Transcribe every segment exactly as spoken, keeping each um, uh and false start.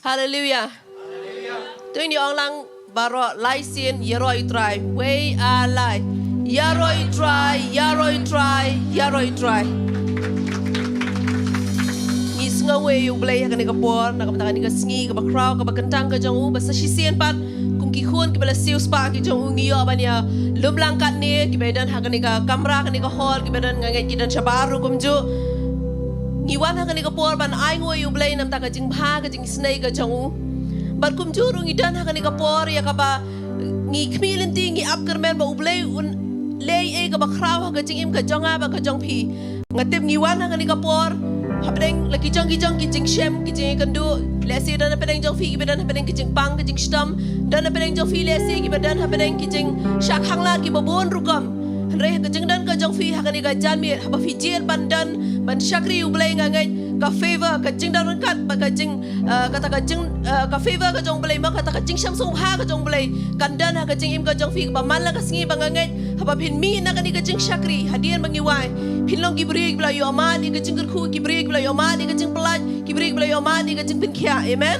Haleluia. To ngin ong lang baroh lai sien, ïaroh ïa u Trai. Wei ar lai. Ïaroh ïa u Trai, ïaroh ïa u Trai, ïaroh ïa u Trai. Ngi sngew ïa u Blei ha kane ka por, na ka bynta kane ka sngi kaba khraw, kaba kyntang ka jong u, ba sa shisien pat kum ki khun kiba la siewspah ki jong u, ngi ïoh ban ïa lum lang katne, kiba don ha kane ka kamra, kane ka hall, kiba don, nga ngeit ki don shabar ruh kumjuh. Ngi wan ha kane ka por ban ainguh ïa u Blei namar ka jingbha, ka jingisynei ka jong u. Bad kumjuh ruh ngi don ha kane ka por ïa kaba ngi khmih lynti, ngi ap kyrmen ba u Blei un leh ei ei kaba khraw ha ka jingim ka jong nga bad ka jong phi. Nga tip ngi wan ha kane ka por hapdeng la ki jong ki jong ki jingshem, ki jingïakynduh. Lehse don hapdeng jong phi kiba don hapdeng ki jingpang, ki jingshitom. Don hapdeng jong phi lehse kiba don hapdeng ki jingshah khanglad kiba bun rukom. Hynrei ha ka jingdon ka jong phi ha kane ka janmiet, haba phi jied ban don ban shakri u Blei, nga ngeit ka favor, ka jingdon ryngkat bad ka jing, eh, kata ka jing, eh, ka favor ka jong u Blei, ma kata ka jingshem sngewbha ka jong u Blei kan don ha ka jingim ka jong phi, kaba man la ka sngi ba nga ngeit haba phin mih na kane ka jingshakri, hadien ba ngi wai, phin long ki briew kiba la ïohmad ïa ka jingkyrkhu, ki briew kiba la ïohmad ïa ka jingpyllait, ki briew kiba la ïohmad ïa ka jingpynkhiah. Amen.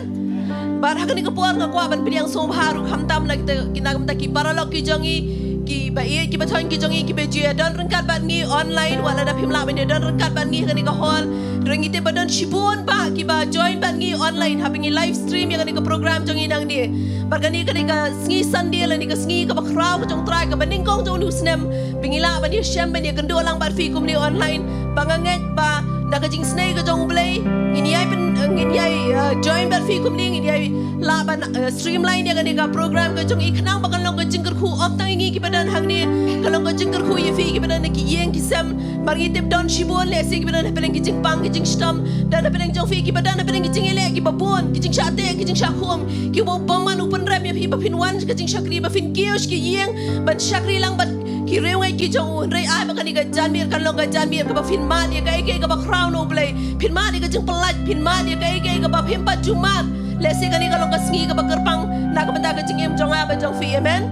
Bad ha kane ka por nga kwah ban pdiang sngewbha ruh khamtam na kita, ki, na ka bynta ki paralok ki jong ngi, kiba ïeit kiba thoiñ ki jong ngi, kiba ju ïadon ryngkat bad ngi online, wat lada phim lah ban ïadon ryngkat bad ngi ha kane ka hall. Hynrei ngi tip ba don shibun bah kiba join bad ngi online haba ngi live stream ïa kane ka program jong ngi nangne. Bad kane, kane ka sngi Sunday lane ka sngi kaba khraw ka jong u Trai, kaba nyngkong jong une u snem, ba ngi lah ban ïashem, ban ïakynduh lang bad phi kumne online. Ba nga ngeit ba da ka jingisynei ka jong u Blei ngin ïai pyn, ngin ïai, eh, join bad phi kumne, ngin ïai lah ban, eh, streamline ïa kane ka program ka jong ngi, khnang ba kan long ka jingkyrkhu ym tang ïa ngi kiba don hangne, kan long ka jingkyrkhu ïa phi kiba don ha ki ïing ki sem. Bad ngi tip don shibun lehse kiba don hapdeng ki jingpang, ki jingshitom. Don hapdeng jong phi kiba don hapdeng ki jingïaleh kiba bun, ki jingshah teh, ki jingshah khum, kiba u bymman u pynrem ïa phi ba phin wan ka jingshakri, ba phin kiew sha ki ïing ban shakri lang bad ki riewngeit ki jong u. Hynrei ai ba kane ka janmiet kan long ka janmiet kaba phin mad ïa kaei kaei kaba khraw na u Blei, phin mad ïa ka jingpyllait, phin mad ïa kaei kaei kaba phim pat ju mad. Lehse kane ka long ka sngi kaba kyrpang na ka bynta ka jingim jong nga bad jong phi. Amen.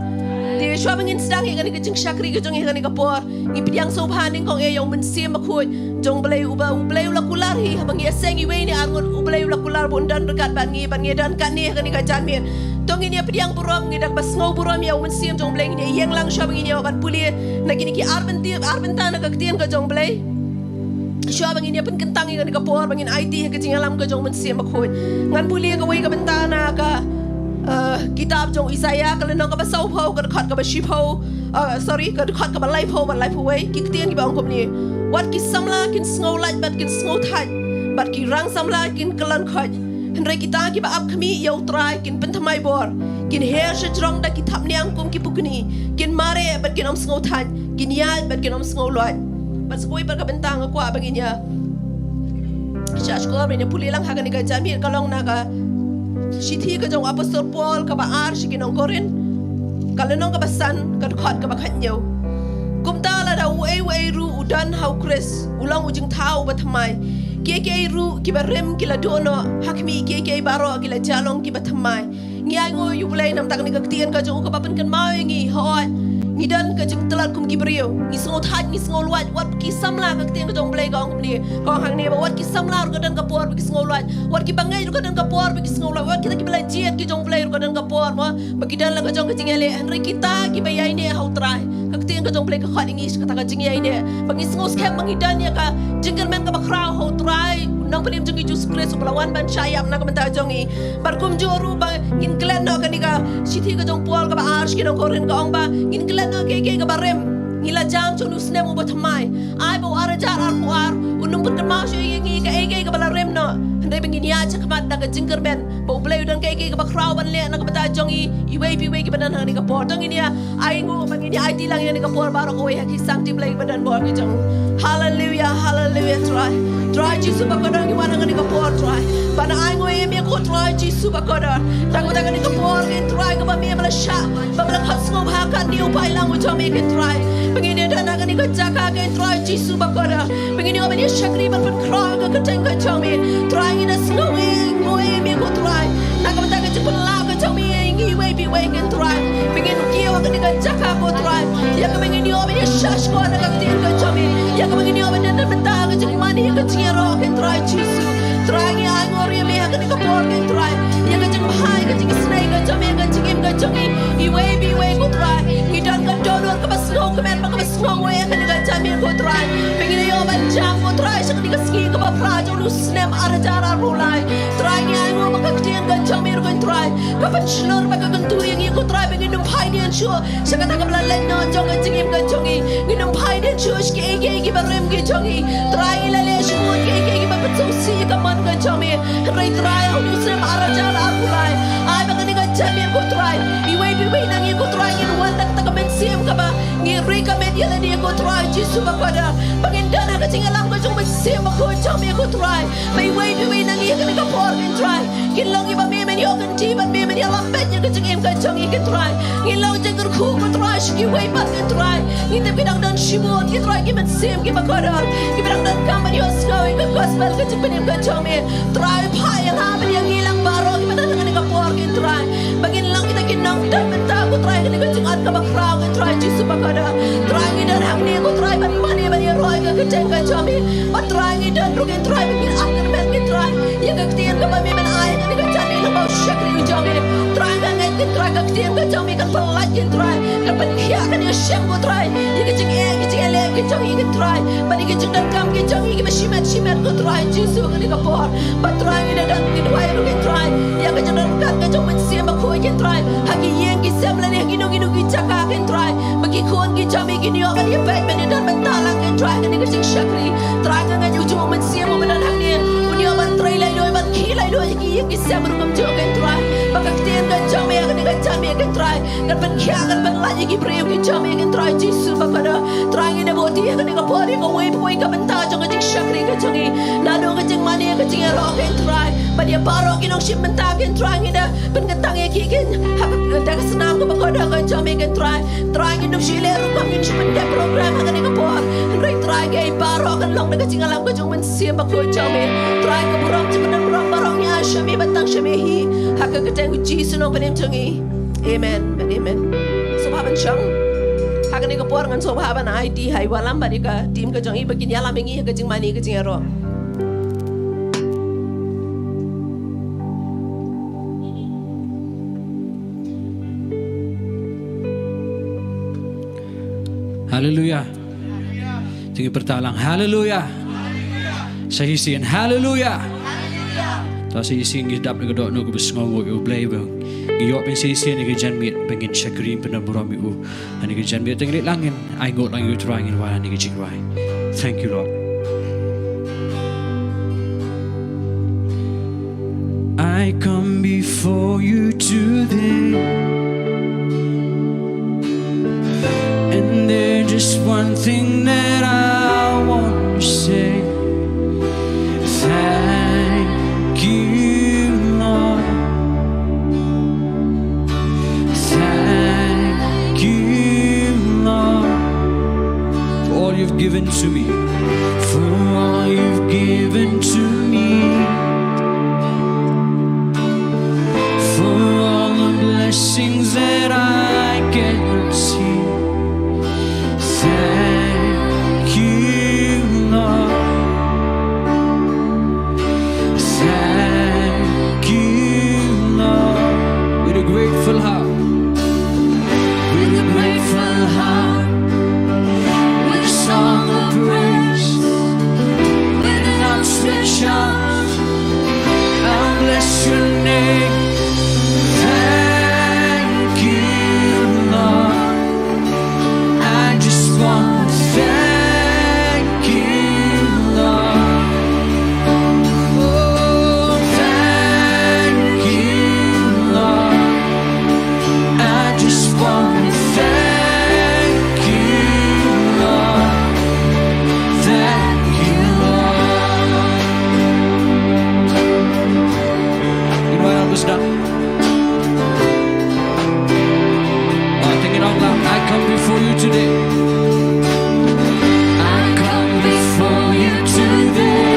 Te shuwa ba ngin sdang ïa kane ka jingshakri ka jong ngi ha kane ka por, ngi pdiang sngewbha nyngkong eh ïa u Mynsiem Bakhuid jong u Blei, uba u Blei u la kular hi haba ngi ïaseng iwei ne arngut, u Blei u la kular ba un don ryngkat bad ngi, bad ngi don katne ha kane ka janmiet. To ngin ïa pdiang burom, ngi da kaba sngew burom ïa u Mynsiem jong u Blei, ngin ïa ïeng lang shuwa ba ngin ïa wan pule na kine ki ar bynta, ar bynta na ka ktien ka jong u Blei. Shuwa ba ngin ïa pynkyntang ïa kane ka por, ba ngin aiti ha ka jingïalam ka jong u Mynsiem Bakhuid, ngan pule kawei ka bynta na ka, eh, kitab jong u Isaïah, ka lynnong kaba sawphew, ka dkhot kaba shiphew, eh, sorry, ka dkhot kaba laiphew bad laiphew wei, ki ktien kiba ong kumne: Wat ki samla kin sngew lait bad kin sngew thait, bad ki rang samla kin kyllon khoit. Hynrei kita kiba ap khmih ïa u Trai kin pynthymmai bor, kin her sha jrong da ki thapniang kum ki pukni, kin mareh bad kin ym sngew thait, kin ïaid bad kin ym sngew loit. Bad sa kawei pat ka bynta nga kwah ba ngin ïa shahshkor, ba ngin ïa pule lang ha kane ka janmiet, ka long na ka shithi ka jong u Apostol Paul kaba ar sha ki nong Korinth, ka lynnong kaba san, ka dkhot kaba khathynñiew. Kumta lada uei uei ruh u don ha u Khrist, u long u jingthaw uba thymmai. Kiei kiei ruh kiba rim ki la duh noh, ha khmih kiei kiei baroh ki la jah long kiba thymmai. Ngi ainguh ïa u Blei namar kane ka ktien ka jong u kaba pynkynmaw ïa ngi, hooid, ngi don ka jingtlot kum ki briew, ngi sngew thait, ngi sngew loit, wat ki samla, ka ktien ka jong u Blei ka ong kumne, ka ong hangne ba wat ki samla ruh ka don ka por ba ki sngew loit, wat ki bangeit ruh ka don ka por ba ki sngew loit, wat kita kiba la jied ki jong u Blei ruh ka don ka por, mo, ba ki don la ka jong ka jingïaleh. Hynrei kita kiba ïaineh ha u Trai, ka ktien ka jong u Blei ka khot ïa ngi sha kata ka jingïaineh, ba ngi sngew skhem ba ngi don ïa ka jingkyrmen kaba khraw ha u Trai, u Nongpynim jong ngi Jisu Khrist, uba la wan ban shah ïap na ka bynta jong ngi. Bad kumjuh ruh ba ngin klet noh, kane ka shithi ka jong u Paul kaba ar sha ki nong Korinth ka ong ba ngin klet noh kiei kiei kaba rim. Ngi la jam sha une u snem uba thymmai. Ai ba u ar hajar arphew ar un ym pynkynmaw shuh ïa ngi kaei kaei kaba la rim noh, hynrei ba ngin ïaid shakhmat da ka jingkyrmen ba u Blei u don kaei kaei kaba khraw ban leh na ka bynta jong ngi, iwei pa iwei kiba don ha kane ka por. To ngin ïa ainguh, ba ngin ïa aiti lang ïa kane ka por baroh kawei ha ki sangti Blei ba don bor ki jong u. Haleluia, haleluia, Trai. Trai Jisu ba kordor, ngi wan ha kane ka por, Trai, ban ainguh ïa me ko Trai Jisu ba kordor. Tang ba ha kane ka por, ko Trai, kaba me ba la shah, ba la khot sngewbha katne u paidlang u jong me, ko Trai, ba ngin ïa don ha kane ka jaka, ko Trai Jisu ba kordor. Ba ngin ïoh ban ïa shakri ban pynkhraw ïa ka kyrteng ka jong me. Trai, ngi da sngew ïa, nguh ïa me ko Trai, na ka bynta ka jingpynlong ka jong me ïa ngi iwei pa iwei, ko Trai. Ba ngin kiew ha kane ka jaka ko Trai, ïa kaba ngin ïoh ban ïa shahshkor na ka ktien ka jong me, ïa kaba ngin ïoh ban ïa don bynta ka jingmane, ka jingïaroh, ko Trai Jisu. Trai, ngi ainguh ïa me ha kane ka por, ko Trai. Pynshlur bad ka kyntu ïa ngi ko Trai ba ngin ym phai dien shuh sha kata kaba la leit noh jong ka jingim ka jong ngi. Ngin ym phai dien shuh sha kiei kiei kiba rim ki jong ngi. Trai ngi la leh shuh kiei kiei kiba pynsngewsih ïa ka mon ka jong ngi. Hynrei Trai ha une u snem ar hajar arphew lai, ai ba kane ka jingim ko Trai, iwei pa iwei na ngi ko Trai ngin wan da kata ka mynsiem kaba ngi recommit ïa lade ko Trai Jisu bakordor, ba ngin don ha ka jingïalam ka jong u Mynsiem Bakhuid jong me ko Trai. Ba iwei pa iwei na ngi ha kane ka por ko Trai kin long kiba me men ïoh kynti bad me men ïalam beit ïa ka jingim ka jong ngi ko Trai. Ngin long jingkyrkhu ko Trai sha kiwei pat ko Trai. Ngi tip ki dang don shibun ki Trai ki mynsiem kiba kordor kiba dang donkam ban ïohsngew ïa ka gospel ka jingpynim ka jong me. Trai phah ïa nga bad ïa ngi lang baroh kiba don ha kane ka por ko Trai, ba ngin long kita ki nongthoh bynta ko Trai ha kane ka jingat kaba khraw ko Trai Jisu bakordor. Trai ngi don hangne ko Trai ban mane ban ïaroh ïa ka ktien ka jong me. Bad Trai ngi don ruh ko Trai ba ngin ap kyrmen ko Trai ïa ka ktien kaba me men ai ha kane ka janmiet lyngba u shakri u jong me. Trai nga ngeit ko Trai ka ktien ka jong me kan pynlait ko Trai, kan pynkhiah, kan ïashem ko Trai ïa ka jingeh, ka jingeh leh ka jong ngi ko Trai, bad ïa ka jingdonkam ka jong ngi kiba shimet shimet ko Trai Jisu ha kane ka por. Bad Trai ngi da don ngi duwai ruh ko Trai ïa ka jingdonkam ka jong u Mynsiem Bakhuid ko Trai ha ki ïing ki sem lane ha kino kino ki jaka ko Trai, ba ki khun ki jong me kin ïoh ban ïa peit ban ïa don bynta lang ko Trai ha kane ka jingshakri. Trai nga ngeit u jong u Mynsiem uba don hangne un ïoh ban trei lailuid ban khie lailuid ïa ki ïing ki sem ruh kumjuh ko Trai, ba ka ktien ka jong me ha kane ka janmiet ko Trai kan pynkhiah kan pynlait ïa ki briew ki jong me ko Trai Jisu bakordor. Trai ngi da bud ïa kane ka por ïa kawei pa kawei ka bynta jong ka jingshakri ka jong ngi. Naduh ka jingmane ka jingïaroh ko Trai, bad ïa baroh ki nongshim bynta ko Trai ngi da pynkyntang ïa ki ko ha ka, da ka snam kaba kordor ka jong me ko Trai. Trai ngin ym shu leh rukom, ngin shu pyndep program ha kane ka por. Hynrei Trai kaei baroh kan long da ka jingïalam ka jong u Mynsiem Bakhuid jong me. Trai ka burom jingpyndonkam baroh ngi ai sha me bad tang sha me hi. Ha ka kyrteng u Jisu nongpynim jong ngi. Amen. Amen. Sngewbha ban shong. Ha kane ka por ngan sngewbha ban aiti ha i Wallam bad ïa ka team ka jong i ba kin ïalam ïa ngi ha ka jingmane ka jingïaroh. Haleluya. Te ngi pyrta lang haleluya. Sa shisien haleluya. To sa shisien ngi dap da ka dohnud kaba sngewnguh ïa U Blei ba ngi ïoh ban sa shisien ïa ka janmiet ba ngin shakri ban burom ïa u. Ha kane ka janmiet te ngi leit lang ngin ainguh lang ïa U Trai, ngin wan ha kane ka jingrwai. Thank you, Lord. I come before you today, and there's just one thing that I want to say. Thank you, Lord. Thank you, Lord, for all you've given to me. For all you've given to me. For all the blessings that I cannot see. Thank you, Lord. Thank you, Lord. With a grateful heart. With a grateful heart. With a song of praise. With an outstretched arms. I'll bless your name. Thank you, Lord. I just want to thank you, Lord. Oh, thank you, Lord. I just want to thank you, Lord. Thank you, Lord. You know, I understand. Uh, take it out loud. I come before you today. I come before you today.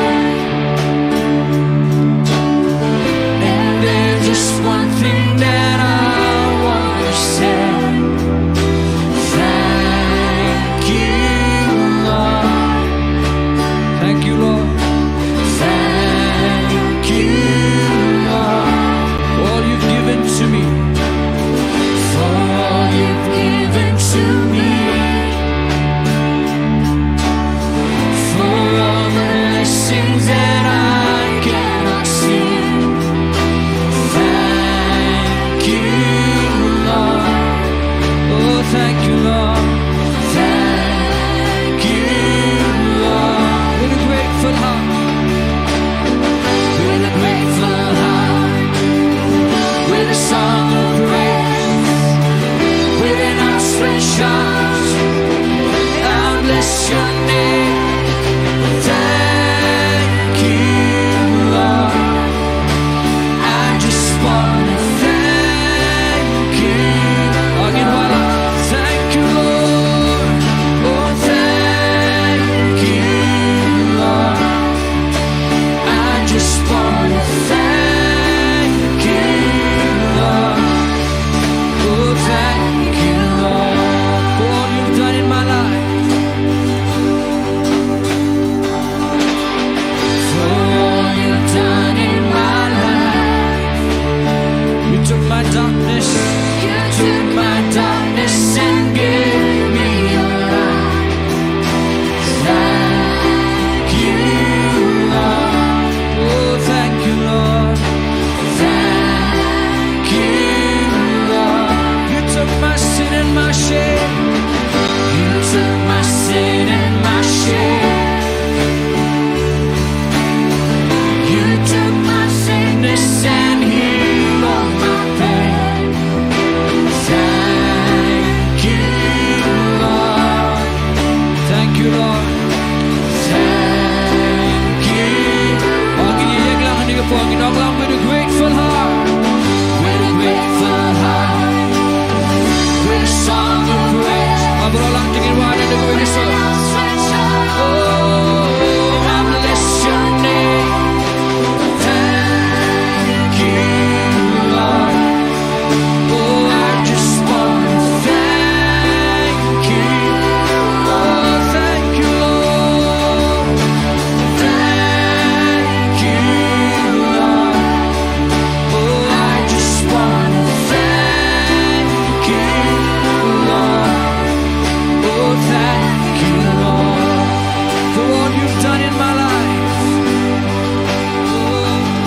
And there's just one thing that I want to say. Thank you, Lord. Thank you, Lord. Thank you, Lord. All you've given to me. For all you've given to me. For all the blessings that I cannot see. Thank Took my darkness, you took my darkness and gave me your light. Thank you, Lord. Oh, thank you, Lord. Thank you, Lord. You took my sin and my shame. You took my sin and my shame. You took my sickness and healed all my pain. Thank you, Lord. Thank you, Lord. Thank you. Oh, ngin ïeng lang hangne ka por, ngin ong lang with a grateful heart. With a grateful heart. With a song of praise. Ap ïa la, ngin wan da ka wei ka sur. Oh, I bless your name. Thank you, Lord. Oh, I just wanna thank you. Oh, thank you, Lord. Thank you, Lord. Oh, I just wanna thank you, Lord. Oh, thank you, Lord, for all you've done in my life. Oh,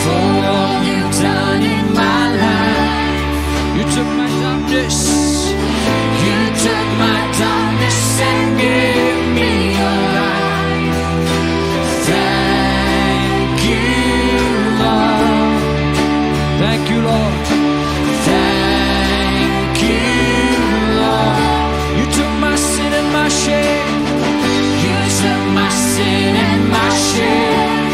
for all you've done in my life. You took my darkness. You took my darkness and gave me your light. Thank you, Lord. Thank you, Lord. Thank you, Lord. You took my sin and my shame. You took my sin and my shame.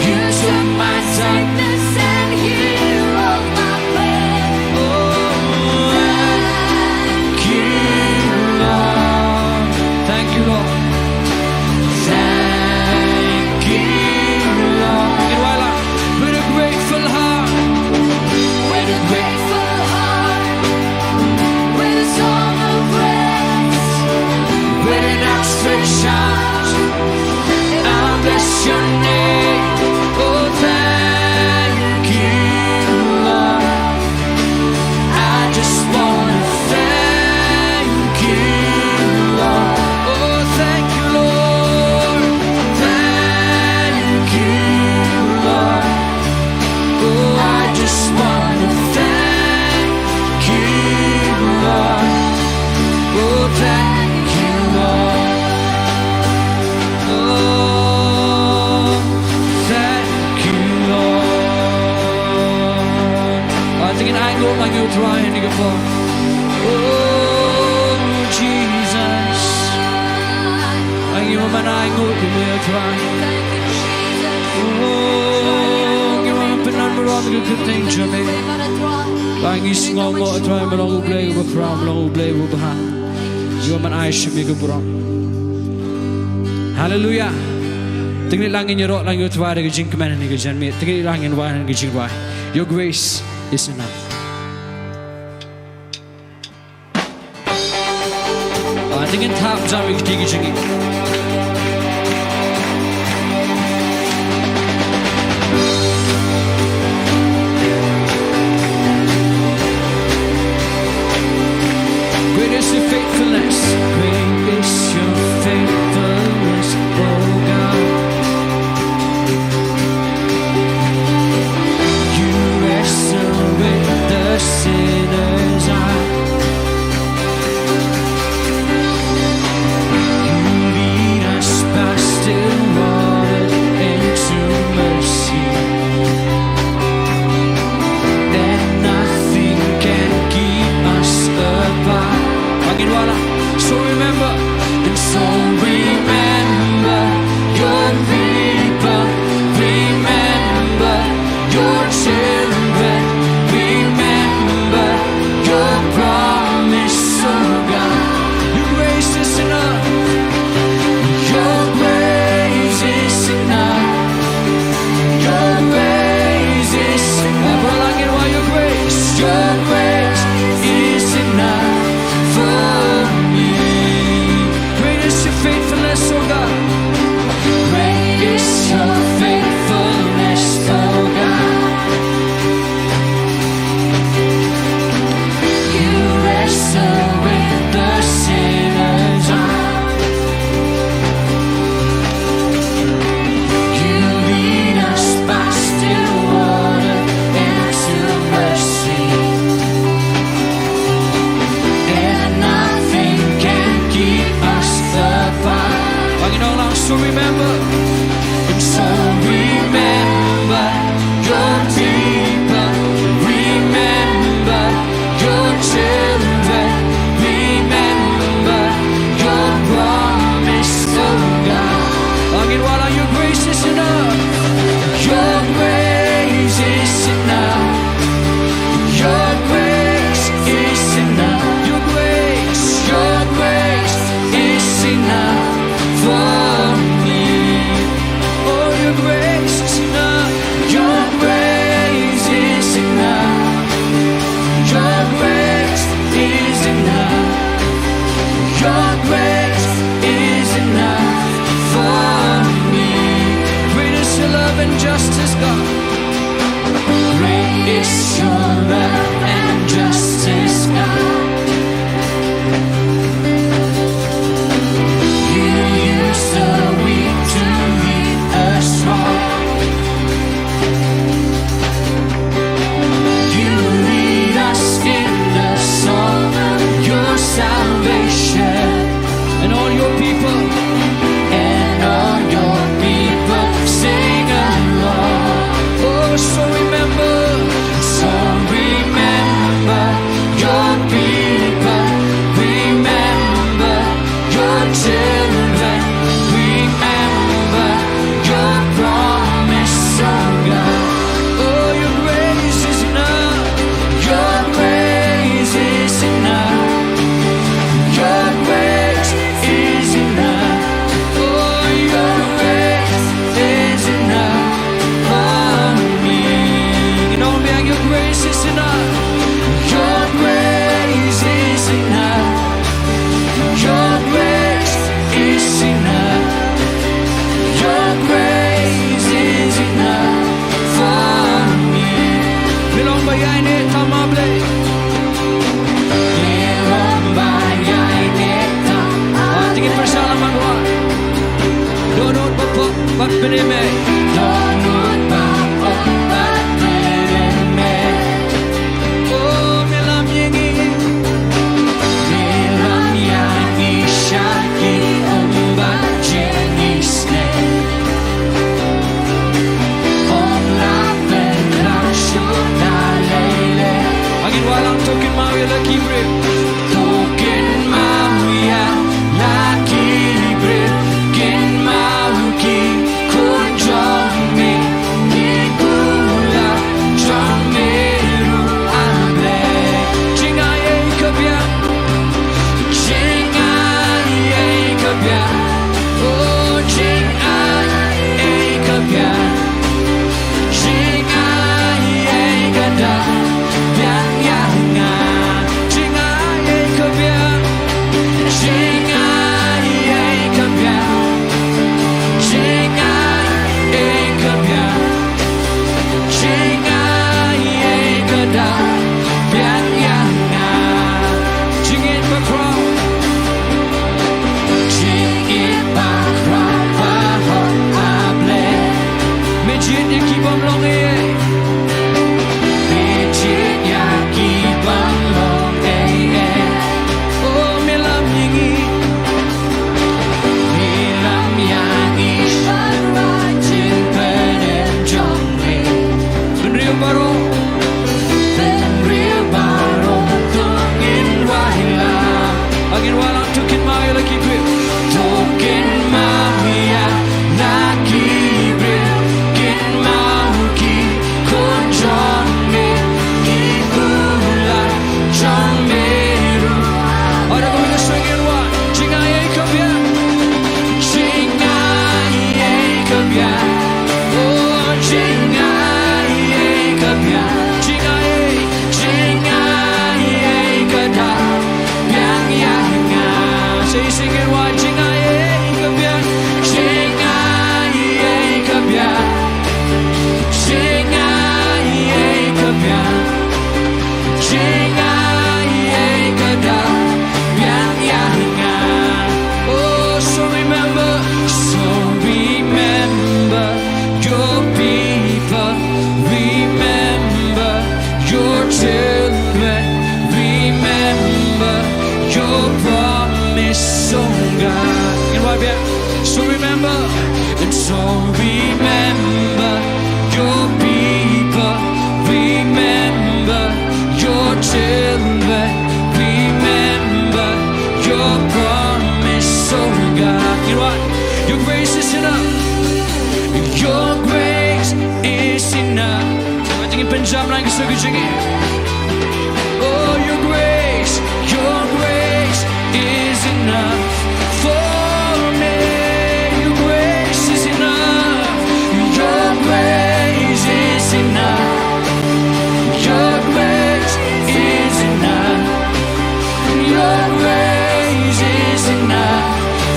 You took my sickness and healed all my pain. Oh, thank you, Lord. Thank you, Lord. Thank you, Lord. Ngin wan lang with a grateful heart. With a grateful heart. With a song of praise. With an outstretched arm. I'll bless your name. Oh, thank you, Lord. I just wanna thank you, Lord. Oh, thank you, Lord. Thank you, Lord. Oh, I just wanna thank you, Lord. Oh, thank you, Lord. Oh, thank you, Lord. Ah, te ngin ainguh lang ïa u Trai ha kane ka por. Oh, Jesus. Ngi wan ban ainguh ïa me, Trai. Oh, ngi wan ban pynlong burom ïa ka kyrteng jong me. Ba ngi sngewnguh, Trai, me long U Blei uba khraw, me long U Blei uba bha. Ngi wan ban ai sha me ka burom. Haleluia. Te ngin ïa leit lang, ngin ïaroh lang ïa u Trai da ka jingkmen ha kane ka janmiet. Te ngin ïa leit lang, ngin wan ha ka jingrwai Your Grace Is Enough. Ah, te ngin thap jam ïa ka kti ka jingim. Great is your faithfulness. Great is your faithfulness, oh God. You wrestle with the sinner's heart. You lead us past still water into mercy. Then nothing can keep us apart. Makin wala. So remember, and so remember your people. and justice, God. Great is your love and justice, God. You use the weak to lead the strong. You lead us in the song of your salvation. And all your people, and all your people sing along. Oh, so remember, so remember your people, remember your children, remember your promise, oh God. Oh, your grace is enough. Your grace is enough. Your grace is enough. Oh, your grace is enough for me. You know, man, your grace is enough. Your grace is enough. Your grace is enough. Your grace is enough for me. Ngi long ba ïaineh tam ha Blei. Ngi long ba ïaineh tam ha Blei. Te ngin pyrshang lang ban wad. Dohnud bad pop bad bynriew mei. Dohnud bad pop bad bynriew mei. Oh, me lam ïa ngi. Me lam ïa ngi sha ki um bad jingïaseng. Um lah pynrang shuh da lei lei. Ngin wallam, to kynmaw ïa la ki briew. To kynmaw ïa la ki briew. Kynmaw ki khun jong me, ki kular jong me ruh, A Blei. Jingai ei ka biang, jingai ei ka biang, oh, jingai ei ka biang, jingai ei ka dak biang ïa nga. Jingai ei ka biang, jingai ei ka biang, jingai ei ka biang, jingai ei ka dak biang ïa nga. Jingit bakhraw, jingit bakhraw, bahok A Blei. Me jied ïa ki bym long ei ei. Me jied ïa ki bym long ei ei. Oh, me lam ïa ngi. Me lam ïa ngi sha ka jingpynim jong me. Bynriew baroh, bynriew baroh to ngin wallam. Ngin wallam, to kynmaw ïa la ki briew. To kynmaw ïa la ki briew. Kynmaw ki khun jong me, ki kular jong me ruh. Ora kumne ka sngi ngin wad. Jingai ei ka biang, jingai ei ka biang, oh, jingai ei ka biang, jingai ei, jingai ei ka dak biang ïa nga. Sa shisien ngin wad. Jingai ei ka biang, jingai ei ka biang, jingai ei ka biang, jingai ei ka dak biang ïa nga. Oh, so remember, so remember your people, remember your children, remember your promise, oh God. Ngin wad biang. So remember, and so remember your people, remember your children, remember your promise, oh God. Ngin wad. Your grace is enough. Your grace is enough. Ngin pynjam lang ka sngi ka jong ngi. Oh, your grace, your grace is enough for me. Your grace is enough. Your grace is enough. Your grace is enough. Your grace is enough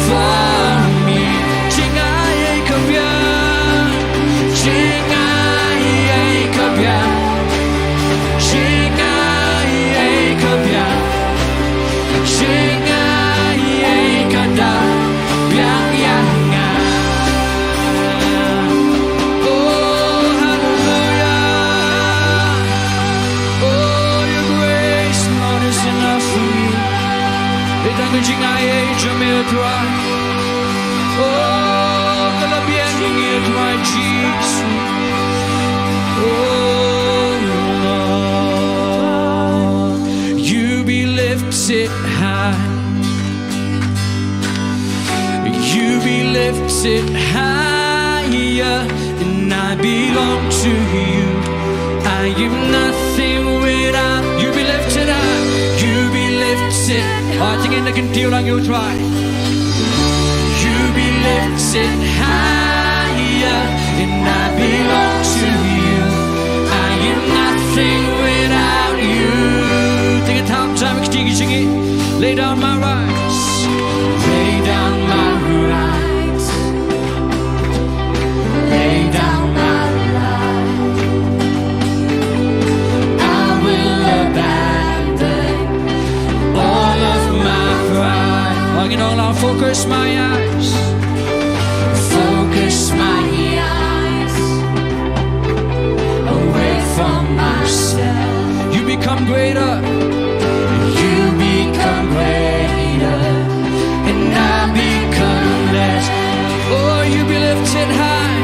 for me. Jingai ei ka biang, lifted high. You be lifted higher, and I belong to you. I am nothing without you. Be lifted high. You be lifted. Oh, tingin na kyntiew lang ïa U Trai. You be lifted higher, and I belong to you. I am nothing without you. Take a time, time, lay down my rights. Lay down my rights. Lay down my life. I will abandon all of my pride. Ong in ong lang, focus my eyes. Focus my eyes away from myself. You become greater. You become greater, and I become less. Oh, you be lifted high.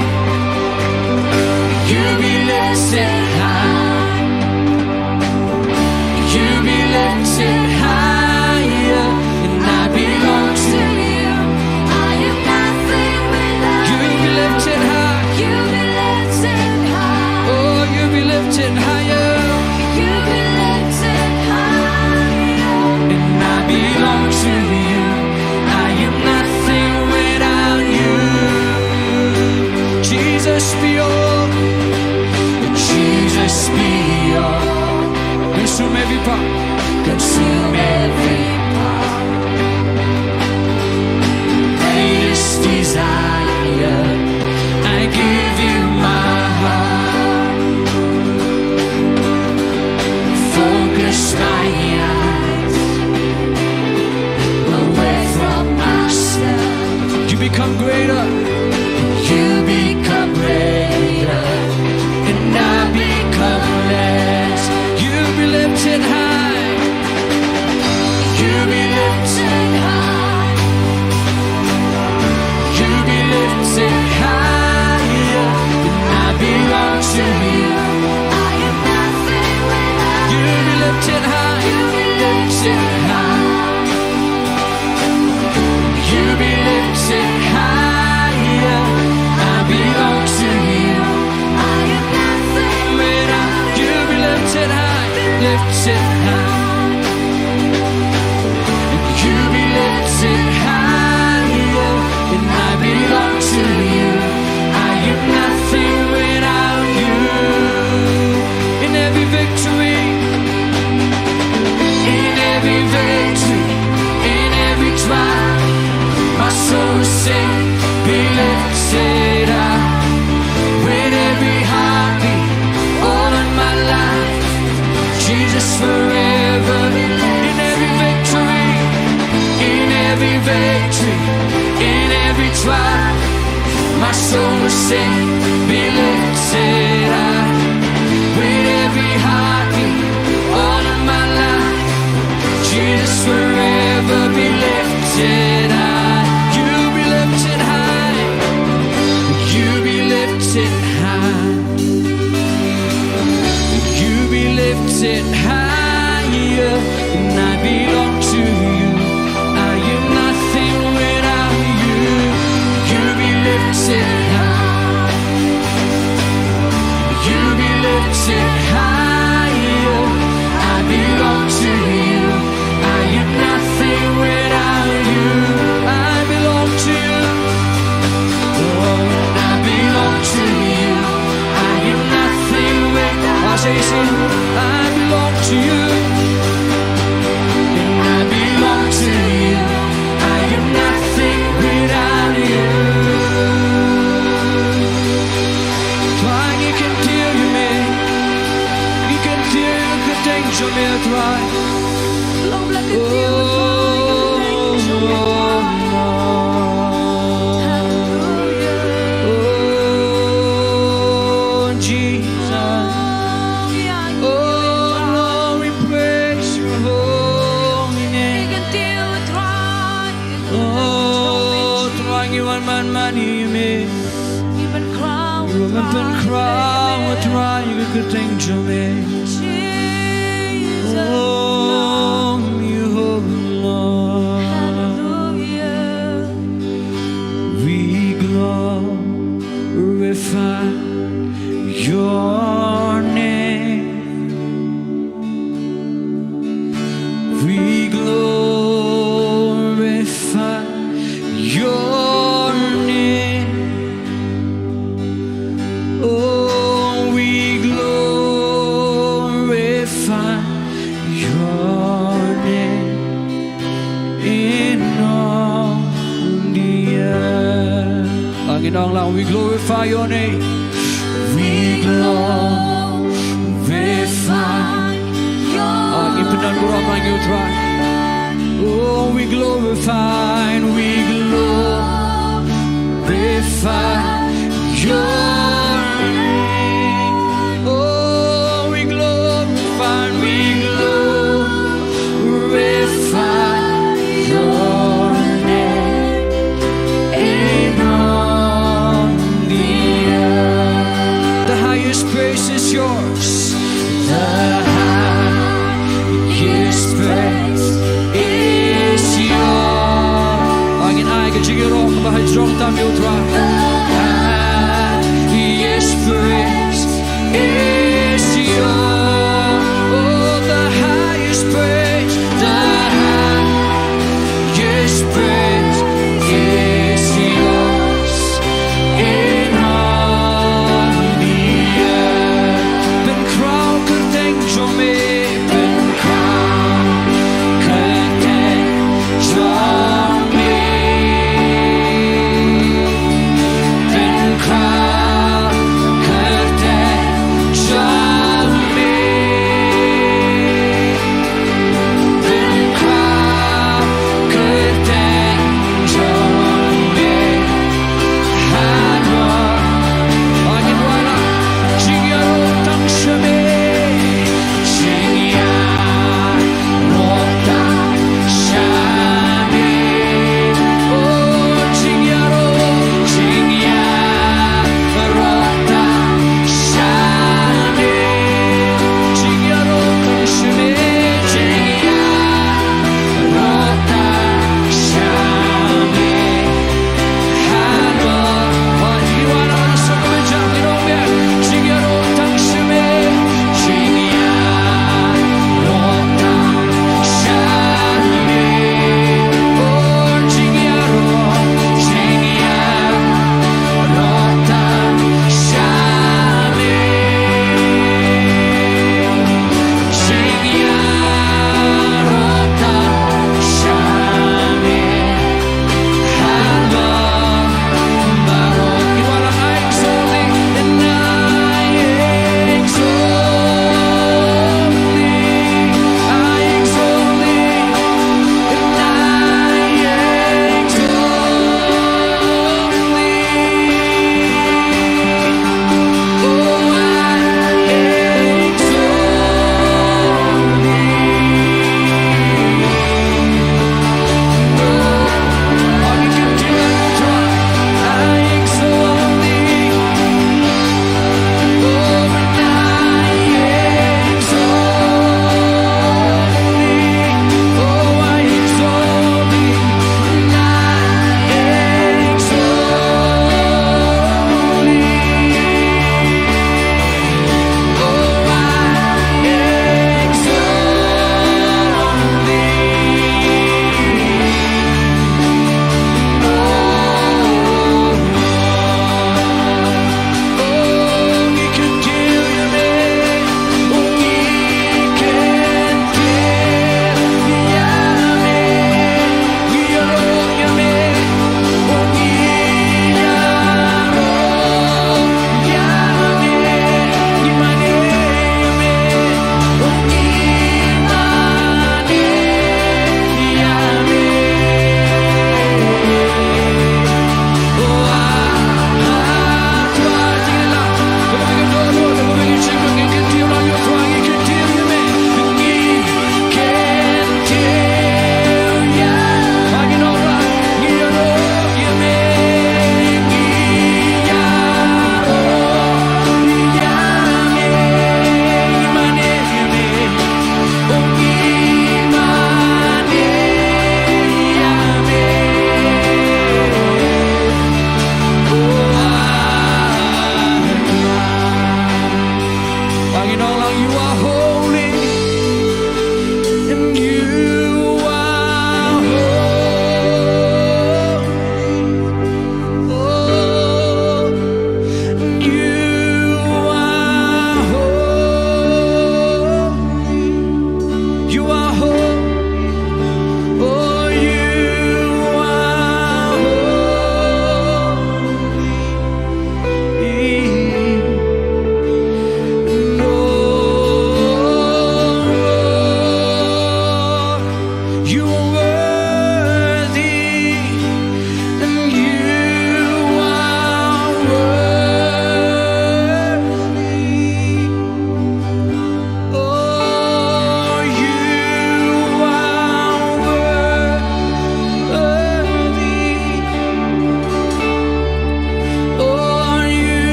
You be lifted high. You be lifted higher, and I belong to you. I am nothing without you. You be lifted high. You be lifted high. Oh, you be lifted higher. You be lifted higher, and I belong to you. I am nothing without you. Jesus be all. Jesus be all. Consume every part. Consume every part. Greatest desire. I give you my heart. Focus my eyes away from myself. You become greater. You become greater, and I become less. You be lifted high. You be lifted high. You be lifted higher, and I belong to you. I am nothing without you. You be lifted high. You be lifted high. You be lifted higher. I belong to you. I am nothing without you. Be lifted high, lifted high. You be lifted higher, and I belong to you. I am nothing without you. In every victory, in every victory, in every trial, my soul will sing, be lifted up. With every heartbeat, all of my life, Jesus forever. In every victory, in every victory, in every trial, my soul will sing, be lifted up. With every heartbeat, all of my life, Jesus forever be lifted high. You be lifted high. You be lifted high. You be lifted higher, and I belong to you. I am nothing without you. You be lifted high. You be lifted higher. I belong to you. I am nothing without you. I belong to you. Lord, I belong to you. I am nothing without you. I belong to you. And I belong to you. I am nothing without you. Trai, ngi kyntiew ïa me. Ngi kyntiew ïa ka kyrteng jong me, Trai. Oh, Jesus. Oh, Lord, we praise your holy name. Oh, Trai, ngi wan ban mane ïa me. Ngi wan ban pynkhraw, Trai, ïa ka kyrteng jong me. Oh, you Ong lang, we glorify your name. We glorify your name. Ah, ngin pyndon baroh ma ngi, U Trai. Oh, we glorify, we glorify your name. Oh, we glorify, we glorify your name. In all the earth.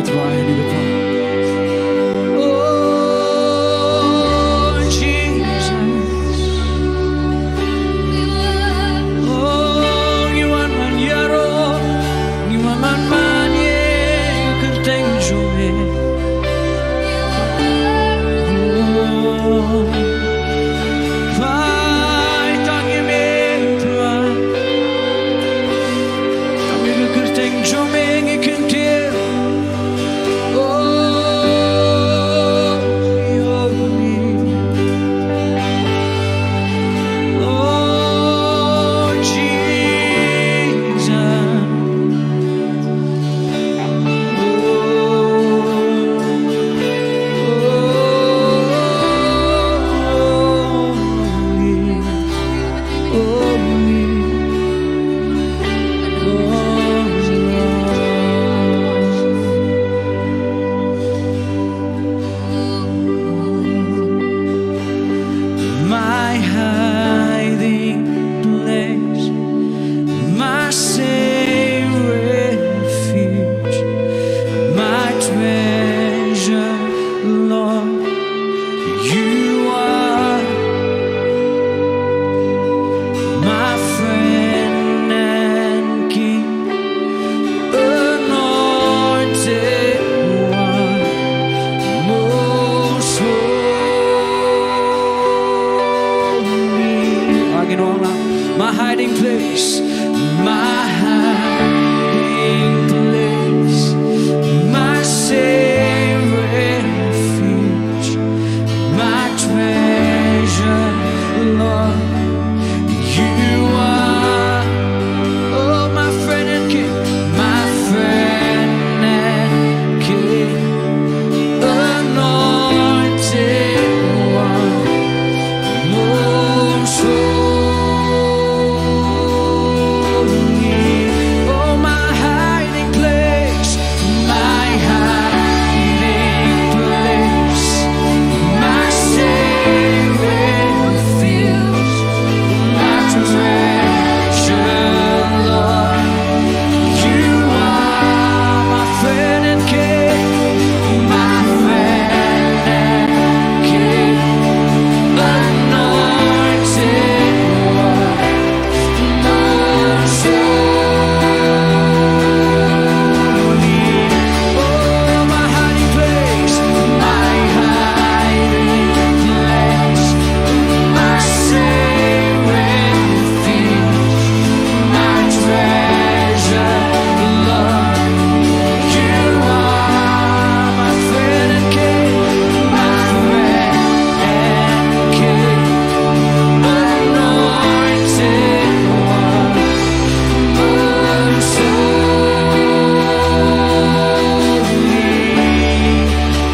Trai ni ka pa. Oh, Jesus. Oh, ngi wan ban ïaroh, ngi wan ban mane ïa ka kyrteng jong me. Oh, pynban tang ïa me, Trai. Tang ïa ka kyrteng jong me ngi kyntiew. Oh, oh, oh, Jesus. Oh, oh, oh, oh. My hiding place, my safe refuge, my treasure, Lord. You are my friend and king, anointed one, most holy. Again, all now. My hiding place, my hiding place, my safe refuge, my treasure, Lord, you are. Oh, my friend and king, my friend and king, anointed one, most holy. Oh, my hiding place, my hiding place, my safe refuge, my treasure, Lord. You are my friend and king, my friend and king, anointed one.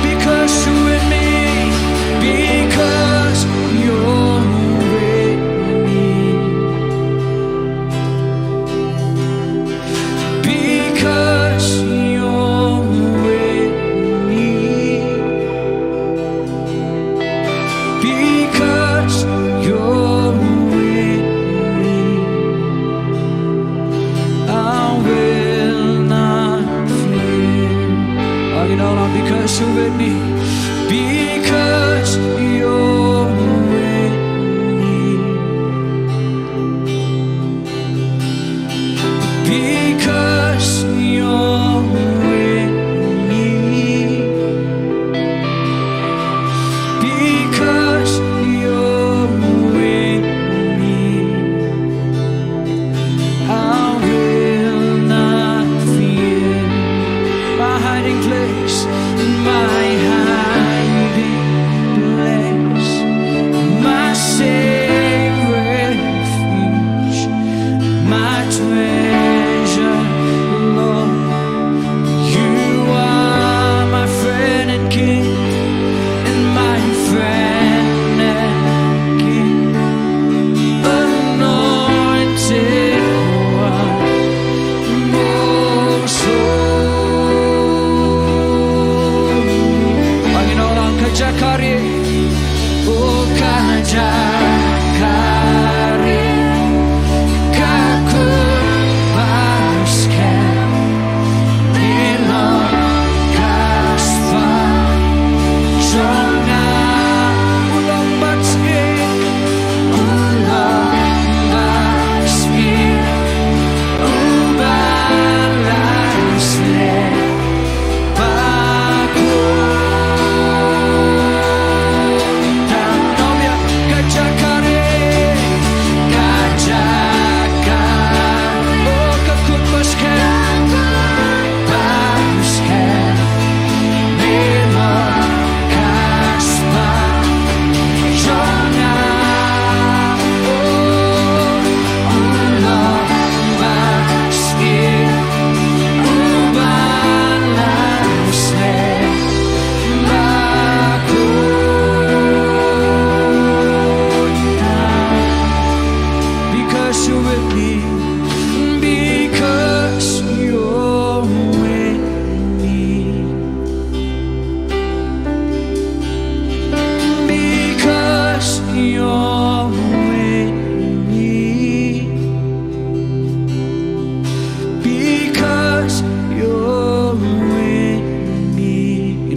Because you're with me, because you're with me, because you're with me. Because you're with me, I will not fear. Again, all out, because you're with me. Because you're with me. Because you're with me. Because you're with me, I will not fear. My hiding place, my hiding place.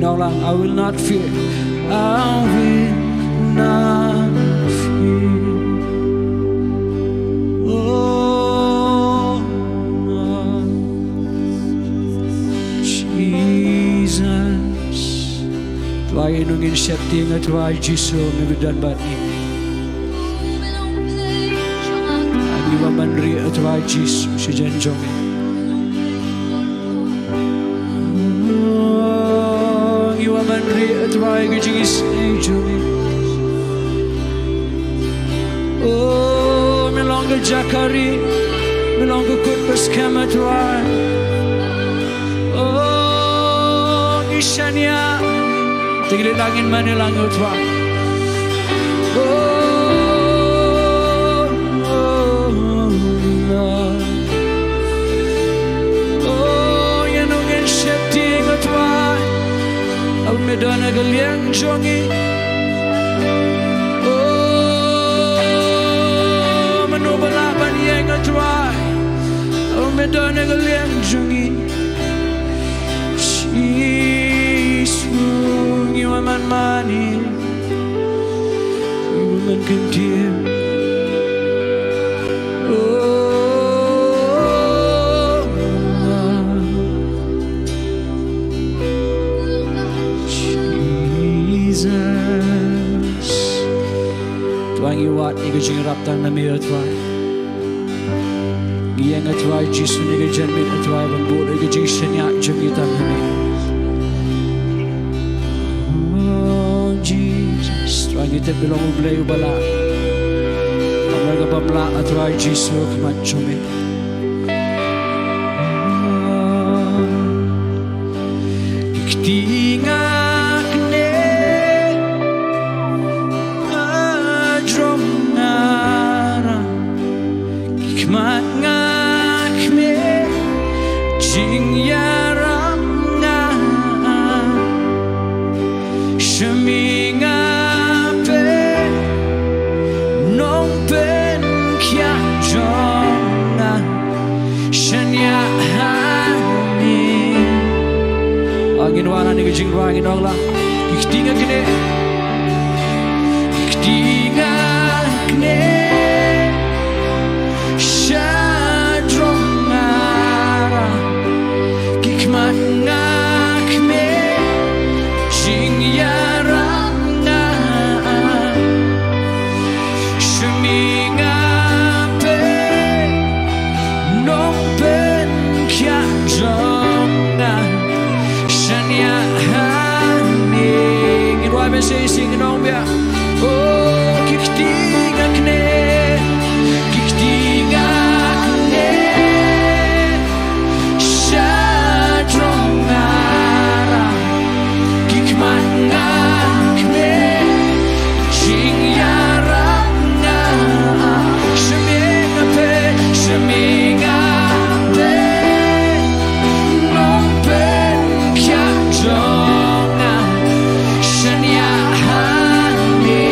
Nong lang, I will not fear. I will not fear. Oh, no. Jesus. Trai, ïa ngi ngin sheptieng, Trai Jisu, me ba don bad ngi. Ngi wan ban rieh, Trai Jisu, sha jan jong ngi. Oh, ngi wan ban rieh, Trai, ka jingisynei jong ngi. Oh, me long ka jaka rieh, me long ka kut ba skhem, Trai. Oh, ngi shaniah. Te ngi leit lang, ngin mane lang, Trai. Oh, oh, oh, Lord. Oh, ïa ngi ngin sheptieng, Trai. Haba me don ha ka liang jong ngi. Oh, mano ba lah ban ïeng, Trai. Haba me don ha ka liang jong ngi. Jisu, ngi wan ban mane, ngi wan ban kyntiew. Oh, Jesus. Trai, ngi wad ïa ka jingïarap tang na me, Trai. Ngi ïeng, Trai Jisu, na ka janmiet, Trai, ban buh ïa ka jingshaniah jong ngi tang ha me. Oh, Jesus, Trai, ngi tip me long U Blei uba lah. Namar kaba ym lah, Trai Jisu, ha khmat jong me. Ki kti nga knieh, hajrong nga rah. Ki khmat nga khmih, jingïarap nga. Sha me nga peit, Nongpynkhiah jong nga. Shaniah ha me. Ah, ngin wan ha ka jingrwai, ngin ong lang. Ki kti nga knieh. Ki kti nga knieh. Shajrong nga rah. Ki khmat nga khmih. Jingïarap nga. Sha me nga peit, Nongpynkhiah jong nga, shaniah ha me. Ngin wad beit shisien, ngin ong biang. Oh, ki kti nga knieh, ki kti nga knieh. Shajrong nga rah, ki khmat nga khmih, jingïarap nga. Sha me nga peit, sha me nga peit, Nongpynkhiah jong nga, shaniah ha me.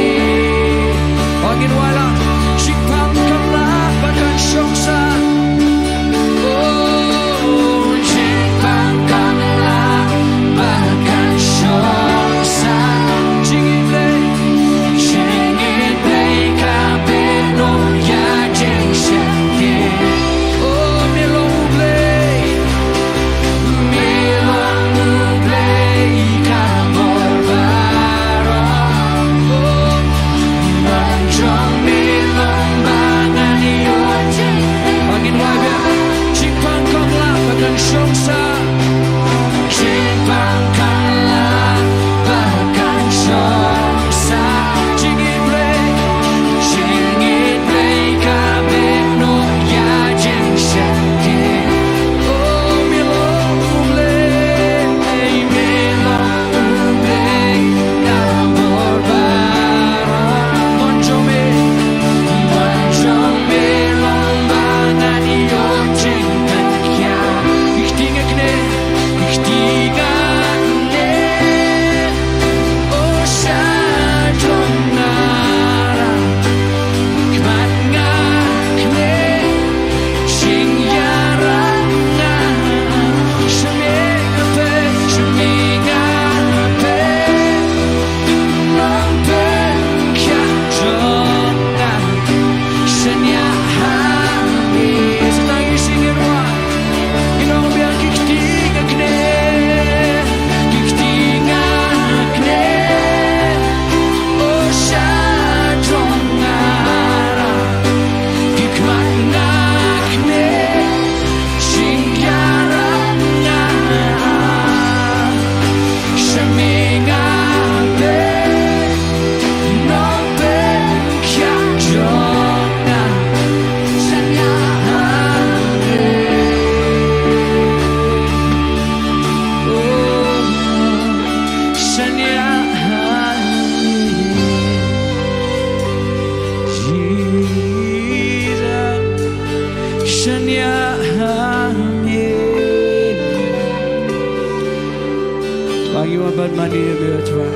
Ngi wan ban mane ïa me, A Trai.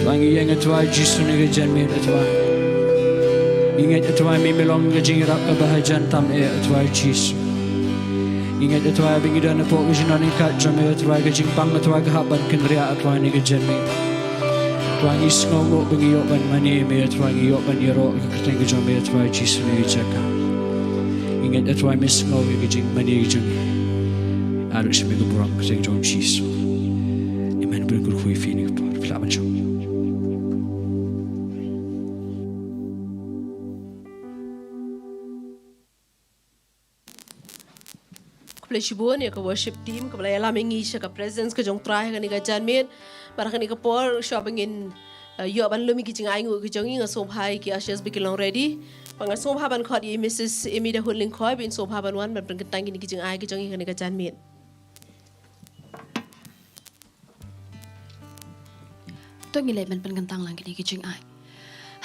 Trai, ngi ïeng, A Trai Jisu, ha kane ka janmiet, A Trai. Ngi ngeit, A Trai, me, me long ka jingïarap kaba hajan tam eh, A Trai Jisu. Ngi ngeit, A Trai, ba ngi don hapoh ka jingdon ryngkat jong me, A Trai, ka jingpang, A Trai, ka hap ban kynriah, A Trai, ha kane ka janmiet. Trai, ngi sngewnguh ba ngi ïoh ban mane ïa me, A Trai, ngi ïoh ban ïaroh ïa ka kyrteng ka jong me, A Trai Jisu, ha kane ka jaka. Ngi ngeit, A Trai, me sngew ïa ka jingmane ka jong ngi. Aduh sha me ka burom, ha ka kyrteng jong Jisu. Amen. Bun kyrkhu ïa phi ha kane ka por. Phi lah ban shong. Khublei shibun ïa ka worship team kaba la ïalam ïa ngi sha ka presence ka jong U Trai ha kane ka janmiet. Bad ha kane ka por, shuwa ba ngin, eh, ïoh ban lum ïa ki jingainguh ki jong ngi, nga sngewbha ïa ki ushers ba kin long ready. Bad nga sngewbha ban khot ïa i Missus Amy Dahun Lyngkhoi ba in sngewbha ban wan ban pynkyntang ïa kine ki jingai ki jong ngi ha kane ka janmiet. To ngin leit ban pynkyntang lang kine ki jingai.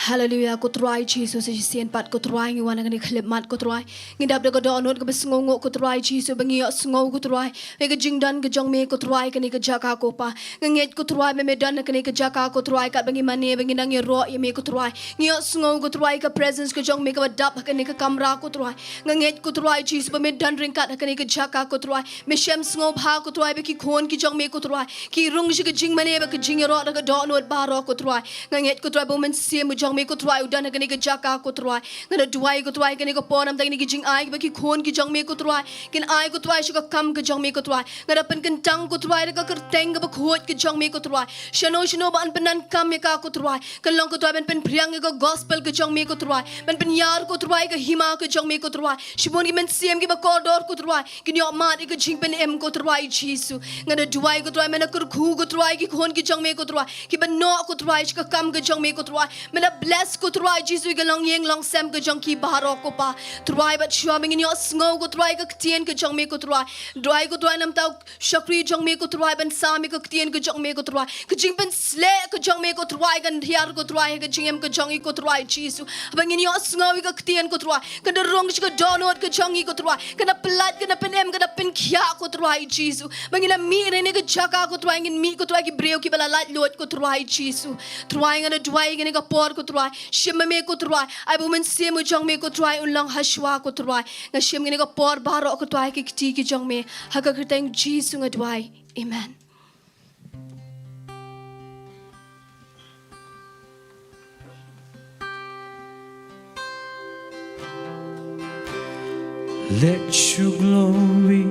Haleluia, ko Trai Jisu, sa shisien pat ko Trai ngi wan ha kane ka khyllipmat ko Trai. Ngi dap da ka dohnud kaba sngewnguh ko Trai Jisu, ba ngi ïohsngew ko Trai ïa ka jingdon ka jong me ko Trai ha kane ka jaka ko Pa. Nga ngeit ko Trai ba me don ha kane ka jaka ko Trai, katba ngi mane ba ngi nang ïaroh ïa me ko Trai. Ngi ïohsngew ko Trai ka presence ka jong me kaba dap ha kane ka kamra ko Trai. Nga ngeit ko Trai Jisu ba me don ryngkat ha kane ka jaka ko Trai. Me shem sngewbha ko Trai ba ki khun ki jong me ko Trai ki rung sha ka jingmane bad ka jingïaroh da ka dohnud baroh ko Trai. Nga ngeit ko Trai ba U Mynsiem u jong me ko Trai u don ha kane ka jaka ko Trai. Nga da duwai ko Trai ha kane ka por namar kine ki jingai ba ki khun ki jong me ko Trai kin ai ko Trai sha ka kam ka jong me ko Trai. Nga da pynkyntang ko Trai da ka kyrteng kaba khuid ka jong me ko Trai. Shano shano ba yn pyndonkam ïa ka ko Trai, kan long ko Trai ban pynphriang ïa ka gospel ka jong me ko Trai, ban pynïar ko Trai ïa ka hima ka jong me ko Trai. Shibun ki mynsiem kiba kordor ko Trai kin ïoh mad ïa ka jingpynim ko Trai Jisu. Nga da duwai ko Trai, men da kyrkhu ko Trai ki khun ki jong me ko Trai, kiba noh ko Trai sha ka kam ka jong me ko Trai. Men da bless ko Trai Jisu ïa ka longïing longsem ka jong ki baroh ko Pa. Trai bad shuwa ba ngin ïohsngew ko Trai ka ktien ka jong me ko Trai. Duwai ko Trai namar u shakri jong me ko Trai ban sam ïa ka ktien ka jong me ko Trai. Ka jingpynsleh ka jong me ko Trai kan hiar ko Trai ha ka jingim ka jong ngi ko Trai Jisu. Haba ngin ïohsngew ïa ka ktien ko Trai, kan da rung sha ka dohnud ka jong ngi ko Trai, kan da pyllait, kan da pynim, kan da pynkhiah ko Trai Jisu. Ba ngin ïa mih na kane ka jaka ko Trai, ngin mih ko Trai ki briew kiba la laitluid ko Trai Jisu. Trai nga da duwai ha kane ka por ko Trai, shim ma me ko Trai, ai ba U Mynsiem u jong me ko Trai un long hashwa ko Trai. Nga shim kane ka por baroh ko Trai ha ki kti ki jong me. Ha ka kyrteng Jisu nga duwai. Amen. Let your glory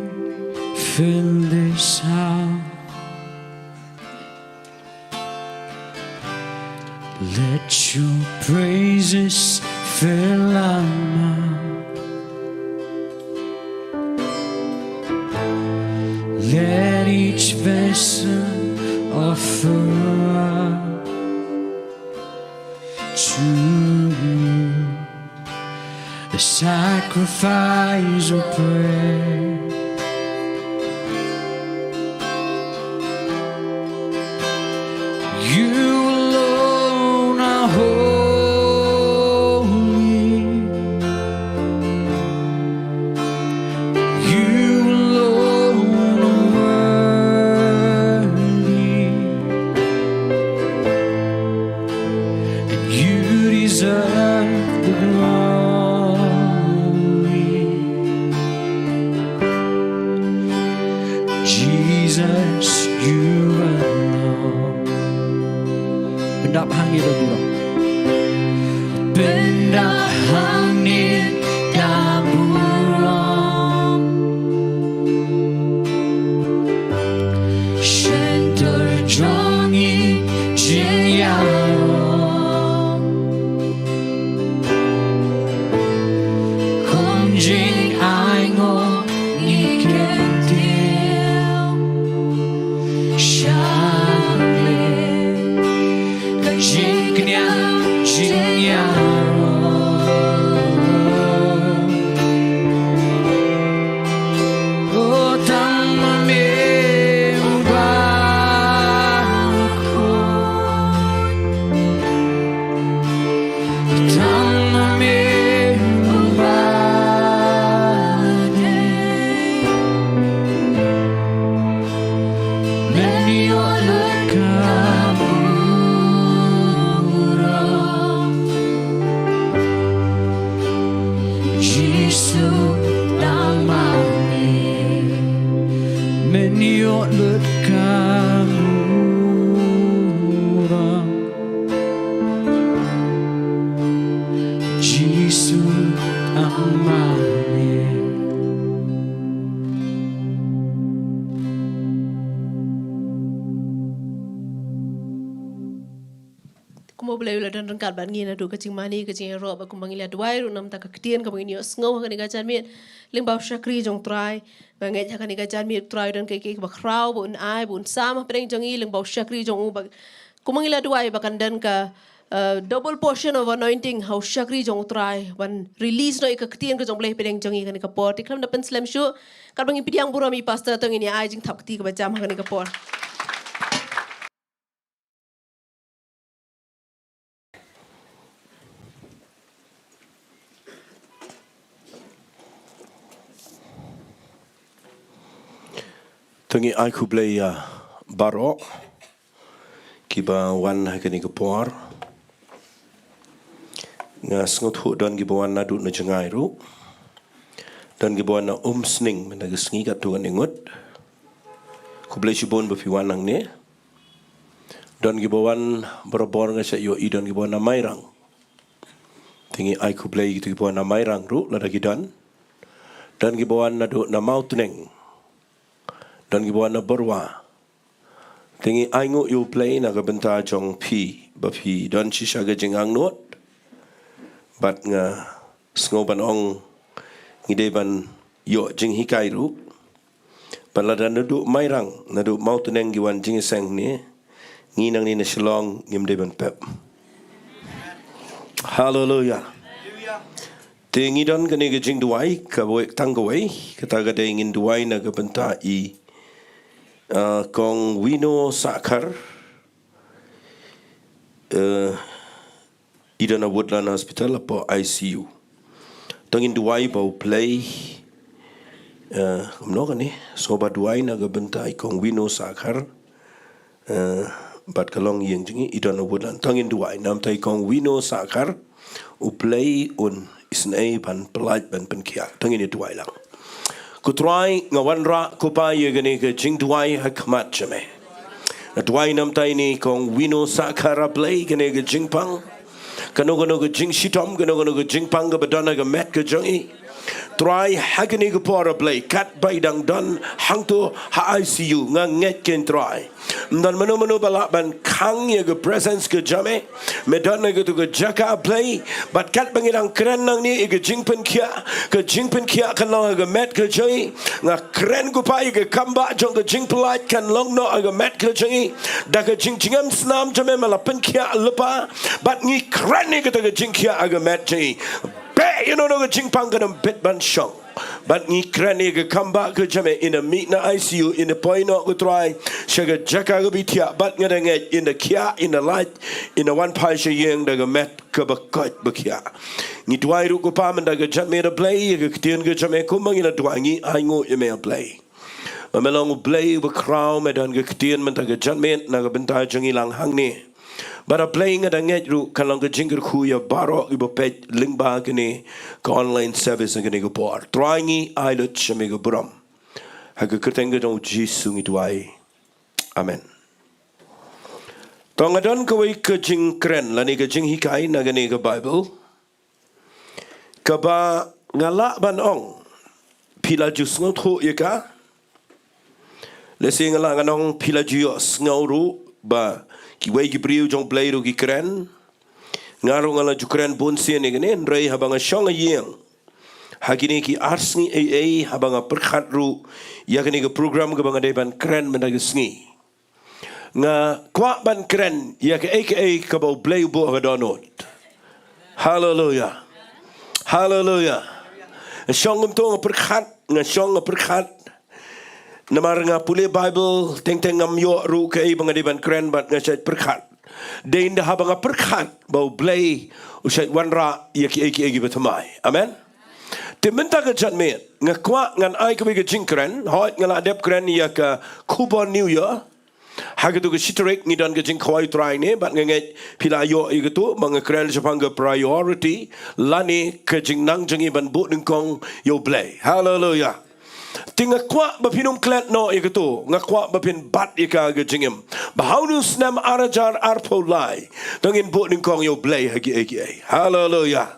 fill this house. Let your praises fill our mouth. Let each vessel offer up to you the sacrifice of praise. You alone are holy. You alone are worthy. And you deserve the glory. Jesus, you alone. Pyndap hangne da burom. Pyndap hangne da burom. Shyntur jong ngi jingïaroh. Kum jingainguh ngi kyntiew sha me. Ka jingkñia jingïaroh. Ka mura Jisu ang mane. Kumba U Blei u la don ryngkat bad ngi naduh ka jingmane ka jingïaroh, bad kumba ngi la duwai ruh namar ka ktien kaba ngin ïohsngew ha kane ka janmiet lyngba u shakri jong U Trai. Nga ngeit ha kane ka janmiet U Trai u don kaei kaei kaba khraw ba un ai, ba un sam hapdeng jong ngi lyngba u shakri jong u, bad kumba ngi la duwai ba kan don ka, uh, double portion of anointing ha u shakri jong U Trai, ban release noh ïa ka ktien ka jong U Blei hapdeng jong ngi ha kane ka por. Te khlem da pynslem shuh, katba ngi pdiang burom ïa i pastor, to ngin ïa ai jingthap kti kaba jam ha kane ka por. To ngin ai khublei ïa baroh kiba wan ha kane ka por. Nga sngewthuh don kiba wan naduh na jngai ruh. Don kiba wan na Umsning mynta ka sngi, katto katne ngut. Khublei shibun ba phi wan hangne. Don kiba wan barabor, nga shait ïohi don kiba wan na Mairang. Te ngin ai khublei ïa kito kiba wan na Mairang ruh lada ki don. Don kiba wan naduh na Mawtneng. Don kiba wan na Barwa. Te ngin ainguh ïa U Blei na ka bynta jong phi ba phi don shisha ka jingangnud. Bad nga sngew ban ong ngi dei ban ïoh jinghikai ruh. Bad lada naduh Mairang, naduh Mawtneng ki wan jingïaseng ne, ngi nangne na Shillong ngim dei ban pep. Haleluia. Te ngi don kane ka jingduwai kawei tang kawei, kata ka dei ngin duwai na ka bynta i, uh, Kong Wino Sahkhar. Uh, I don ha Woodland Hospital hapoh I C U. To ngin duwai ba U Blei, eh, kumno kane, sngewbha duwai na ka bynta i Kong Wino Sahkhar, eh, bad ka longïing jong i, i don ha Woodland. To ngin duwai namar i Kong Wino Sahkhar, U Blei un isynei ban pyllait ban pynkhiah. To ngin ïa duwai lang. Ko Trai, nga wanrah ko Pa ïa kane ka jingduwai ha khmat jong me. Nga duwai namar i Kong Wino Sahkhar, A Blei, kane ka jingpang, kano kano ka jingshitom, kano kano ka jingpang kaba don ha ka met ka jong i. Trai, ha kane ka por, A Blei, katba i dang don hangto ha I C U, nga ngeit kein Trai, ym don mano mano ba lah ban khang ïa ka presence ka jong me. Me don ha kato ka jaka, A Blei, bad katba ngi dang kren nangne ïa ka jingpynkhiah, ka jingpynkhiah kan long ha ka met ka jong i. Nga kren ko Pa ïa ka kambah jong ka jingpyllait kan long noh ha ka met ka jong i. Da ka jingjngem snam jong me, me la pynkhiah lypa, bad ngi kren ïa kata ka jingkhiah ha ka met jong i. Beh ïa no no ka jingpang kan ym bit ban shong. Bad ngi kren ïa ka kambah ka jong me, in da mih na I C U, in da poi noh ko Trai sha ka jaka kaba i thiah, bad nga da ngeit in da khiah, in da lait, in da wan phai sha ïing da ka met kaba koit ba khiah. Ngi duwai ruh ko Pa mynta ka janmiet, A Blei, ïa ka ktien ka jong me, kumba ngi la duwai ngi ainguh ïa me, A Blei. Ba me long U Blei uba khraw, me don ka ktien mynta ka janmiet na ka bynta jong ngi lang hangne. Bad A Blei, nga da ngeit ruh kan long ka jingkyrkhu ïa baroh kiba peit lyngba kane ka online service ha kane ka por. Trai, ngi ai lut sha me ka burom. Ha ka kyrteng ka jong U Jisu ngi duwai. Amen. To nga don kawei ka jingkren lane ka jinghikai na kane ka Baibl, kaba nga lah ban ong phi la ju sngewthuh ïa ka. Lehse nga lah ngan ong phi la ju ïohsngew ruh ba kiwei ki briew jong U Blei ruh ki kren. Nga ruh nga la ju kren bun sien ïa kane, hynrei haba nga shong ha ïing ha kine ki ar sngi eiei, haba nga pyrkhat ruh ïa kane ka program kaba nga dei ban kren mynta ka sngi, nga kwah ban kren ïa kaei kaei kaba U Blei u buh ha ka dohnud. Haleluia. Haleluia. Nga shong kumto, nga pyrkhat, nga shong nga pyrkhat. Namar nga pule Baibl, teng teng ngam ïoh ruh kaei ba nga dei ban kren, bad nga shait pyrkhat. Dei ynda haba nga pyrkhat ba U Blei u shait wanrah ïa kiei kiei kiba thymmai. Amen. Te mynta ka janmiet nga kwah ngan ai kawei ka jingkren, hooid nga la dep kren ïa ka khubor New Year. Ha kato ka shi tarik ngi don ka jingkhawai U Trai ne, bad nga ngeit phi la ïoh ïa kato, ba nga kren shaphang ka priority lane ka jingnang jong ngi ban buh nyngkong ïa U Blei. Haleluia. Te nga kwah ba phin ym klet noh ïa kato, nga kwah ba phin bat ïa ka ha ka jingim. Ba ha une u snem ar hajar arphew lai, to ngin buh nyngkong ïa U Blei ha kiei kiei. Haleluya.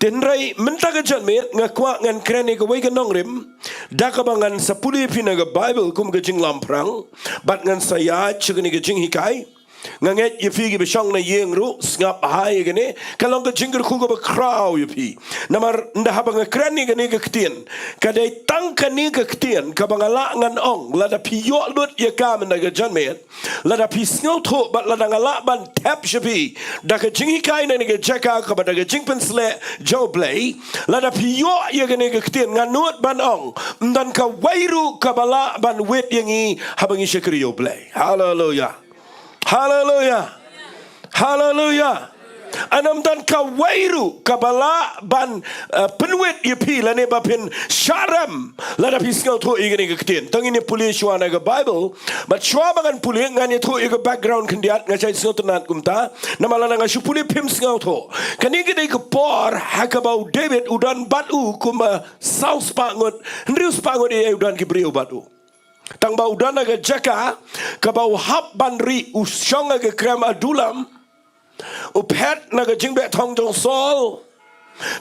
Te hynrei mynta ka janmiet nga kwah ngan kren ïa kawei ka nongrim, da kaba ngan sa pule ïa phi na ka Baibl kum ka jinglamphrang, bad ngan sa ïaid sha kane ka jinghikai. Nga ngeit ïa phi kiba shong na ïing ruh, sngap bha ïa kane, ka long ka jingkyrkhu kaba khraw ïa phi. Namar ynda haba nga kren ïa kane ka ktien, ka dei tang kane ka ktien kaba nga lah ngan ong, lada phi ïoh lut ïa ka mynta ka janmiet, lada phi sngewthuh bad lada nga lah ban thep sha phi da ka jinghikai na kane ka jaka, kaba da ka jingpynsleh jong U Blei, lada phi ïoh ïa kane ka ktien, nga nud ban ong, ym don kawei ruh kaba lah ban wit ïa ngi haba ngi shakri ïa U Blei. Haleluya. Haleluya. Haleluya. Ym don kawei ruh kaba lah ban, eh, pynwit ïa phi lane ba phin shah rem lada phi sngewthuh ïa kane ka ktien. To ngin ïa pule shuwa na ka Baibl, bad shuwa ba ngan pule ngan ïathuh ïa ka background khyndiat, nga shait sngewtynnat kumta. Namar lada nga shu pule phim sngewthuh. Kane ka dei ka por ha kaba u David u don bad u kumba saw spah ngut, hynriew spah ngut ïa u don ki briew bad u. Tang ba u don ha ka jaka kaba u hap ban rieh, u shong ha ka krem Adullam, u phet na ka jingbeh thong jong u Saul.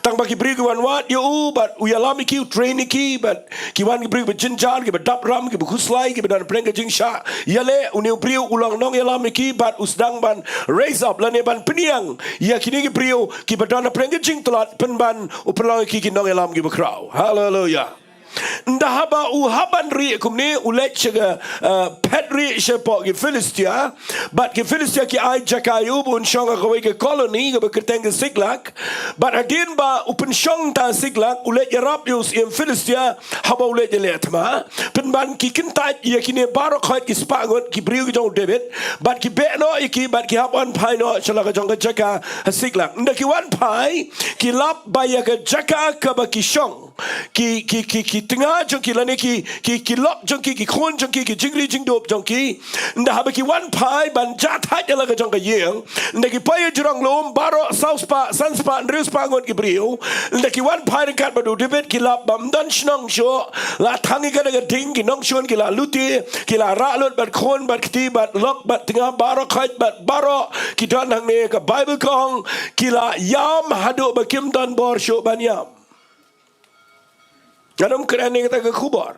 Tang ba ki briew ki wan wad ïa u, bad u ïalam ïa ki, u train ïa ki, bad ki wan ki briew kiba jynjar, kiba dap ram, kiba khuslai, kiba don pyrshah ka jingshah ïaleh, une u briew u long nongïalam ïa ki, bad u sdang ban raise up lane ban pynïang ïa kine ki briew kiba don pyrshah ka jingtlot, pynban u pynlong ïa ki ki nongïalam kiba khraw. Haleluya. Ynda haba u hap ban rieh kumne, u leit sha ka, eh, phet rieh shapoh ki Philistia, bad ki Philistia ki ai jaka ïa u ba un shong ha kawei ka colony kaba kyrteng ka Siklag, bad hadien ba u pynshong ha Siklag, u leit ïarap ïa u syiem Philistia, haba u leit ïaleh thma, pynban ki kyntait ïa kine baroh khoit ki spah ngut ki briew ki jong u David, bad ki beh noh ïa ki, bad ki hap wan phai noh sha la ka jong ka jaka ha Siklag. Ynda ki wan phai, ki lap ba ïa ka jaka kaba ki shong, ki, ki, ki, ki tnga jong ki lane ki, ki, ki lok jong ki, ki khun jong ki, ki jingri jingdup jong ki. Ynda haba ki wan phai ban jah thait ïa la ka jong ka ïing, ynda ki poi ha jrong lum baroh saw spah, san spah, hynriew spah ngut ki briew. Ynda ki wan phai ryngkat bad u David, ki lap ba ym don shnong shuh, la thang ïa ka da ka ding, ki nongshun ki la lute, ki la rah lut bad khun bad kti bad lok bad tnga baroh khoit bad baroh ki don hangne. Ka Baibl ka ong ki la ïam haduh ba kim don bor shuh ban ïam. Ngan ym kren ïa kata ka khubor.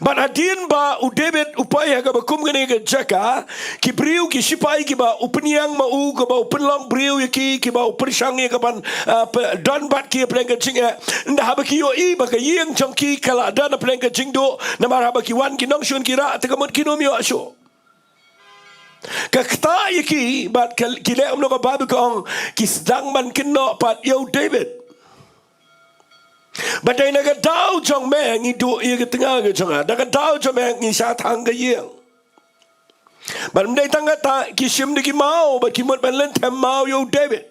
Bad hadien ba u David u poi ha kaba kum kane ka jaka, ki briew ki shipai kiba u pynïang ma u, kaba u pynlong briew ïa ki, kiba u pyrshang ïa ka ban, ah, pe-, don bad ki ha pdeng ka jingeh. Ynda haba ki ïohi ba ka ïing jong ki ka la don ha pdeng ka jingduh, namar haba ki wan ki nongshun ki rah, te ka mut kin ym ïoh shuh. Ka ktah ïa ki, bad ka, ki leh kumno, ka Baibl ka ong, ki sdang ban kynnoh pat ïa u David. Ba dei na ka daw jong me ngi duh ïa ka tnga ka jong nga, na ka daw jong me ngi shah thang ka ïing. Bad ym dei tang kata, ki shim da ki maw, bad ki mut ban lynthem maw ïa u David.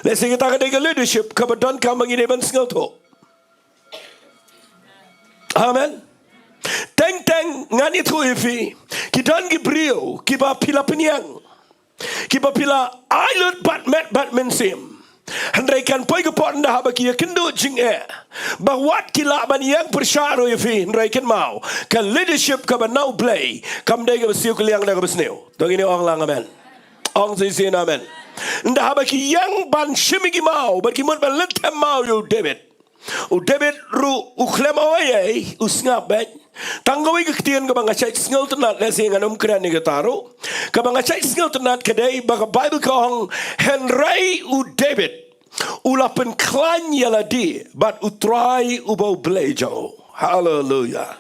Lehse kata ka dei ka leadership kaba donkam ba ngi dei ban sngewthuh. Amen. Teng teng ngan ïathuh ïa phi, ki don ki briew kiba phi la pynïang, kiba phi la ai lut bad met bad mynsiem. Hynrei kan poi ka por ynda haba ki ïakynduh jingeh, ba wat ki lah ban ïeng pyrshah ruh ïa phi, hynrei kynmaw, ka leadership kaba na u Blei kam dei kaba siew kylliang da kaba sniew. To ngin ong lang amen. Ong shisien amen. Ynda haba ki ïeng ban shim ïa ki maw, bad ki mut ban lynthem maw ïa u David, u David ruh u khlem ong ei ei, u sngap beit. Tang kawei ka ktien kaba nga shait sngewtynnat, lehse ngan ym kren ïa kata ruh. Kaba nga shait sngewtynnat ka dei ba ka Baibl ka ong, hynrei u David u la pynkhlaiñ ïa lade bad U Trai uba U Blei jong u. Haleluya.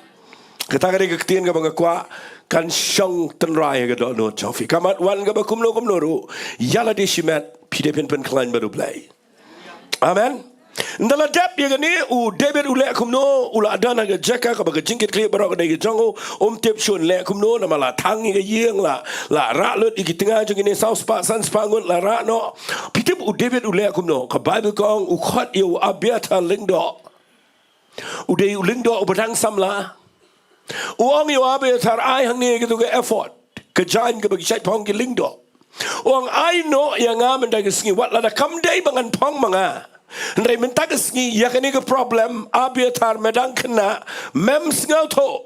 Kata ka dei ka ktien kaba nga kwah kan shong tynrai ha ka dohnud jong phi. Ka mat wan kaba kumno kumno ruh, ïa lade shimet phi dei phin pynkhlaiñ bad U Blei. Amen. Ynda la dep ïa kane, u David u leh kumno? U la don ha ka jaka kaba ka jingkitkhlieh baroh ka dei ka jong u. Um tip shuh un leh kumno, namar la thang ïa ka ïing, la, la rah lut ïa ki tnga jong kine saw spah san spah ngut, la rah noh. Phi tip u David u leh kumno? Ka Baibl ka ong u khot ïa u Abiathar lyngdoh. U dei u lyngdoh uba dang samla. U ong ïa u Abiathar, ai hangne katu ka ephod, ka jaiñ kaba ki shait phong ki lyngdoh. U ong, ai noh ïa nga mynta ka sngi, wat lada kam dei ba ngan phong ma nga, Hynrei mynta ka sngi ïa kane ka problem, Abiathar, me dang khynnah, mem sngewthuh,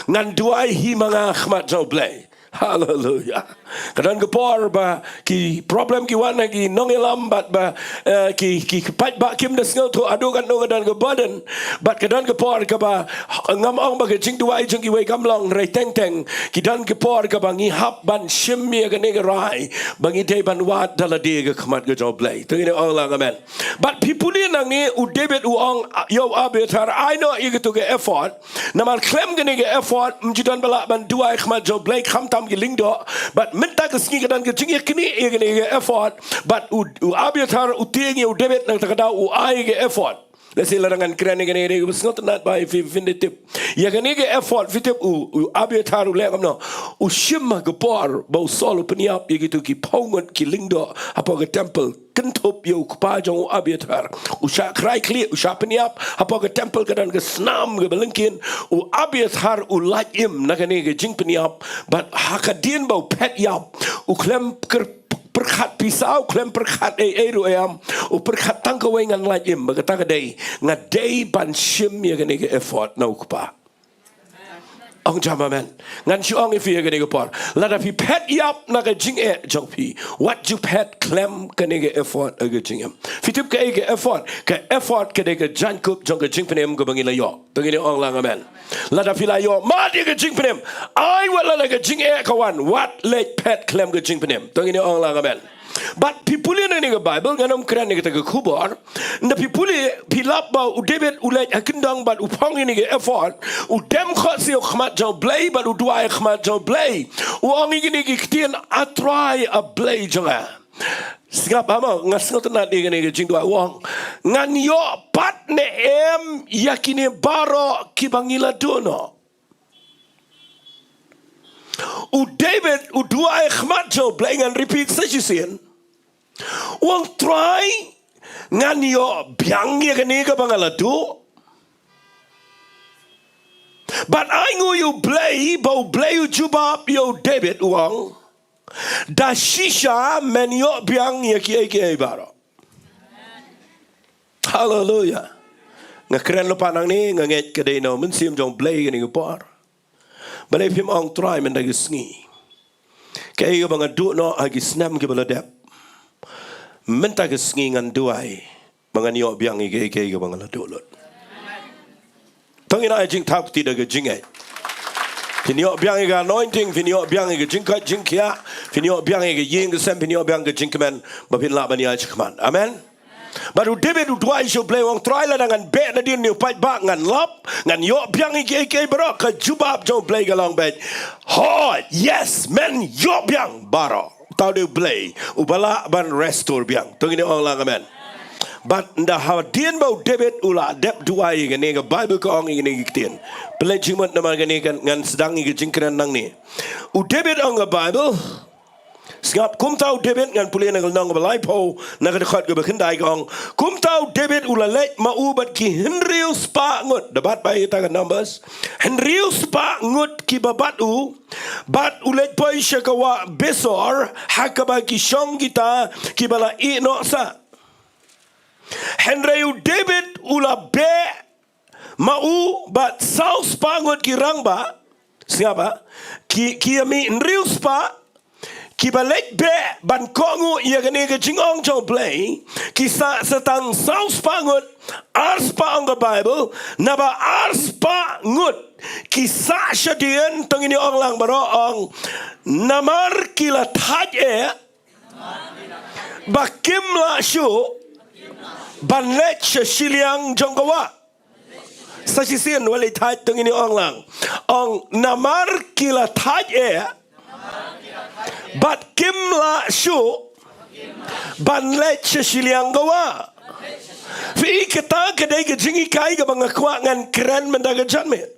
ngan duwai hi ma nga ha khmat jong U Blei. Haleluya. Ka don ka por ba ki problem ki wan na ki nongïalam bad ba, eh, ki, ki, ki paidbah kim da sngewthuh haduh katno ka don ka burden. Bad ka don ka por kaba ngam ong ba ka jingduwai jong kiwei kam long, hynrei teng teng ki don ka por kaba ngi hap ban shim ïa kane ka rai ba ngi dei ban wad da lade ha khmat ka jong U Blei. To ngin ong lang amen. Bad phi pule nangne, u David u ong ïa u Abiathar, ai noh ïa kito ki ephod. Namar khlem kane ka ephod, ym ju don ba lah ban duwai ha khmat jong U Blei, khamtam ki lyngdoh. Bad mynta ka sngi ka don ka jingïaknieh ïa kane ka ephod. Bad u, u Abiathar u tieng ïa u David, na kata ka daw u ai ka ephod. Lehse lada ngan kren ïa kane ka dei kaba sngewtynnat ba phi, phin da tip. Ïa kane ka ephod, phi tip u, u Abiathar u leh kumno. U shim ha ka por ba u Saul u pynïap ïa kito ki phew ngut ki lyngdoh hapoh ka temple. Kynthup ïa u kpa jong u Abiathar. U shah krai khlieh, u shah pynïap, hapoh ka temple ka don ka snam kaba lyngkien, u Abiathar u lait im na kane ka jingpynïap, bad ha ka dien ba u phet ïap, u khlem kyr-, pyrkhat pisa, u khlem pyrkhat ei ei ruh em, u pyrkhat tang kawei, ngan lait im, ba kata ka dei, nga dei ban shim ïa kane ka ephod na u kpa. Ong jam amen. Ngan shu ong ïa phi ha kane ka por. Lada phi phet ïap na ka jingeh jong phi, wat ju phet khlem kane ka ephod ha ka jingim. Phi tip kaei ka ephod? Ka ephod ka dei ka jaiñkup jong ka jingpynim kaba ngi la ïoh. To ngin ong lang amen. Lada phi la ïoh mad ïa ka jingpynim, ai wat lada ka jingeh ka wan, wat leit phet khlem ka jingpynim. To ngin ong lang amen. Bad phi pule na kane ka Bible, ngan ym kren ïa kata ka khubor. Nda phi pule, phi lap ba u David u leit ha kyndong bad u phong ïa kane ka ephod, u dem khohsiew ha khmat jong U Blei bad u duwai ha khmat jong U Blei. U ong ïa kine ki ktien, A Trai, A Blei jong nga. Sngap ha mo, nga sngewtynnat ïa kane ka jingduwai, u ong, ngan ïoh pat ne em ïa kine baroh kiba ngi la duh noh. U David u duwai ha khmat jong U Blei, ngan repeat sa shisien. U ong, Trai, ngan ïoh biang ïa kane kaba nga la duh? Bad ainguh ïa U Blei ba U Blei u jubab ïa u David, u ong, da shisha men ïoh biang ïa kiei kiei baroh. Haleluya. Nga kren lypa nangne, nga ngeit ka dei na u Mynsiem jong U Blei kane ka por. Balei phim ong, Trai, mynta ka sngi, kaei kaba nga duh noh ha ki snem kiba la dep, mynta ka sngi ngan duwai ba ngan ïoh biang ïa kiei kiei kaba nga la duh lut. To ngin ai jingthap kti da ka jingngeit. Phin ïoh biang ïa ka anointing, phin ïoh biang ïa ka jingkoit jingkhiah, phin ïoh biang ïa ka ïing ka sem, phin ïoh biang ka jingkmen, ba phin lah ban ïaid shakhmat. Amen. Bad u David u duwai sha U Blei, u ong, Trai, lada ngan beh nadien na u paidbah, ngan lap, ngan ïoh biang ïa kiei kiei baroh? Ka jubab jong U Blei ka long beit, hooid, yes, men ïoh biang baroh. Uta u dei U Blei uba lah ban restore biang. To ngin ong lang amen. Bad nda hadien ba u David u la dep duwai, ïa kane ka Bible ka ong ïa kine ki ktien. Pynleit jingmut namar kane kan ngan sdang ïa ka jingkren nangne. U David, ong ka Bible, sngap, kumta u David, ngan pule na ka lynnong kaba laiphew, na ka dkhot kaba khyndai, ka ong, kumta u David u la leit ma u bad ki hynriew spah ngut, da bat ba ïa kata ka Numbers, hynriew spah ngut kiba bad u, bad u leit poi sha ka wah Besor, ha kaba ki shong kita kiba la ïeh noh sah. Hynrei u David u la beh ma u bad saw spah ngut ki rangbah, sngap, ki, ki ïa mih hynriew spah, kiba leit beh ban kohnguh ïa kane ka jingong jong U Blei, ki sah sa tang saw spah ngut, ar spah, ong ka Bible, naba ar spah ngut ki sah shadien. To ngin ong lang baroh, ong, namar ki la thait eh ba kim lah shuh ban leit sha shiliang jong ka wah. Sa shisien, wat leit thait, to ngin ong lang. Ong, namar ki la thait eh bad kim lah shuh ban leit sha shiliang ka wah. Phi, kata ka dei ka jinghikai kaba nga kwah ngan kren mynta ka janmiet.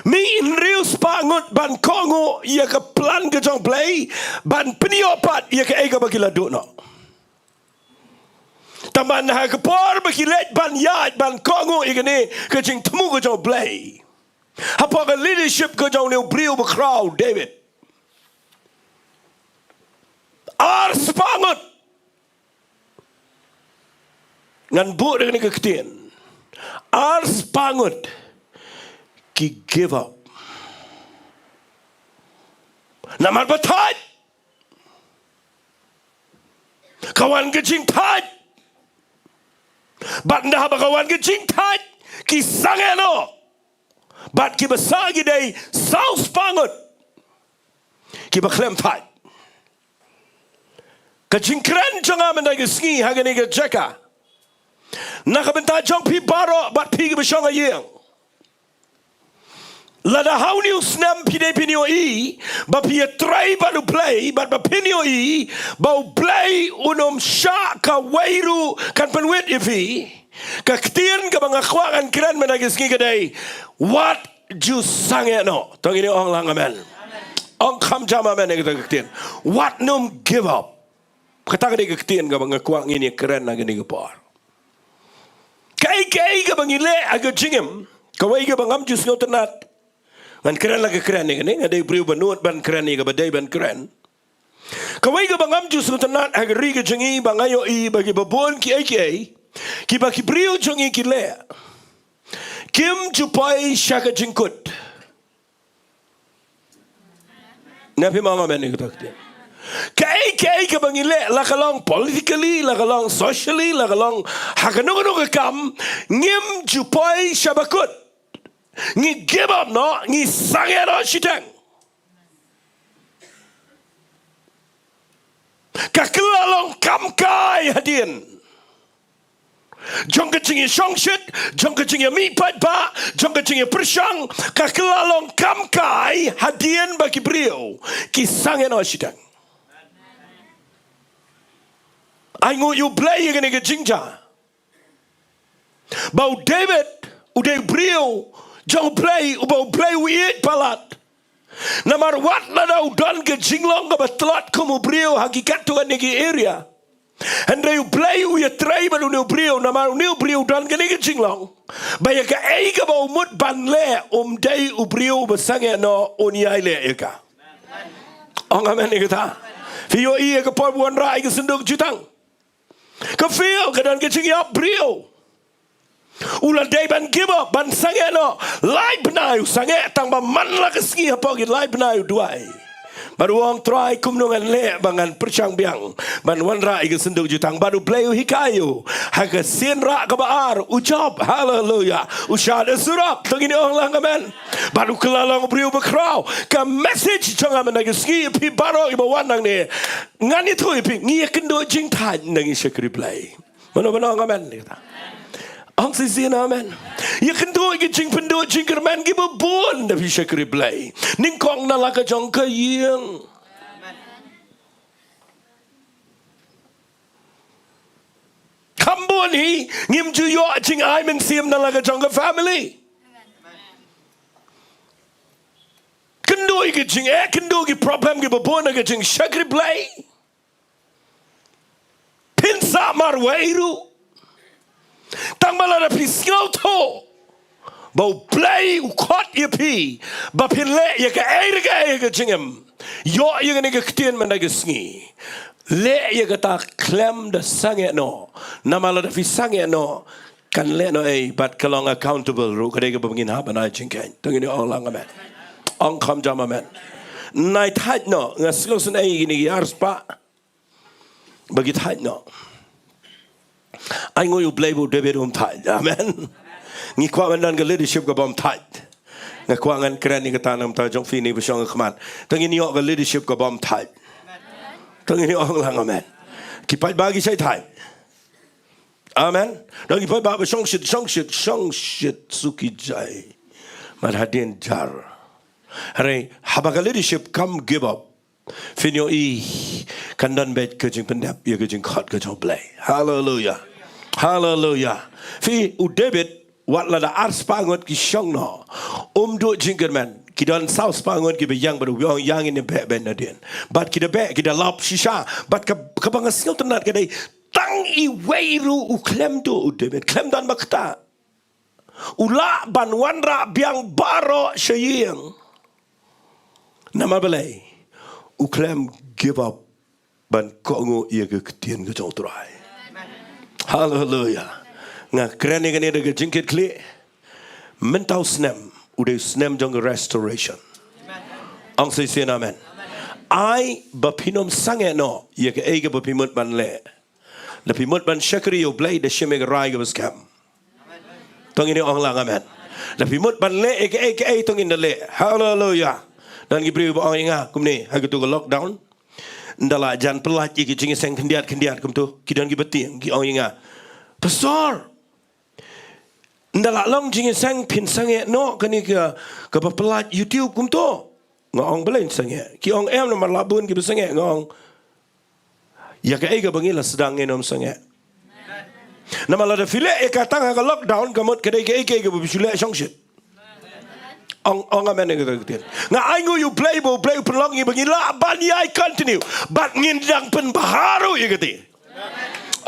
Mih hynriew spah ngut ban kohnguh ïa ka plan ka jong U Blei, ban pynïoh pat ïa kaei kaba ki la duh noh. Tangba ha ka por ba ki leit ban ïaid ban kohnguh ïa kane ka jingthmu ka jong U Blei, hapoh ka leadership ka jong une u briew bakhraw David, ar spah ngut Ngan buh da kane ka ktien. Ar spah ngut ki give up. Namar ba thait. Ka wan ka jingthait. Bad ynda haba ka wan ka jingthait, ki sangeh noh. Bad kiba sah ki dei saw spah ngut kiba khlem thait. Ka jingkren jong nga mynta ka sngi ha kane ka jaka, na ka bynta jong phi baroh bad phi kiba shong ha ïing. Lada ha une u snem phi dei phin ïohi ba phi ïatrei bad U Blei, bad ba phin ïohi ba U Blei un ym shah kawei ruh kan pynwit ïa phi, ka ktien kaba nga kwah ngan kren mynta ka sngi ka dei, wat ju sangeh noh. To ngin ong lang amen. Ong kham jam amen ïa kata ka ktien. Wat nym give up. Kata ka dei ka ktien kaba nga kwah ngin ïa kren ha kane ka por. Kaei kaei kaba ngi leh ha ka jingim, kawei kaba ngam ju sngewtynnat. Ngan kren la ka kren ïa kane, nga dei briew ba nud ban kren ïa kaba dei ban kren. Kawei kaba ngam ju sngewtynnat ha ka ri ka jong ngi ba nga ïohi ba kiba bun kiei kiei kiba ki briew jong ngi ki leh, kim ju poi sha ka jingkut. Na phi ma nga men ni kata kata. Kaei kaei kaba ngi leh, la ka long politically, la ka long socially, la ka long ha kano kano ka kam, ngim ju poi sha ba kut. Ngi give up noh, ngi sangeh noh shiteng. Ka kylla long kam kai hadien. Jong ka jingïashongshit, jong ka jingïamih paidbah, jong ka jingïapyrshang, ka kylla long kam kai hadien ba ki briew ki sangeh noh shiteng. Ai nguh ïa U Blei ïa kane ka jingjia. Ba u David u dei u briew jong U Blei, uba U Blei u ïeit palat. Namar wat lada u don ka jinglong kaba tlot kum u briew ha ki katto katne ki area, hynrei U Blei u ïatrei bad une u briew, namar une u briew u don kane ka jinglong ba ïa kaei kaba u mut ban leh, um dei u briew ba sangeh noh, un ïai leh ïa ka. Ong amen ïa kata. Phi ïohi ïa ka por ba wanrah ïa ka synduk jutang. Ka feel ka don ka jingïap briew. U la dei ban give up, ban sangeh noh. Lai bnai u sangeh, tang ba man la ka sngi hapoh ki lai bnai u duwai. Bad u ong, Trai, kumno ngan leh ba ngan pyrshang biang ban wanrah ïa ka synduk jutang? Bad U Blei u hikai ïa u. Ha ka sien rah kaba ar, u jop, haleluya, u shah da surok. To ngin ong lang amen. Bad u kylla long u briew bakhraw. Ka message jong nga mynta ka sngi, phi baroh iba wan nangne, ngan ïathuh ïa phi, ngi ïakynduh jingthait ynda ngi shakri Blei. Mano mano ong amen ïa kata? Ong shisien amen. Ïakynduh ïa ki jingpynduh jingkyrmen kiba bun ynda phi shakri Blei. Nyngkong na la ka jong ka ïing. Kham bun hi ngim ju ïoh jingai mynsiem na la ka jong ka family. Kynduh ïa ki jingeh, kynduh ïa ki problem kiba bun na ka jingshakri Blei. Phin sah marwei ruh. Tang ba lada phi sngewthuh ba U Blei u khot ïa phi ba phin leh ïa kaei re kaei ha ka jingim, ïoh ïa kane ka ktien mynta ka sngi. Leh ïa kata khlem da sangeh noh. Namar lada phi sangeh noh, kan leh noh ei, bad ka long accountable ruh, ka dei kaba ngin hap ban ai jingkheiñ. To ngin ong lang amen. Ong kham jam amen. Nai thait noh, nga sngewsynei ïa kine ki ar spah ba ki thait noh. Ai nguh ïa U Blei ba u David um thait. Amen. Ngi kwah ban don ka leadership kabym thait. Nga kwah ngan kren ïa kata namar ta jong phi ne ba shong ha khmat. To ngin ïoh ka leadership kabym thait. To ngin ïoh lang amen. Ki paidbah ki shait thait. Amen. To ki paidbah ba shongshit, shongshit, shongshit, suki jai. Mar hadien jar. Hare, haba ka leadership kam give up. Phin ïohi kan don beit ka jingpyndep ïa ka jingkhot ka jong U Blei. Haleluya. Haleluya. Phi, u David, wat lada ar spah ngut ki shong noh, um duh jingkyrmen. Ki don saw spah ngut kiba ïeng bad u ong ïa ngin ïa beh beit nadien. Bad ki da beh, ki da lap shisha. Bad ka, kaba nga sngewtynnat ka dei, tang iwei ruh u khlem duh u David, khlem don ba ktah. U lah ban wanrah biang baroh sha ïing. Namar balei? U khlem give up ban kohnguh ïa ka ktien ka jong U Trai. Haleluya. Nga kren ïa kane da ka jingkitkhlieh. Mynta u snem u dei u snem jong ka restoration. Ong sa shisien amen. Ai ba phin ym sangeh noh ïa kaei kaba phi mut ban leh. Lada phi mut ban shakri ïa U Blei, da shim ïa ka rai kaba skhem. To ngin ong lang amen. Lada phi mut ban leh ïa kaei kaei, to ngin da leh. Haleluya. Don ki briew ba ong ïa nga kumne ha katu ka lockdown, ynda la jan pyllait ïa ki jingïaseng khyndiat khyndiat kumto, ki don kiba tieng, ki ong ïa nga, Pastor, ynda la long jingïaseng phin sangeh noh kane ka, kaba pyllait YouTube kumto? Nga ong, balei ngin sangeh? Ki ong, em, namar la bun kiba sangeh. Nga ong, ïa kaei kaba ngi la sdang ngin ym sangeh. Namar lada phi leh ïa ka tang ha ka lockdown, ka mut ka dei kaei kaei kaba phi shu leh shongshit. Ong, ong amen ïa kata ka ktien. Nga ainguh ïa U Blei ba U Blei u pynlong ïa ba ngin lah ban ïai continue. Bad ngin dang pynbha ruh ïa kata.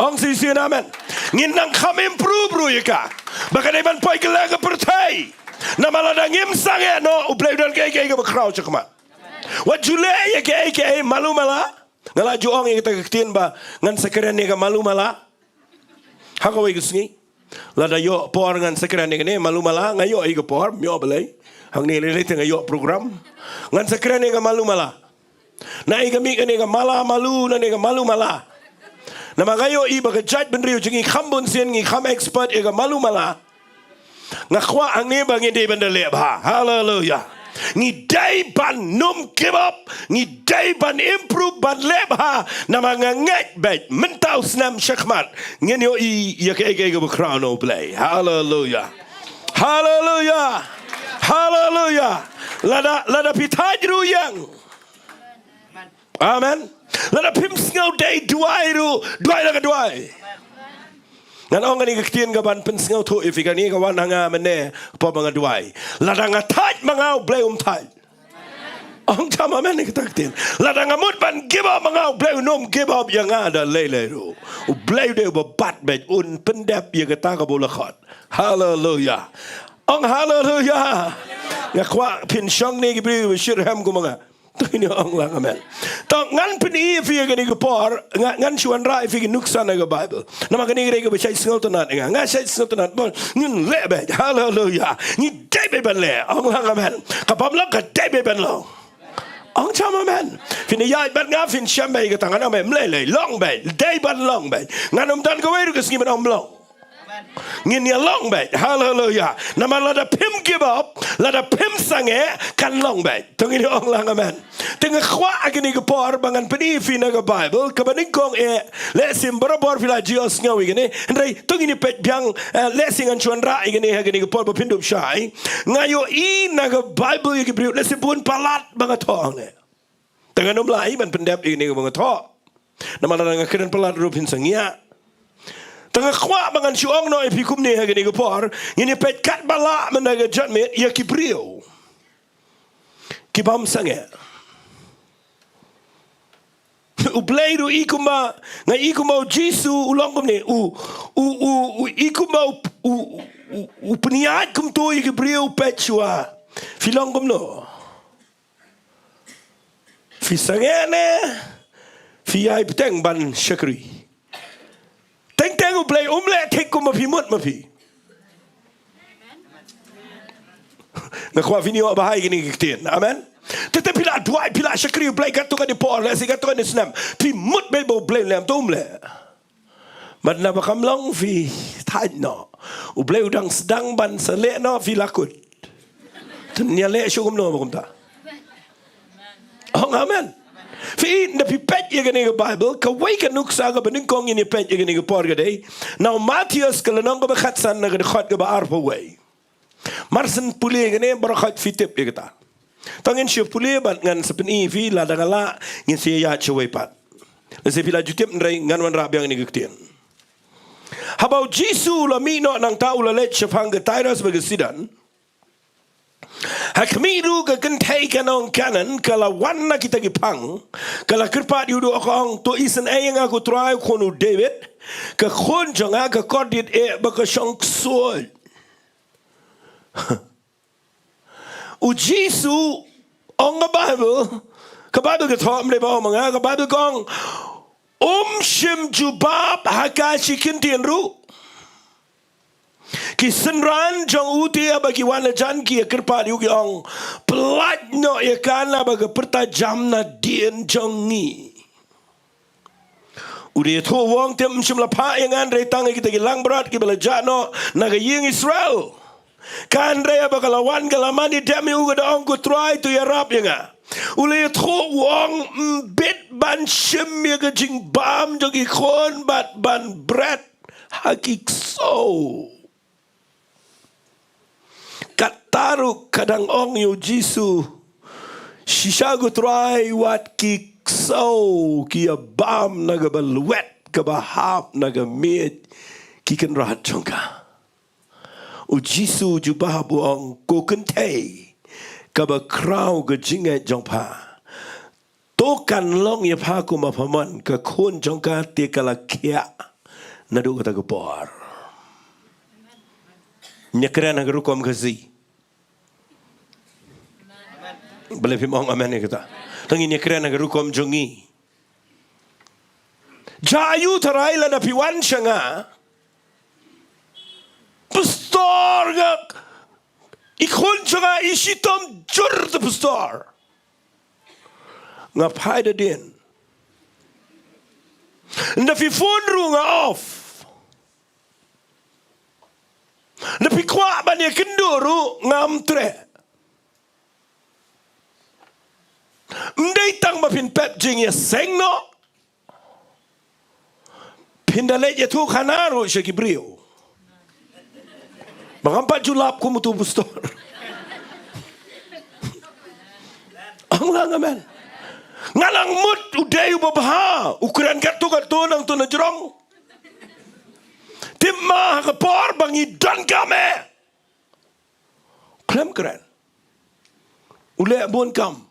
Ong sa shisien amen. Ngin nang kham improve ruh ïa ka, ba ka dei ban poi kylleng ka pyrthei. Namar lada ngim sangeh noh, U Blei u don kaei kaei kaba khraw shakhmat. Wat ju leh ïa kaei kaei malu mala. Nga la ju ong ïa kata ka ktien ba ngan sa kren ïa ka malu mala ha kawei ka sngi. Lada ïoh por ngan sa kren ïa kane malu mala, nga ïoh ïa ka por, ym ïoh balei. Hangne lei lei te nga ïoh program. Ngan sa kren ïa ka malu mala. Na ïa ka mih kane ka mala malu, na ne ka malu mala. Namar nga ïohi ba ka jaitbynriew jong ngi kham bun sien ngi kham expert ïa ka malu mala. Nga kwah hangne ba ngi dei ban da leh bha. Haleluya. Ngi dei ban ym give up. Ngi dei ban improve, ban leh bha. Namar nga ngeit beit mynta u snem shakhmat ngin ïohi ïa kaei kaei kaba khraw na U Blei. Haleluya. Haleluya. Haleluya. Lada, lada phi thait ruh ïeng. Amen. Lada phim sngew dei duwai ruh, duwai la ka duwai. Ngan ong kane ka ktien ka ban pynsngewthuh ïa phi, kane ka wan ha nga mynne, por ba nga duwai. Lada nga thait ma nga, U Blei um thait. Ong jam amen ïa kata ka ktien. Lada nga mut ban give up ma nga, U Blei un ym give up ïa nga da lei lei ruh. U Blei u dei uba bat beit, un pyndep ïa kata kaba u la khot. Haleluya. Ong haleluya. Nga kwah phin shong ne ki briew ba shitrhem kum ma nga. To ngin ong lang amen. To ngan pyni ïa phi ïa kane ka por, nga, ngan shu wanrah ïa phi ki nuksa na ka Bible. Namar kane ka dei kaba shait sngewtynnat ïa nga. Nga shait sngewtynnat bha. Ngin leh beit. Haleluya. Ngi dei beit ban leh. Ong lang amen. Ka bym long ka dei beit ban long. Ong jam amen. Phin ïaid bad nga phin shem beit ïa kata, ngan ong beit, ym lei lei, long beit. Dei ban long beit. Ngan ym don kawei ruh ka sngi ban ym long. Ngin ïa long beit. Haleluya. Namar lada phim give up, lada phim sangeh, kan long beit. To ngin ong lang amen. Te nga kwah ha kane ka por ba ngan pyni ïa phi na ka Bible, kaba nyngkong eh, lehse barabor phi la ju ïohsngew ïa kane. Hynrei to ngin ïa peit biang, eh, lehse ngan shu wanrah ïa kane ha kane ka por ba phin dup shai. Nga ïohi na ka Bible ïa ki briew, lehse bun palat ba nga thoh hangne. Te ngan ym lah ban pyndep ïa kane kaba nga thoh. Namar lada nga kren palat ruh phin sa ngiah. Te nga kwah ba ngan shu ong noh ïa phi kumne ha kane ka por, ngin ïa peit katba lah mynta ka janmiet ïa ki briew ki bym sangeh. U Blei ruh i kumba, nga i kumba U Jisu u long kumne, u, u, u, u i kumba u, u, u, u pynïaid kumto ïa ki briew, peit shuwa. Phi long kumno? Phi sangeh ne phi ïai bteng ban shakri? Teng teng U Blei um leh thik kumba phi mut ma phi. Nga kwah phin ïoh bha ïa kine ki ktien. Amen. Te te phi la duwai, phi la shakri U Blei katto katne por, lehse katto katne snem. Phi mut beit ba U Blei un leh, to um leh. Bad naba kam long phi thait noh. U Blei u dang sdang ban sa leh noh, phi la kut. Te ngin ïa leh shuh kumno ba kumta. Ong amen. Phi, ynda phi peit ïa kane ka Bible, kawei ka nuksa kaba nyngkong ngin ïa peit ïa kane ka por ka dei na u Mathaios ka lynnong kaba khatsan na ka dkhot kaba arphew wei. Mar shen pule ïa kane baroh khoit phi tip ïa kata. To ngin shu pule bad ngan sa pyni ïa phi, lada nga lah ngin sa ïaid shawei pat. Lehse phi la ju tip hynrei ngan wanrah biang ïa kane ka ktien. Haba U Jisu u la mih noh nangta u la leit shaphang ka Tairos bad ka Sidon. Ha khmih ruh ka kynthei ka nong Kanaan ka la wan na kita ki phang, ka la kyrpad ïa u, ka ong, to isynei ïa nga ko Trai, khun u David, ka khun jong nga ka kordit eh bad ka shong ksuid. U Jisu, ong ka Bible, ka Bible ka thoh, ym dei ba ong ma nga, ka Bible ka ong, Um shym jubab ha ka shi kyntien ruh. Ki synran jong u te haba ki wan hajan ki ïa kyrpad ïa u ki ong, pyllait noh ïa ka naba ka pyrta jam nadien jong ngi. U dei ïathuh u ong, te ym shym la phah ïa nga hynrei tang ïa kita ki langbrot kiba la jah noh na ka ïing Israel. Ka hynrei haba ka la wan ka la mane dem ïa u, ka da ong, ko Trai, to ïarap ïa nga. U la ïathuh u ong, ym bit ban shim ïa ka jingbam jong ki khun bad ban bret ha ki ksew. Kata ruh ka dang ong ïa u Jisu, shisha ko Trai, wat ki ksew ki ïa bam na kaba lwet kaba hap na ka miej ki kynrad jong ka. U Jisu u jubab u ong, ko kynthei kaba khraw ka jingngeit jong pha, to kan long ïa pha kumba pha mon, ka khun jong ka te ka la khiah naduh kata ka por. Ngin ïa kren ha ka rukom Khasi. Balei phim ong amen ïa kata? Tang ngin ïa kren ha ka rukom jong ngi. Jia aiu tharai lada phi wan sha nga, Pastor, nga, i khun jong nga i shitom jur te Pastor. Nga phai da dien. Nda phi phone ruh nga off. Nda phi kwah ban ïa kynduh ruh ngam treh. Ym dei tang ba phin pep jingïaseng noh. Phin da leit ïathuh khana ruh sha ki briew. Ba ngam pat ju lap kum utu u Pastor. Ong lang amen. Nga la mut u dei uba bha, u kren katto katto nangto na jrong. Tip ma ha ka por ba ngi donkam eh. Khlem kren. U leh bun kam.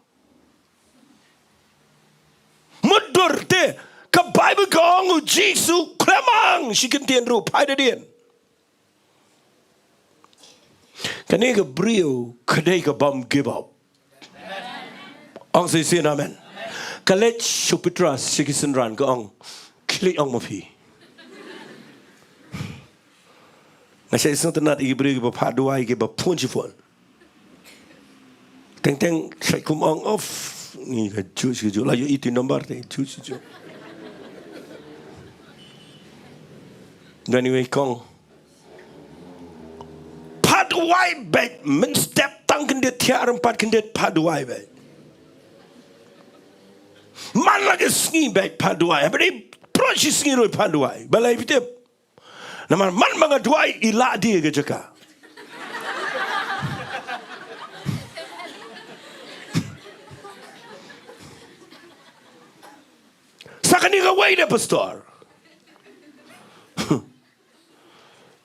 Mutdur te, ka Baibl ka ong u Jisu khlem ong shi kyntien ruh, phai da dien. Kane ka briew ka dei ka bym give up. Ong shisien amen. Ka leit sha u Petros sha ki synran ka ong, khie leit ong ma phi. Nga shait sngewtynnat ïa ki briew kiba phah duwai kiba phone shi phone. Teng teng shait kum ong off. Ngi ka juh shi ka juh, la ïohi ïa u number te juh shi juh. Anyway, kong. Phah duwai beit, mynstep tang kyndit thiah rympad kyndit phah duwai beit. Man la ka sngi beit phah duwai, haba dei pynroi shi sngi ruh phah duwai. Balei phi tip? Namar man ba nga duwai i lah die ka jaka. Sa kane kawei de Pastor.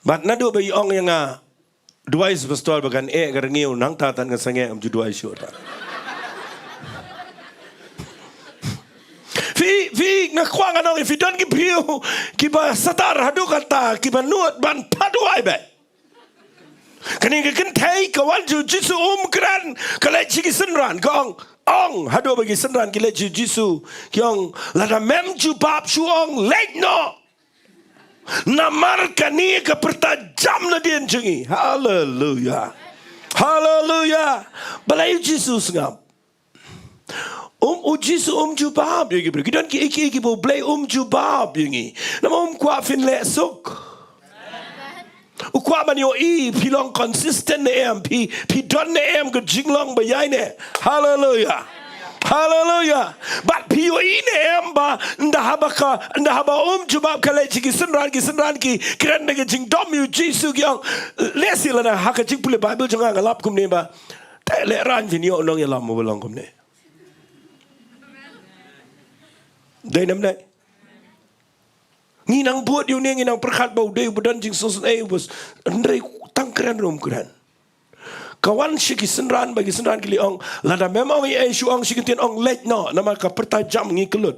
Bad naduh ba i ong ïa nga, duwai sha Pastor ba kan eh ka rngiew, nangta tan nga sangeh, ngam ju duwai shuh ta. Phi, phi, nga kwah ngan ong, phi don ki briew kiba satar haduh katta, kiba nud ban phah duwai beit. Kane ka kynthei ka wan sha u Jisu, um kren, ka leit sha ki synran, ka ong, ong, haduh ba ki synran ki leit sha u Jisu, ki ong, lada mem jubab shu ong, leit noh. Namar kane ka pyrta jam nadien jong ngi. Haleluya. Haleluya. Balei u Jisu sngap? Um, u Jisu um jubab ïa ki briew. Ki don kiei kiei kiba u Blei um jubab ïa ngi. Namar um kwah phin leh suk. U kwah ban ïohi phi long consistent ne em, phi, phi don ne em ka jinglong ba ïai ne. Haleluya. Haleluya. Bad phi ïohi ne em ba ynda haba ka, ynda haba um jubab ka leit sha ki synran, ki synran ki kren da ka jingdom ïa u Jisu, ki ong, lehse lada ha ka jingpule Baibl jong nga nga lap kumne ba, te lehraiñ phin ïoh u nongïalam uba long kumne. Dei ne ym dei? Ngi nang bud ïa une, ngi nang pyrkhat ba u dei uba don jingsngewsynei, uba s-, hynrei tang kren ruh um kren. Ka wan sha ki synran, ba ki synran ki la ong, lada mem ong ei ei shu ong shi kyntien, ong leit noh, namar ka pyrta jam, ngi kyllut.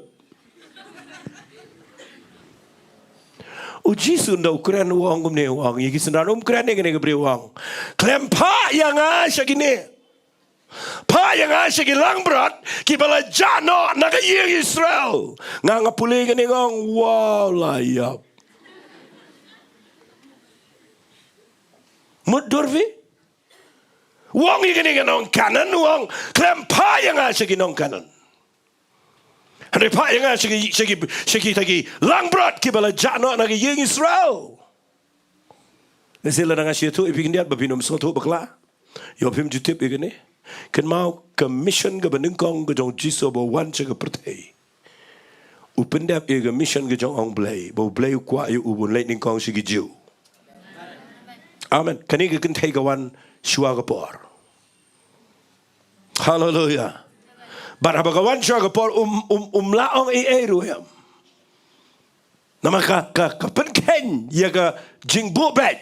U Jisu ynda u kren u ong kumne, u ong ïa ki synran, um kren ïa kane ka briew, u ong, khlem phah ïa nga sha kine. Phah ïa nga sha ki langbrot kiba la jah noh na ka ïing Israel. Nga nga pule kane nga ong, wow, la ïap. Mutdur phi? U ong ïa kine ki nong Kanaan, u ong, khlem phah ïa nga sha ki nong Kanaan. Hynrei phah ïa nga sha ki, sha ki, sha kita ki langbrot kiba la jah noh na ka ïing Israel. Lehse lada nga shu ïathuh ïa phi khyndiat ba phin ym sngewthuh bakla. Ïoh phim ju tip ïa kane. Kynmaw ka mission kaba nyngkong ka jong U Jisu ba u wan sha ka pyrthei. U pyndep ïa ka mission ka jong U Blei, ba U Blei u kwah ïa u ban leit nyngkong sha ki Jiw. Amen. Kane ka kynthei ka wan shuwa ka por. Haleluya. Bad haba ka wan shuwa ka por, um, um, um lah ong ei ei ruh em. Namar ka, ka, ka pynkheiñ ïa ka jingbuh beit.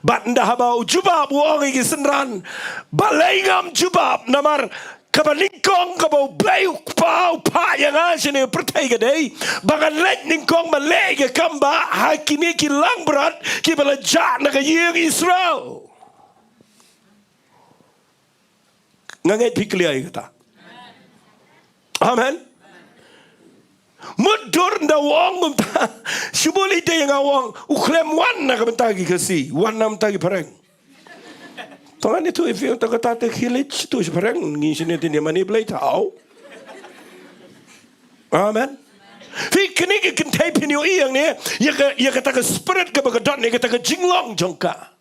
Bad ynda haba u jubab u ong ïa ki synran, balei ngam jubab, namar kaba nyngkong kaba U Blei u Kpa u phah ïa nga shane pyrthei ka dei ba ngan leit nyngkong ban leh ïa ka kam bah ha kine ki langbrot kiba la jah na ka ïing Israel. Nga ngeit phi clear ïa kata. Amen. Mutdur ynda u ong kumta. Shu bun ïa nga u ong, u khlem wan na ka bynta ki Khasi, wan na ka bynta ki phareng. To ngan ïathuh ïa phi, to kata te khie leit to sha phareng, ngi shane te ne mane Blei thaw. Amen. Phi kane ka kynthei phin ïohi hangne ïa ka, ïa kata ka spirit kaba ka don, ïa kata ka jinglong jong ka.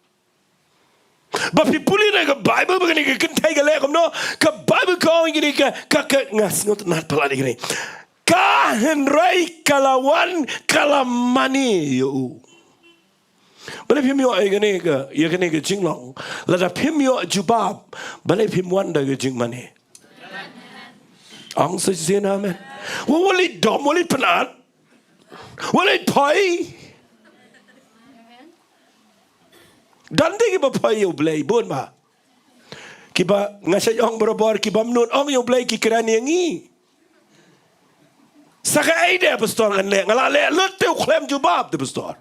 Ba phi pule na ka Bible ba kane ka kynthei ka leh kumno, ka Bible ka ong kane ka, ka, ka, nga sngewtynnat palat ïa kane. Ka hynrei ka la wan ka la mane ïa u. Balei phim ïoh ïa kane ka, ïa kane ka jinglong? Lada phim ïoh jubab, balei phim wan da ka jingmane? Ong sa shisien amen. Wa, wa leit dom, wa leit pynat, wa leit poi. Don de kiba poi ïa U Blei bun bah. Kiba nga shait ong barabor, kibym nud ong ïa U Blei ki kren ïa ngi. Sa kaei de pastor ngan leh, nga la leh lut te u khlem jubab de pastor.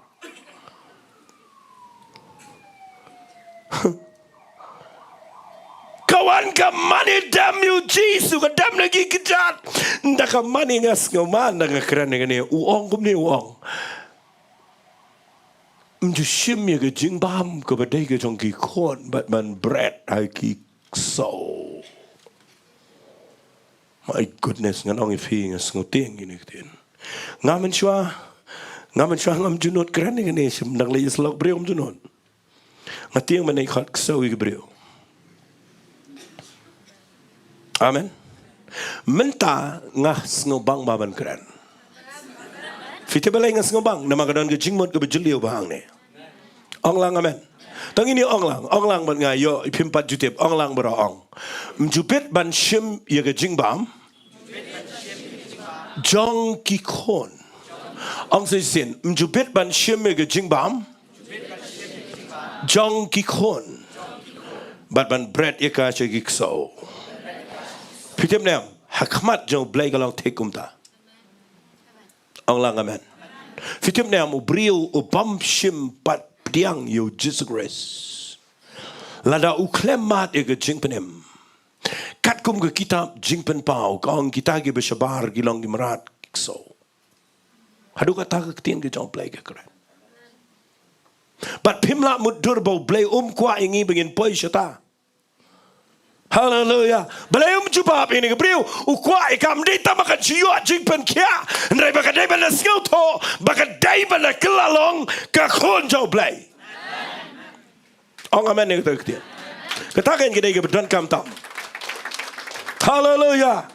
Ka wan ka mane dem ïa U Jisu, ka dem na ki kjat. Ynda ka mane nga sngewman, ynda nga kren ïa kane, u ong kumne u ong. Ym ju shim ïa ka jingbam kaba dei ka jong ki khun bad ban bret ha ki ksew. My goodness, ngan ong ïa phi nga sngewtieng ïa kine ki ktien. Nga mynshuwa, nga mynshuwa ngam ju nud kren ïa kine, shim dang leit ïasyllok briew ngam ju nud. Nga tieng ban ïa khot ksew ïa ki briew. Amen. Mynta nga sngewbang ba ban kren. Phi tip balei nga sngewbang? Namar ka don ka jingmut kaba jylliew ba hangne. Ong lang amen. Tang ini ong lang, ong lang bad nga ïoh, phim pat ju tip, ong lang baroh ong. Ym ju bit ban shim ïa ka jingbam jong ki khun. Ong sa shisien, ym ju bit ban shim ïa ka jingbam jong ki khun bad ban bret ïa ka sha ki ksew. Phi tip ne em, ha khmat jong U Blei ka long thik kumta. Ong lang amen. Phi tip ne em, u briew u bym shym pat pdiang ïa U Jisu Khrist, lada u khlem mad ïa ka jingpynim. Katkum ka kitab Jingpynpaw ka ong, kita kiba shabar ki long ki mrad ki ksew. Haduh kata ka ktien ka jong U Blei ka kren. Bad phim lah mutdur ba U Blei um kwah ïa ngi ba ngin poi shata. Haleluya. Balei um jubab ïa kane ka briew? U kwah ïa ka, ym dei tang ba kan shu ïoh jingpynkhiah, hynrei ba ka dei ban da sngewthuh, ba ka dei ban da kylla long ka khun jong U Blei. Ong amen ïa kata ka ktien. Kata ka dei kaba donkam tam. Haleluya.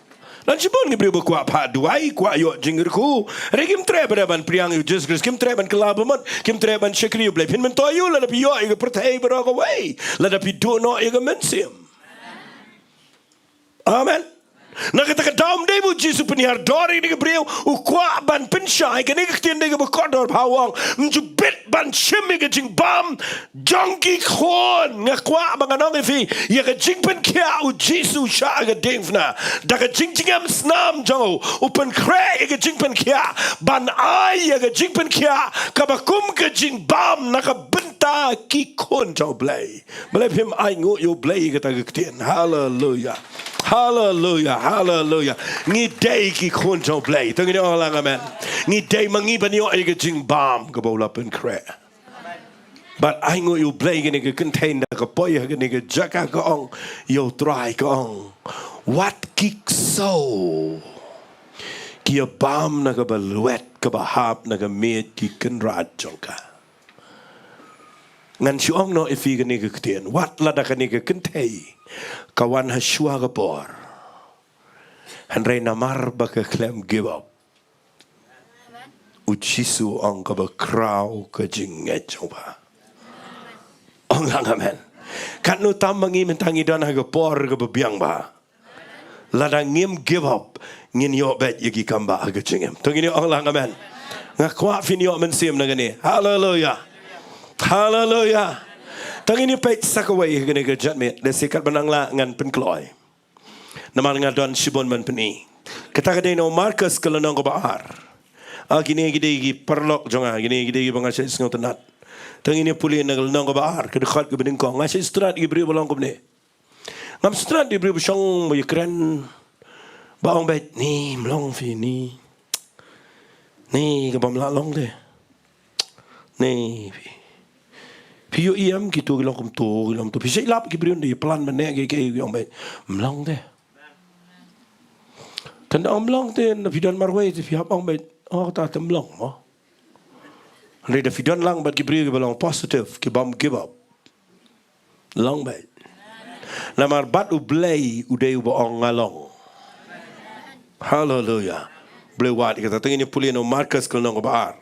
Don shibun ki briew ba kwah phah duwai, kwah ïoh jingkyrkhu, hynrei kim treh ba dei ban pdiang ïa U Jisu Khrist, kim treh ban kylla ba mut, kim treh ban shakri ïa U Blei. Phin myntoi ïa u lada phi ïoh ïa ka pyrthei baroh kawei, lada phi duh noh ïa ka mynsiem. Amen. Na kata ka daw ym dei ba u Jisu u pynhiar dor ïa kane ka briew, u kwah ban pynshai, kane ka ktien dei kaba kordor bha, u ong, ym ju bit ban shim ïa ka jingbam jong ki khun. Nga kwah ba ngan ong ïa phi, ïa ka jingpynkhiah u Jisu sha ka diengphna. Da ka jingjngem snam jong u, u pynkhreh ïa ka jingpynkhiah ban ai ïa ka jingpynkhiah kaba kum ka jingbam na ka bynta ki khun jong u Blei. Balei phim ainguh ïa u Blei ïa kata ka ktien? Haleluia. Haleluia. Haleluia. Ngi dei ki khun jong u Blei. To ngin ong lang amen. Ngi dei ma ngi ban ïoh ïa ka jingbam kaba u la pynkhreh. Bad ainguh ïa u Blei, kane ka kynthei ynda ka poi ha kane ka jaka ka ong ïa u Trai, ka ong, wat ki ksew ki ïa bam na kaba lwet kaba hap na ka miej ki kynrad jong ka. Ngan shu ong noh ïa phi kane ka ktien, wat lada kane ka kynthei ka wan ha shuwa ka por, hynrei namar ba ka khlem give up, u Jisu u ong kaba khraw ka jingngeit jong u. Ong lang amen. Katno tam ma ngi mynta ngi don ha ka por kaba biang bha. Lada ngim give up, ngin ïoh beit ïa ki kam bha ha ka jingim. To ngin ïa ong lang amen. Nga kwah phin ïoh mynsiem na kane. Haleluia. Haleluia. To ngin ïa peit sa kawei ha kane ka janmiet. Lehse katba nang lah ngan pynkloi. Namar nga don shibun ban pyni. Kata ka dei na u Markos ka lynnong kaba ar. Ah, kine ki dei ki paralok jong nga, kine ki dei kiba nga shait sngewtynnat. To ngin ïa pule na ka lynnong kaba ar, ka dkhot kaba nyngkong. Nga shait sngewtynnat ïa ki briew ba long kumne. Ngam sngewtynnat ïa ki briew ba shong ba ïakren, ba ong beit, ni, ym long phi, ni. Ni, kaba ym lah long te. Ni, phi, phi ïohi em, kito ki long kumto, ki long kumto. Phi shait lap ki briew, ynda ki plan ban neh kiei kiei, ki ong beit, ym long te. Tang da ym long te, ynda phi don marwei te phi hap ong beit, oh, kata te ym long mo. Hynrei da phi don lang bad ki briew kiba long positive, ki bym give up, long beit. Namar bad u Blei u dei uba ong nga long. Haleluia. Blei wad ïa kata. To ngin ïa pule na u Markos ka lynnong kaba ar.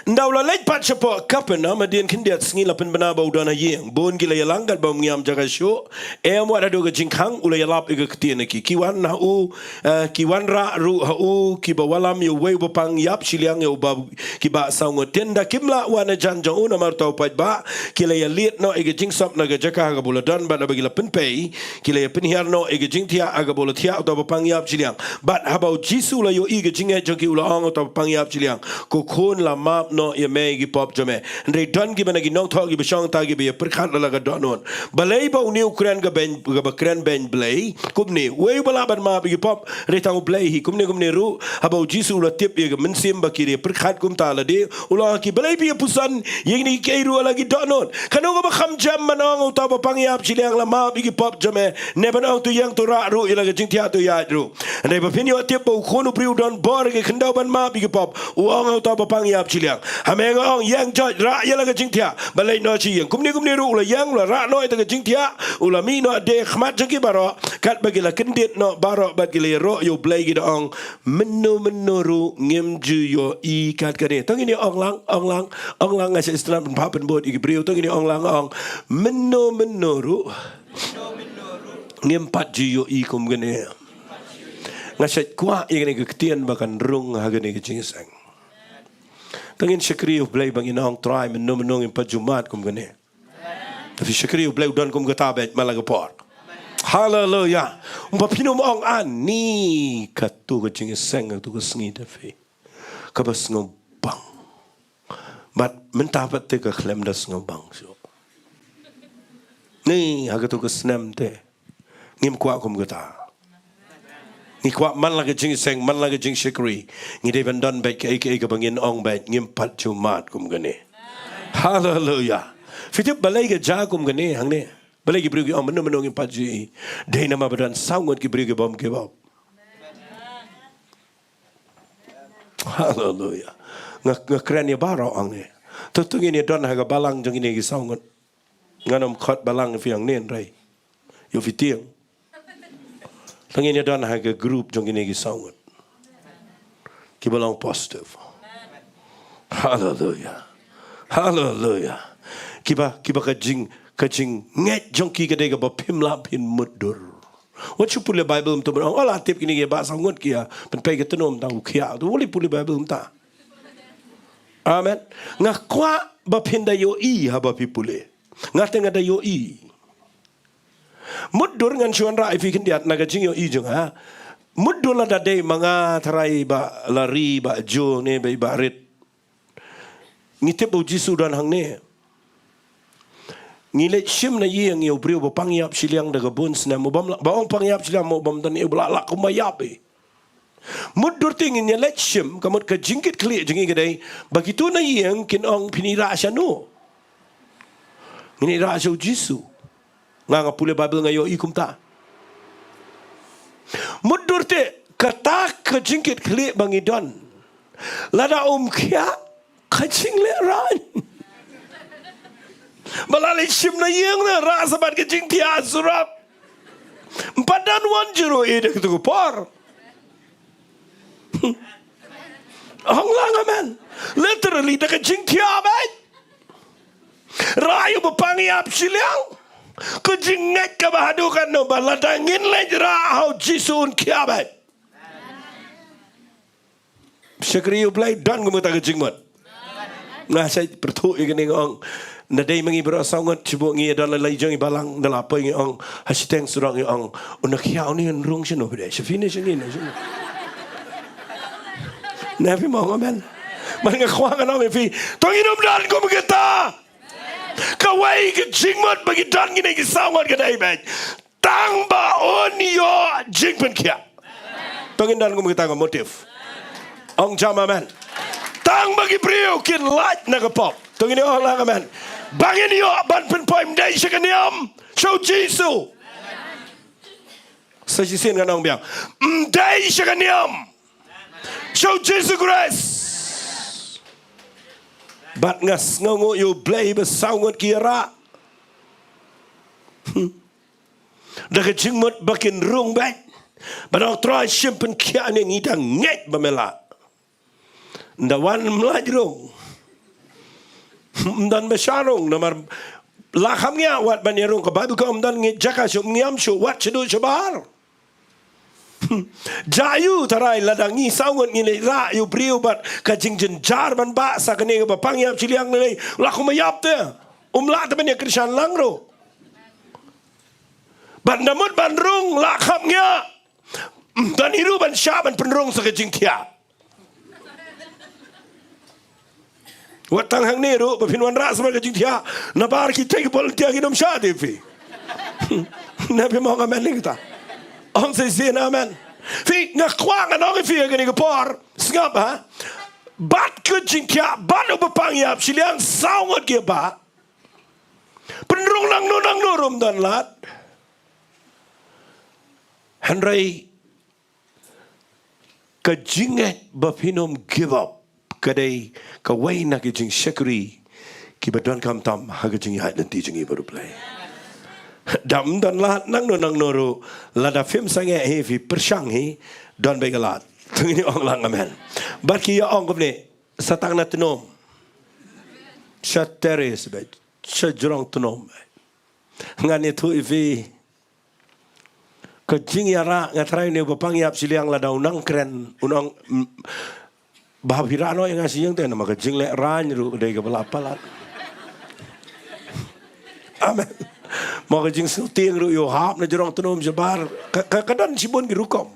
Ynda u la leit pat shapoh Kapernaum, hadien khyndiat sngi la pynbna ba u don ha ïing. Bun ki la ïalang katba ym ngiam jaka shuh. Em wat haduh ka jingkhang, u la ïalap ïa ka ktien ha ki. Ki wan ha u, eh, ki wanrah ruh ha u, kiba wallam ïa uwei uba pang ïap shiliang, ïa u bah, ki bah saw ngut. Te ynda kim lah wan hajan jong u namar uta u paidbah, ki la ïalied noh ïa ka jingsop na ka jaka ha kaba u la don, bad haba ki la pynpei, ki la ïa pynhiar noh ïa ka jingthiah ha kaba u la thiah uta uba pang ïap shiliang. Bad haba u Jisu u la ïohi ka jingngeit jong ki, u la ong ha uta uba pang ïap shiliang, ko khun, la map noh ïa me ïa ki pop jong me. Hynrei don kiba na ki nongthoh kiba shong hangta kiba ïa pyrkhat la ka dohnud, balei ba une u kren ka beiñ, kaba kren beiñ Blei kumne? Uwei uba lah ban map ïa ki pop, hynrei tang u Blei hi. Kumne kumne ruh, haba u Jisu u la tip ïa ka mynsiem ba ki ïa pyrkhat kumta lade, u la ong ha ki, balei phi ïa puson ïa kine kiei ruh ha la ki dohnud? Katno kaba kham jam ban ong ha uta uba pang ïap shiliang, la map ïa ki pop jong me, ne ban ong, to ïeng, to rah ruh ïa la ka jingthiah, to ïaid ruh. Hynrei ba phin ïoh tip ba u Khun u briew u don bor ha ki khyndew ban map ïa ki pop, u ong ha uta uba pang ïap shiliang, ha me nga ong, ïeng, joit, rah ïa la ka jingthiah, bad leit noh sha ïing. Kumne kumne ruh u la ïeng, u la rah noh ïa ka jingthiah, u la mih noh ha khmat jong ki baroh. Katba ki la kyndit noh baroh bad ki la ïaroh ïa u Blei, ki da ong, mynno mynno ruh ngim ju ïohi kat kane. To ngin ïa ong lang, ong lang, ong lang. Nga shait sngewtynnat ban phah pynbud ïa ki briew. To ngin ïa ong lang, ong, mynno mynno ruh ngim pat ju ïohi kum kane. Nga shait kwah ïa kane ka ktien ba kan rung ha kane ka jingïaseng. To ngin shakri ïa u Blei ba ngin ong, Trai, mynno mynno ngim pat ju mad kum kane. Te phi shakri ïa u Blei, u don kum kata beit man la ka por. Haleluia. Ba phin ym ong, ani, kato ka jingïaseng, kato ka sngi te phi, kaba sngewbang. Bad mynta pat te ka khlem da sngewbang shuh. Ni ha kato ka snem te ngim kwah kum kata. Ngi kwah man la ka jingïaseng, man la ka jingshakri, ngi dei ban don beit kaei kaei kaba ngin ong beit, ngim pat ju mad kum kane. Haleluia. Phi tip balei ka jia kum kane hangne? Balei ki briew ki ong mynno mynno ngim pat ju ïohi? Dei namar ba don saw ngut ki briew ki bym give up. Haleluia. Nga, nga kren ïa baroh hangne. To, to ngin ïa don ha ka balang jong kine ki saw ngut. Ngan ym khot balang ïa phi hangne hynrei ïoh phi tieng. To ngin ïa don ha ka group jong kine ki saw ngut kiba long positive. Haleluia. Haleluia. Kiba, kiba ka jing, ka jingngeit jong ki ka dei kaba phim lah phin mutdur. Wat shu pule Bible mynta ban ong, oh, la tip kine ki bah saw ngut ki ïa pynpei ka tnum tang u khiah. To wat pule Bible mynta. Amen. Nga kwah ba phin da ïohi haba phi pule. Nga te nga da ïohi. Mutdur ngan shu wanrah ïa phi khyndiat na ka jingïohi jong nga. Mutdur lada dei ma nga tharai Bah Lari, Bah Jo ne Bah, Bah Rit. Ngi tip ba u Jisu u don hangne. Ngi leit shim na ïing ïa u briew ba pang ïap shiliang da ka bun snem, u bym lah, ba ong pang ïap shiliang mo, u bym don, u ba lah lah kumba ïap ïa. Mutdur te ngin ïa leit shim, ka mut ka jingkitkhlieh jong ngi ka dei ba kito na ïing kin ong, phin ïa rah shano? Ngin ïa rah sha u Jisu. Nga, nga pule Bible nga ïohi kumta. Mutdur te kata ka jingkitkhlieh ba ngi don. Lada um khiah, ka jinglehrain. Ba la leit shim na ïing, na rah sa bad ka jingthiah surok. Ym pat don wan juru ïa da katu ka por. Ong lang amen. Literally da ka jingthiah bad rah ïa u ba pang ïap shiliang. Ka jingngeit kaba haduh katno ba lada ngin leit rah ha u Jisu un khiah bad. Shakri ïa u Blei, don kumta ka jingmut. Nga sa pyrthuh ïa kane, nga ong, na dei ma ngi baroh saw ngut, shu buh ngi ïa don la la jong i balang, da la poi ngi ong ha shiteng surok, ngi ong, u na khiah u ne, un rung shano phi dei, sha phi ne sha ngi ne shano? Na phi mo, amen. Man nga kwah ngan ong ïa phi, to ngin ym don kum kita. Kawei ka jingmut ba ngi don ngi ne ki saw ngut ka dei bad tang ba un ïoh jingpynkhiah. To ngin don kum kita ka motive. Ong jam amen. Tang ba ki briew kin lait na ka pop. To ngin ong lang amen. Ba ngin ïoh ban pynpoi, ym dei sha ka niam, sha u Jisu. Sa shisien ngan ong biang. Ym dei sha ka niam, sha u Jisu Khrist. Bad nga sngewnguh ïa u Blei ba saw ngut ki ïa rah. Hmm. Da ka jingmut ba kin rung bad ba dang Trai shim pynkhiah ne, ngi dang ngeit ba me lah. Nda wan ym lah rung. Ym don ba shah rung, namar la kham ngiah wat ban ïa rung, ka Baibl ka ong ym don ngeit jaka shuh, ym ngiam shuh wat shaduh shabar. Jia ïa u tharai lada ngi saw ngut ngi leit rah ïa u briew bad ka jingjynjar ban bah sa kane kaba pang ïap shiliang ne, la kumba ïap te. Um lah te ban ïa kyrshan lang ruh. Bad nda mut ban rung la kham ngiah. Ym don hi ruh ban shah ban pynrung sa ka jingthiah. Wat tang hangne ruh ba phin wanrah sa bad ka jingthiah, nabar kita ki volunteer kin ym shah te phi. Na phi mo, amen ne kita? Ong sa shisien amen. Phi, nga kwah ngan ong ïa phi ha kane ka por, sngap ha. Bad ka jingthiah bad u ba pang ïap shiliang saw ngut ki ïa bah. Pynrung nangno nangno ruh ym don lad. Hynrei ka jingngeit ba phin ym give up ka dei kawei na ki jingshakri kiba donkam tam ha ka jingïaid lynti jong ngi bad u Blei. Da ym don lad nangno nangno ruh, lada phim sangeh hi, phi pyrshang hi, don beit ka lad. To ngin ong lang amen. Bad ki ïa ong kumne, sa tang na tnum, sha terrace beit, sha jrong tnum beit. Ngan ïathuh ïa phi. Ka jingïarah, nga tharai une u ba pang ïap shiliang lada u nang kren, u nang, mm, ba phi rah noh ïa nga sha ïing te, namar ka jinglehrain ruh ka dei kaba la palat. Amen. Mo, ka jingsngewtieng ruh ïoh hap na jrong tnum shabar. Ka, ka, ka don shibun ki rukom.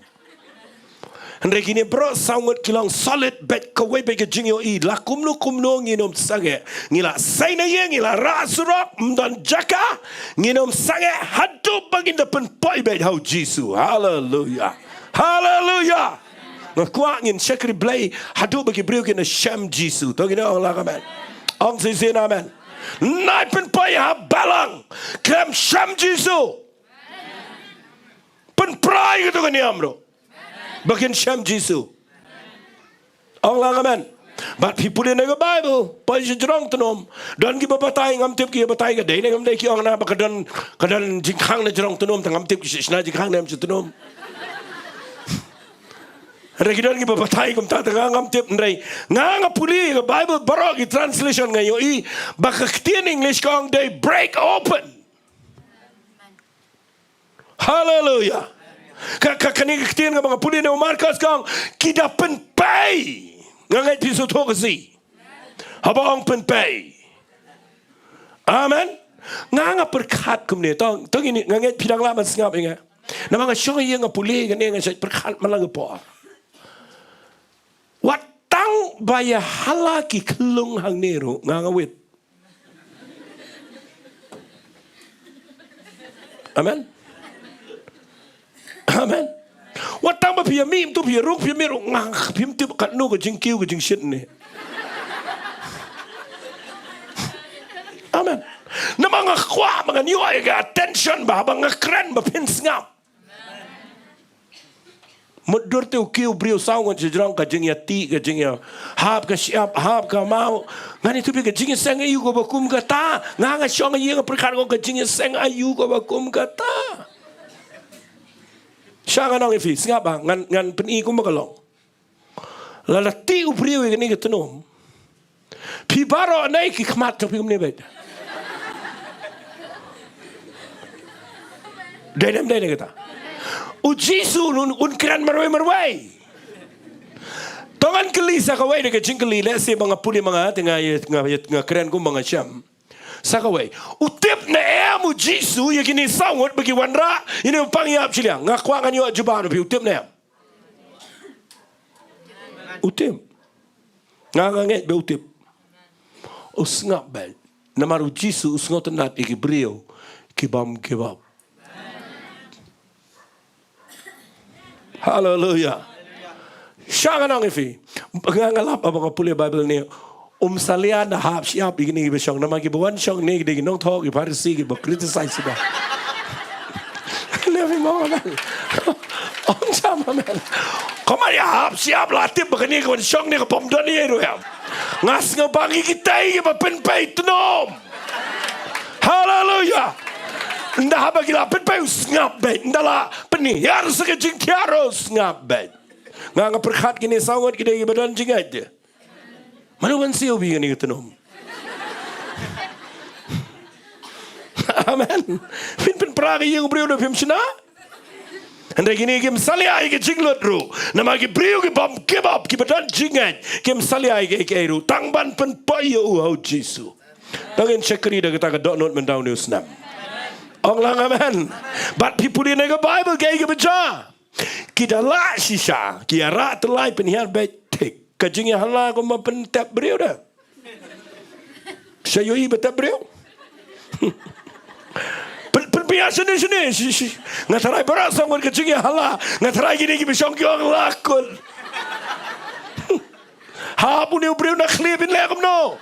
Hynrei kine baroh saw ngut ki long solid bad kawei bad ka jingïohi, la kumno kumno ngin ym sangeh. Ngi la sei na ïing, ngi la rah surok, ym don jaka, ngin ym sangeh haduh ba ngin da pynpoi bad ha u Jisu. Haleluya. Haleluya. Nga kwah ngin shakri Blei haduh ba ki briew kin da shem Jisu. To ngin ong lang amen. Ong shisien amen. Nai pynpoi ha balang, khlem shem Jisu. Pynpra ïa kato ka niam ruh ba kin shem Jisu. Ong lang amen. Bad phi pule na ka Baibl, poi sha jrong tnum, don kiba batai, ngam tip ki batai ka dei ne ngam dei, ki ong na ba ka don, ka don jingkhang na jrong tnum, te ngam tip ki shna jingkhang ne em sha tnum. Hynrei ki don kiba batai kumta, te nga ngam tip, hynrei nga, nga pule ka Baibl baroh ki translation, nga ïohi ba ka ktien English ka ong they break open. Haleluya. Ka, ka, kane ka ktien kaba nga pule na u Markos ka ong, ki da pynpei. Nga ngeit phi sngewthuh ka si. Haba ong pynpei. Amen. Nga nga pyrkhat kumne. Tang, tang ini, nga ngeit phi dang lah ban sngap ïa nga. Namar nga shong ïa nga pule kane nga shait pyrkhat man la ka por. Wat tang ba ïa hala ki khlung hangne ruh nga nga wit. Amen. Amen. Wat tang ba phi ïa mih, to phi ïa ruk, phi ïa mih ruk, nga phim tip katno ka jingkiew ka jingshit ne. Amen. Namar nga kwah ba ngan ïoh ïa ka attention ba, ba nga kren ba phin sngap. Mut dur te u kiew briew saw ngut sijrong ka jingïatieh, ka jingïahap ka shyiap, hap ka maw. Ngan ïathuh phi ka jingïaseng aïu kaba kum kata. Nga nga shong ïa nga pyrkhat kong ka jingïaseng aïu kaba kum kata. Sha ngan ong ïa phi, sngap ba, ngan, ngan pyni kumba ka long. Lada tieh u briew ïa kane ka tnum. Phi baroh ne ki khmat jong phi kumne beit. Dei ne em dei ne kata. U Jisu un, un kren marwei marwei. To ngan kylli sa kawei de ka jingkylli lehse ba nga pule ma nga te nga, nga, nga kren kumba nga shem. Sa kawei. U tip ne em u Jisu ïa kine saw ngut ba ki wanrah ïa une u pang ïap shiliang? Nga kwah ngan ïoh jubab na phi, u tip ne em? U tip. Nga nga ngeit ba u tip. U sngap beit. Namar u Jisu u sngewtynnat ïa ki briew ki bym give up. Haleluya. Sha ngan ong ïa phi. Nga nga lap haba nga pule Baibl ne. Um salia na hap shyiap ïa kine kiba shong, namar kiba wan shong ne ki dei ki nongthoh ki Pharisi kiba criticize shuh. Ne phi mo amen. Ong jam amen. Kumba ïa hap shyiap la tip ba kane ka wan shong ne ka bym don ei ruh em. Nga sngew ba ngi kitei kiba pynpei tnum. Haleluya. Nda haba ki la pynpei u sngap beit. Nda la pynhiar sa ka jingthiar u sngap beit. Nga nga pyrkhat kine saw ngut ki dei kiba don jingngeit de. Mano ban siew bha ïa kane ka tnum. Amen. Phin pynpra ka ïing briew da phim shna. Hynrei kine kim salia ïa ka jinglut ruh. Namar ki briew ki bym give up, kiba don jingngeit, kim salia ïa ka, ïa ka ruh. Tang ban pynpoi ïa u ha u Jisu. Tang ngin shakri da kata ka dohnud mynta une u snem. Ong lang amen. Bad phi pule na ka Baibl kaei kaba jia. Ki da lah shisha, ki ïarap tylli pynhiar beit thik. Ka jingïahala kumba pyntep briew da. Sha ïohi ba tep briew. Pyn, pyn, pynïar shane, shane, shi, shi. Nga tharai baroh saw ngut ka jingïahala. Nga tharai kine kiba shong ki ong la kut. Hap une u briew na khlieh phin leh kumno.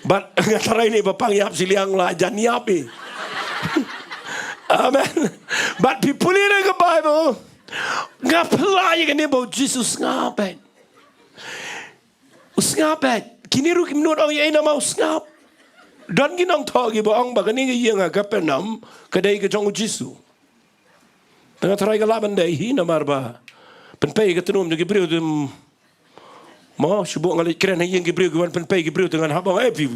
Bad nga tharai ne ba pang ïap shiliang la jan ïap i. Amen. Bad phi pule na ka Baibl. Nga phylla ïa kane ba u Jisu u sngap beit. U sngap beit. Kine ruh kim nud ong ïa i namar u sngap. Don ki nongthoh kiba ong ba kane ka ïing ha Kapernaum ka dei ka jong u Jisu. Te nga tharai ka lah ban dei hi namar ba pynpei ka tnum jong ki briew te, mo, shu buh nga leit kren ha ïing ki briew ki wan pynpei ki briew te ngan hap ong eh phi.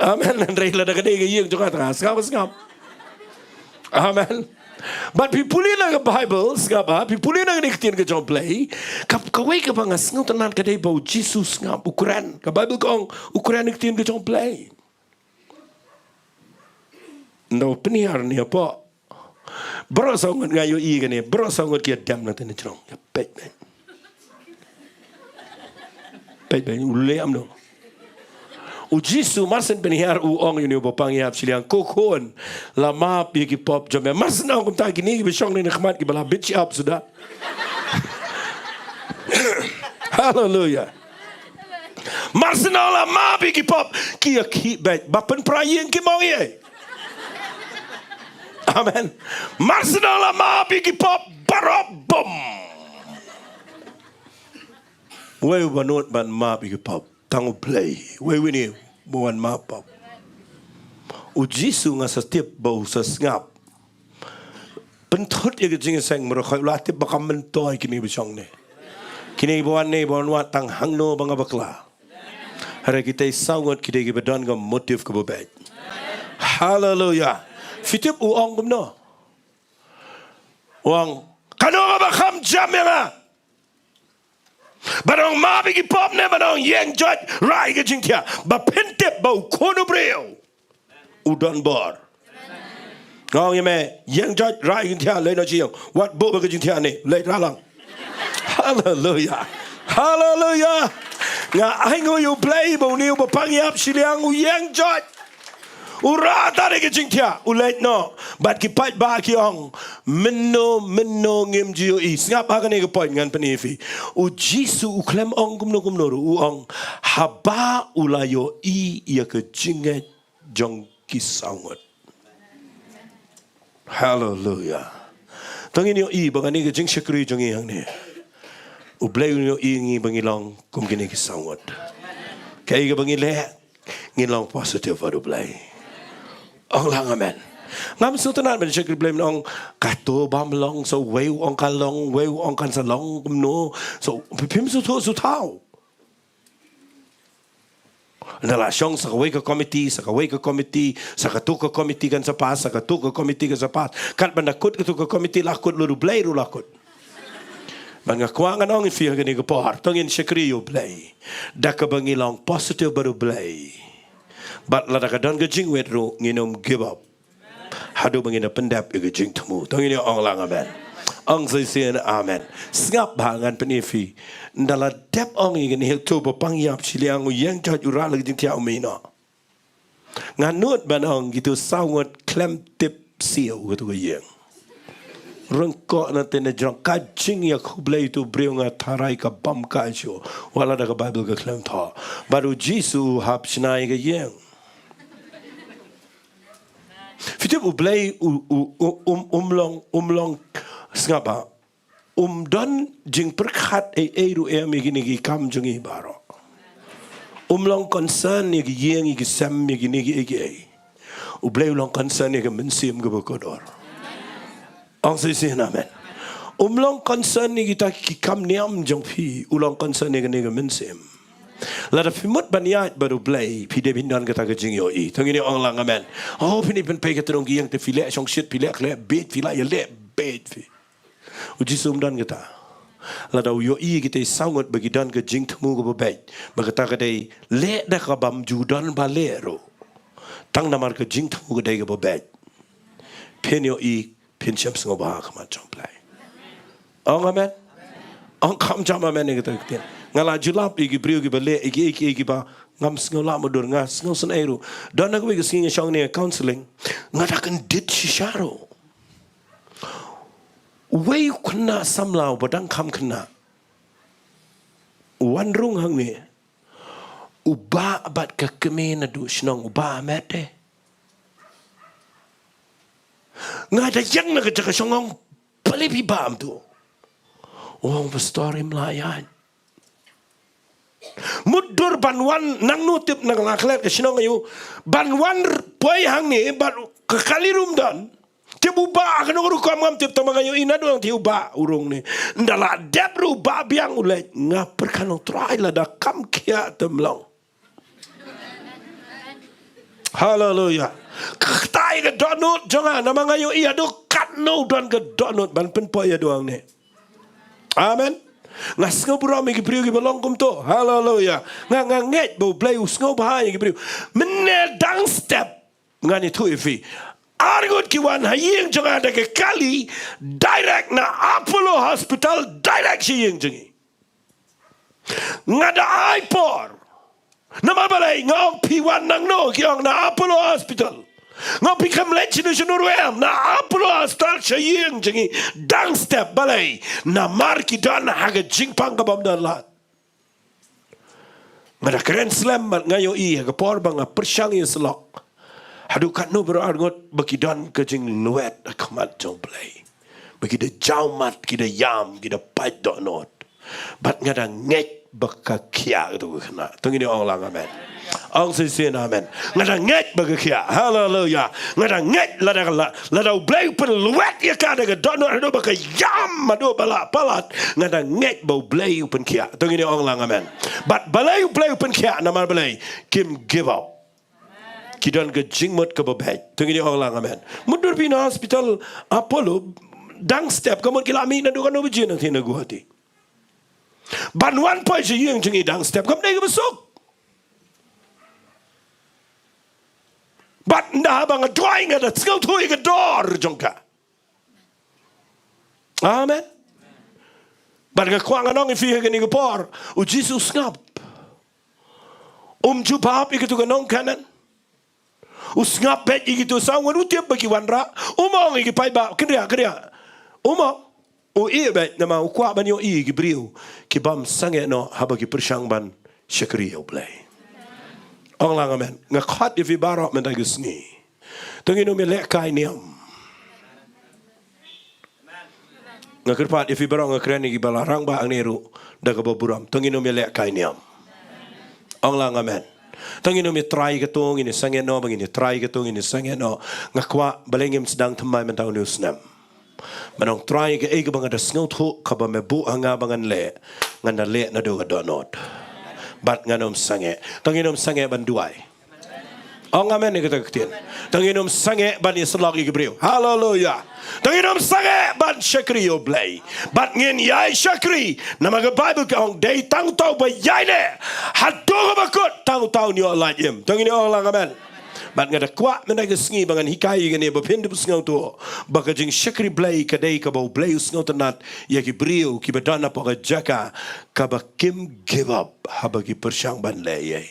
Amen. Hynrei lada ka dei ka ïing jong nga te nga sngap, sngap. Amen. Bad phi pule na ka Baibl, sngap ba, phi pule na kane ka ktien ka jong U Blei. Ka, kawei kaba nga sngewtynnat ka dei ba u Jisu u sngap, u kren. Ka Baibl ka ong u kren na ka ktien ka jong U Blei. Ynda u pynhiar ne hapoh. Baroh saw ngut nga ïohi kane, baroh saw ngut ki ïa dem na tene jrong. Ïa peit, peit. Peit, peit, u leh amno. U Jisu mar syn pynhiar u ong ïa une uba pang ïap shiliang, ko khun, la map ïa ki pop jong me. Mar syn ong kumta kine kiba shong ne na khmat kiba la bit shyiap suda. Haleluya. Mar syn ong la map ïa ki pop, ki ïa khih beit, ba pynpra ïing kim ong ei. Amen. Mar syn ong la map ïa ki pop, baroh bum. Wei uba nud ban map ïa ki pop, tang U Blei. Wei wi ne uba wan map pop. U Jisu nga sa tip ba u sa sngap. Pynthut ïa ka jingïaseng, mrad khoit u la tip ba kam myntoi kine ba shong ne. Kine ba wan ne ba wan wad tang hangno ba nga bakla. Hynrei kitei saw ngut ki dei kiba don ka motive kaba beit. Haleluya. Phi tip u ong kumno? U ong, kano kaba kham jam ïa nga? Ban ong map ïa ki pop ne ban ong ïeng joit rah ïa ka jingthiah? Ba phin tip ba u khun u briew u don bor. Nga ong ïa me, ïeng joit rah ïa ka jingthiah, leit noh sha ïing. Wat buh ba ka jingthiah ne, leit rah lang. Haleluya. Haleluya. Nga ainguh ïa u Blei ba une uba pang ïap shiliang u ïeng joit. U rah tang ïa ka jingthiah, u leit noh. Bad ki paidbah ki ong, mynno mynno ngim ju ïohi. Sngap ha kane ka point ngan pyni ïa phi. U Jisu u khlem ong kumno kumno ruh, u ong, haba u la ïohi ïa ka jingngeit jong ki saw ngut. Haleluya. To ngin ïohi ba kane ka jingshakri jong ngi hangne, u Blei u ïohi ngi ba ngi long kum kine ki saw ngut. Kaei kaba ngi leh, ngin long positive bad u Blei. Ong lang amen. Ngam sngewtynnat ban shakri Blei, ban ong kato bym long, sa uwei u ong ka long, uwei u ong kan sa long kumno. Sa phim sngewthuh sngewthaw. Ynda la shong sa kawei ka komiti, sa kawei ka komiti, sa katu ka komiti kan sa pass, sa katu ka komiti kan sa pass. Katba ynda kut katu ka komiti la kut, lut u Blei ruh la kut. Bad nga kwah ngan ong ïa phi ha kane ka por, to ngin shakri ïa u Blei da kaba ngi long positive bad u Blei. Bad lada ka don ka jingwit ruh, ngin ym give up haduh ba ngin da pyndep ïa ka jingthmu. To ngin ïa ong lang amen. Ong shisien amen. Sngap bha, ngan pyni ïa phi. Ynda la dep ong ïa kane, uto uba pang ïap shiliang u ïeng joit, u rah la ka jingthiah, u mih noh. Nga nud ban ong kito saw ngut khlem tip siew katu ka ïing. Ryngkoh na te na jrong ka jingïakhublei uto u briew, nga tharai ka bam ka shuh. Wat la da ka Baibl ka khlem thoh. Bad u Jisu u hap shna ïa ka ïing. Phi tip u Blei u, u, u, um, um long, um long, sngap bha. Um don jingpyrkhat ei ei ruh em ïa kine ki kam jong ngi baroh. Um long concern ïa ki ïing, ïa ki sem, ïa kine ki ei ki ei. U Blei u long concern ïa ka mynsiem kaba kordor. Ong shisien amen. Um long concern ïa kita ki kam niam jong phi, u long concern ïa kane ka mynsiem. Lada phi mut ban ïaid bad u Blei, phi dei ban don kata ka jingïohi. To ngin ïa ong lang amen. Oh, phin ïa pynpei kata ka ïing te phi leh shongshit, phi leh khleh beit, phi la ïaleh beit phi. U Jisu um don kata. Lada u ïohi ïa kita i saw ngut ba ki don ka jingthmu kaba beit, ba kata ka dei leh da ka bym ju don ba leh ruh, tang namar ka jingthmu ka dei kaba beit, phin ïohi, phin shem sngewbha ha khmat jong u Blei. Ong amen. Ong kham jam amen ïa kata ka ktien. Nga la ju lap ïa ki briew kiba leh ïa ki, ïa ki, ïa kiba ngam sngew lah mutdur, nga sngew sngewsynei ruh. Don na kawei ka sngi nga shong ne counseling, nga da kyndit shisha ruh. Uwei u khynnah samla uba dang kham khynnah u wan rung hangne. U bah bad ka kmie naduh shnong, u bah met de. Nga da ïeng na ka jaka shong, ong, balei phi bah, mynta? U ong, Pastor, ngim lah ïaid. Mutdur ban wan nangno, tip na ka la klet ka shnong aïu, ban wan r-, poi hangne bad ka kali ruh ym don. Tip u bah ha kano ka rukom ngam tip, tangba nga ïohi naduh nangta u bah u rung ne. Ynda la dep ruh u bah biang u leit, nga pyrkhat, ong Trai, lada kam khiah te ym long. Haleluya. Kata ka dohnud jong nga, namar nga ïohi haduh katno u don ka dohnud ban pynpoi ïa u hangne. Amen. Nga sngewburom ïa ki briew kiba long kumto. Haleluya. Nga, nga ngeit ba u Blei u sngewbha ïa ki briew. Mynne dang step ngan ïathuh ïa phi. Ar ngut ki wan ha ïing jong nga da ka kali, direct na Apollo Hospital, direct sha ïing jong ngi. Nga da ai por. Namar balei? Nga ong, phi wan nangno? Ki ong, na Apollo Hospital. Nga ong, phi khlem leit shano shano ruh em? Na Apollo Hospital sha ïing jong ngi. Dang step. Balei? Namar ki don ha ka jingpang ka bym don lad. Nga da kren slem bad nga ïohi ha ka por ba nga pyrshang ïasyllok, haduh katno baroh ar ngut ba ki don ka jinglwet ha khmat jong u Blei, ba ki da jaw mat, ki da ïam, ki da pait dohnud. Bad nga da ngeit ba ka khiah kato ka khynnah. To ngin ong lang amen. Ong shisien amen. Nga da ngeit ba ka khiah. Haleluya. Nga da ngeit lada ka la, lada u Blei u pynlwet ïa ka da ka dohnud haduh ba ka ïam, haduh ba la palat, nga da ngeit ba u Blei u pynkhiah. To ngin ong lang amen. Bad balei u Blei u pynkhiah? Namar balei? Kim give up. Ki don ka jingmut kaba beit. To ngin ong lang amen. Mut dur phi na hospital Apollo, dang step ka mut ki la mih naduh kano baje na thie na Guwahati. Ban wan poi sha ïing jong ngi dang step kam dei kaba suk. Bad nda ba nga duwai nga da sngewthuh ïa ka dor jong ka. Amen. Bad nga kwah ngan ong ïa phi ha kane ka por, u Jisu u sngap. Um jubab ïa kito ki nong Kanaan. U sngap beit ïa kito saw ngut, u tip ba ki wanrah. Um ong ïa ki paidbah, kynriah, kynriah. Um ong, u ïeh beit namar u kwah ban ïohi ïa ki briew ki bym sangeh noh haba ki pyrshang ban shakri ïa U Blei. Ong lang amen. Nga khot ïa phi baroh mynta ka sngi. To ngin ym ïalehkai niam. Nga kyrpad ïa phi baroh, nga kren ïa kiba la rangbah hangne ruh da kaba burom. To ngin ym ïalehkai niam. Ong lang amen. To ngin ym ïatrai kato, ngin ïasangeh noh, ba ngin ïatrai kato, ngin ïasangeh noh. Nga kwah balei ngim sdang thymmai mynta une u snem. Ban ong Trai, kaei kaba nga da sngewthuh kaba me buh ha nga ba ngan leh, ngan da leh naduh ka dohnud. Bad ngan ym sangeh. To ngin ym sangeh ban duwai. Ong amen ïa kata ka ktien. To ngin ym sangeh ban ïasyllok ïa ki briew. Haleluya. To ngin ym sangeh ban shakri ïa U Blei. Bad ngin ïai shakri. Namar ka Baibl ka ong dei tang uta uba ïaineh haduh kaba kut, tang uta un ïoh lait im. To ngin ong lang amen. Bad nga da kwah mynta ka sngi ba ngan hikai ïa kane ba phin da sngewthuh ba ka jingshakri Blei ka dei kaba U Blei u sngewtynnat ïa ki briew kiba don hapoh ka jaka kaba kim give up haba ki pyrshang ban leh ei ei.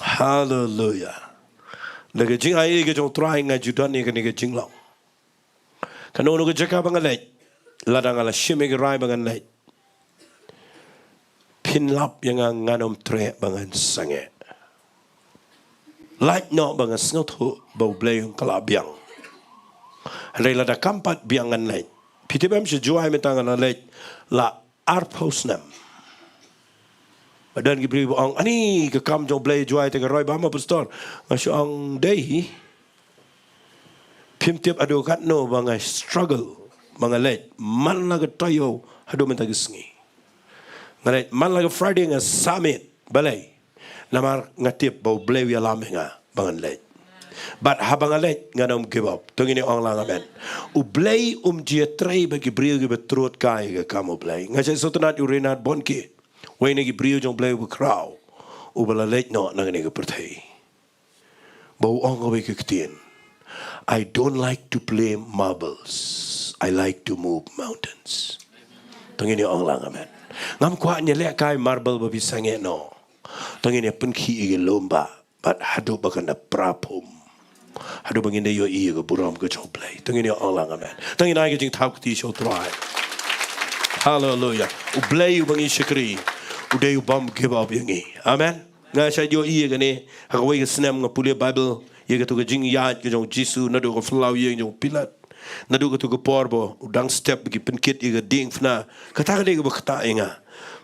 Haleluya. Da ka jingai ei ka jong U Trai nga ju don ïa kane ka jinglong. Kano kano ka jaka ba nga leit, lada nga la shim ïa ka rai ba ngan leit, phin lap ïa nga, ngan ym treh ba ngan sangeh. Lait noh ba nga sngewthuh ba U Blei un kylla biang. Hynrei lada kam pat biang ngan leit. Phi tip em, sha Jowai mynta nga la leit la arphew snem. Ba don ki briew ba ong, ani ka kam jong U Blei Jowai te ka roi bha ma pastor. Nga shu ong dei hi. Phim tip haduh katno ba nga struggle ba nga leit man la ka taïew haduh mynta ka sngi. Nga leit man la ka Friday, nga submit. Balei? Namar nga tip ba U Blei u ïalam ïa nga ba ngan leit. Bad haba nga leit ngan ym give up. To ngin ong lang amen. U Blei um ju ïatrei bad ki briew kiba trud kai ïa ka kam U Blei. Nga shait sngewtynnat ïa u Reinhard Bonnke, uwei na ki briew jong U Blei uba khraw, uba la leit noh na kane ka pyrthei, ba u ong kawei ka ktien, I don't like to play marbles. I like to move mountains. To ngin ong lang amen. Ngam kwah ngi lehkai marble ba phi sangeh noh. To ngin pynkhih ïa ki lum ba bad haduh ba kan da phra phum, haduh ba ngin da ïohi ïa ka burom ka jong U Blei. To ngin ong lang amen. To ngin ai ka jingthaw kti sha U Trai. Haleluya. U Blei uba ngi shakri u dei u bym give up ïa ngi. Amen. Nga shait ïohi ïa kane ha kawei ka snem nga pule Baibl ïa kato ka jingïaid ka jong U Jisu naduh ka phyllaw ïing jong u Pilat. Naduh kato ka por ba u dang step ba ki pynkit ïa ka diengphna. Kata ka dei kaba ktah ïa nga.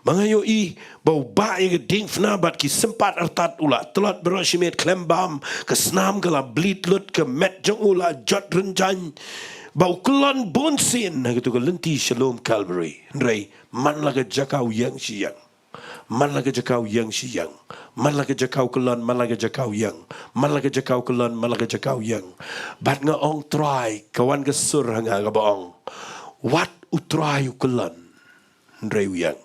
Ba nga ïohi ba u bah ïa ka diengphna bad ki sympat artat, u la tlot baroh shimet khlem bam, ka snam ka la bleed lut, ka met jong u la jot rynjang. Ba u kyllon bunsien ha kato ka lynti sha lum Calvary. Hynrei man la ka jaka u ïeng shi ïeng. Man la ka jaka u ïeng shi ïeng. Man la ka jaka u kyllon, man la ka jaka u ïeng. Man la ka jaka u kyllon, man la ka jaka u ïeng. Bad nga ong Trai, ka wan ka sur ha nga kaba ong, wat U Trai u kyllon, hynrei u ïeng.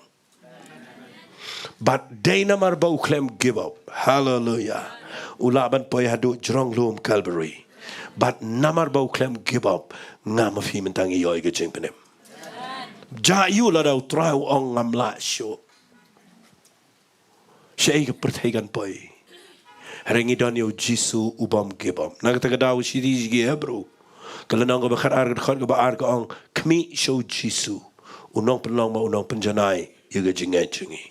Bad dei namar ba u khlem give up. Haleluya. U lah ban poi haduh jrong lum Calvary. Bad namar ba u khlem give up, nga ma phi mynta ngi ïoh ïa ka jingpynim. Jia ïa u lada U Trai u ong ngam lah shuh. Shaei ka pyrthei kan poi? Hynrei ngi don ïa U Jisu u bym give up. Na kata ka daw shithi sha ki Hebru, ka lynnong kaba khatar, ka dkhot kaba ar ka ong, khmih sha U Jisu, u nongpynlong bad u nongpynjanai ïa ka jingngeit jong ngi.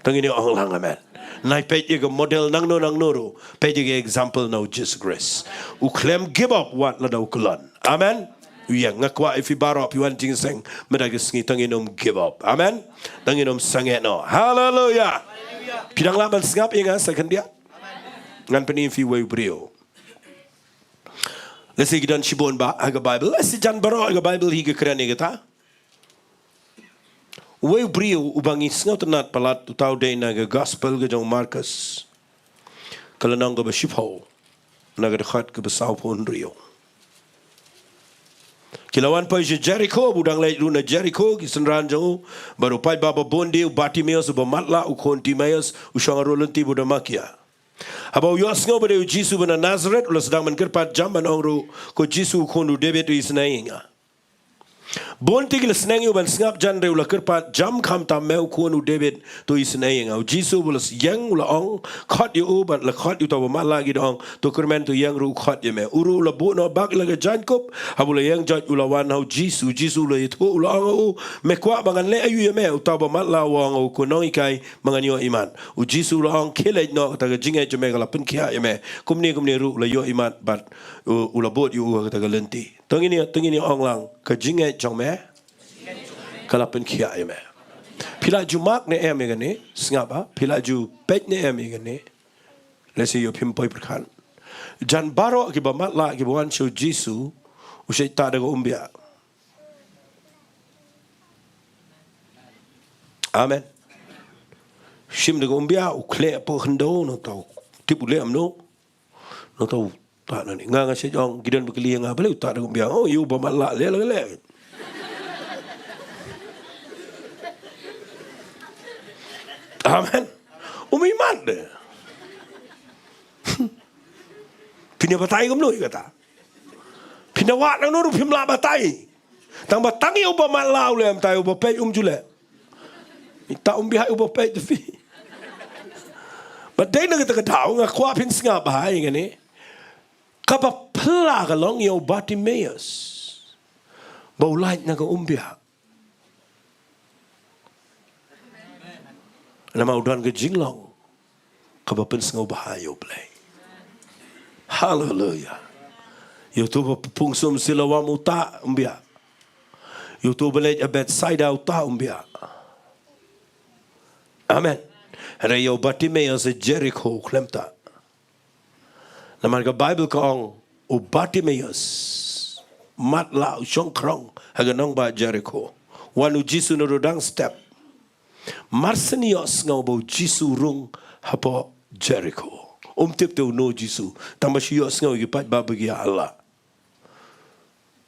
To ngin ong lang amen. Nai peit ïa ka model nangno nangno ruh, peit ïa ka example na U Jisu Khrist. U khlem give up wat lada u kyllon. Amen. Ïa nga kwah ïa phi baroh phi wan jingïaseng mynta ka sngi, to ngin ym give up. Amen. To ngin ym sangeh noh. Haleluya. Phi dang lah ban sngap ïa nga sa khyndiat? Ngan pyni ïa phi uwei u briew. Lehse ki don shibun bah ha ka Baibl, lehse jan baroh ha ka Baibl hi ka kren ïa kata. Uwei u briew uba ngi sngewtynnat palat, uta u dei na ka Gospel ka jong u Markus. ka lynnong kaba shiphew, na ka dkhot kaba sawphew hynriew. Ki la wan poi sha Jeriko, ba u dang leit ruh na Jeriko, ki synran jong u, bad u paidbah ba bun de, u Bartimeus uba matlah, u khun Timeus, u shong ha rud lynti ba u dang makia. Haba u ïohsngew ba dei u Jisu ba na Nasaret, u la sdang ban kyrpad jam ban ong ruh, "Ko Jisu, u khun u David, to isynei ïa nga." Bun te ki la sneng ïa u ban sngap, hynrei u la kyrpad jam, "Khamtam me, u khun u David, to isynei ïa nga." U Jisu uba la ïeng u la ong, "Khot ïa u," bad la khot ïa uta uba matlah, ki da ong, "To kyrmen, to ïeng ruh u khot ïa me." U ruh u la buh noh bak ïa la ka jaiñkup. Haba u la ïeng joit u la wan ha u Jisu. U Jisu u la ïathuh u la ong ha u, "Me kwah ba ngan leh aïu ïa me?" Uta uba matlah u ong ha u, "Ko nonghikai, ba ngan ïoh imat." U Jisu u la ong, "Khie leit noh, kata ka jingngeit jong me ka la pynkhiah ïa me." Kumne kumne ruh u la ïoh imat bad u, u la bud ïa u ha kata ka lynti. To ngin ïa, to ngin ïa ong lang, ka jingngeit jong me ka la pynkhiah ïa me. Phi la ju mark ne em ïa kane? Sngap, ha? Phi la ju peit ne em ïa kane? Lehse ïoh phim poi pyrkhat. Jan baroh kiba matlah kiba wan sha u Jisu, u shait tah da ka umbiah. Amen. Shim da ka umbiah, u khleh hapoh khyndew, nangta u tip u leh kumno. Nangta u tah nangne. Nga nga shait ong, ki don ba kylli ïa nga, balei u tah da ka umbiah? Oh, ïa u ba matlah, leh la ka leh. Amen. Um imat de. Phin ïa batai kumno ïa kata? Phin ïa wad nangno ruh phim lah batai. Tang ba tang ïa u ba matlah u leh, mynta ïa u ba peit um ju leh. Ita um bihai u ba peit te phi. Bad dei na kata ka daw nga kwah phin sngap bha ïa kane. Kaba phylla ka long ïa u Bartimeus ba u lait na ka umbiah. Namar u don ka jinglong kaba pynsngew bha ïa u Blei. Haleluya. Ïa uto ba pung sum Siloam u tah umbiah. Ïa uto ba leit ha Bethsaida u tah umbiah. Amen. Hynrei ïa u Bartimeus ha Jeriko u khlem tah. Namar ka Baibl ka ong, u Bartimeus, matlah, u shong khrong ha ka nongbah Jeriko. Wan u Jisu naduh dang step. Mar shen ïohsngew ba u Jisu u rung hapoh Jeriko. Um tip te uno u Jisu, tang ba shu ïohsngew ïa ki paidbah ba ki ïa Allah.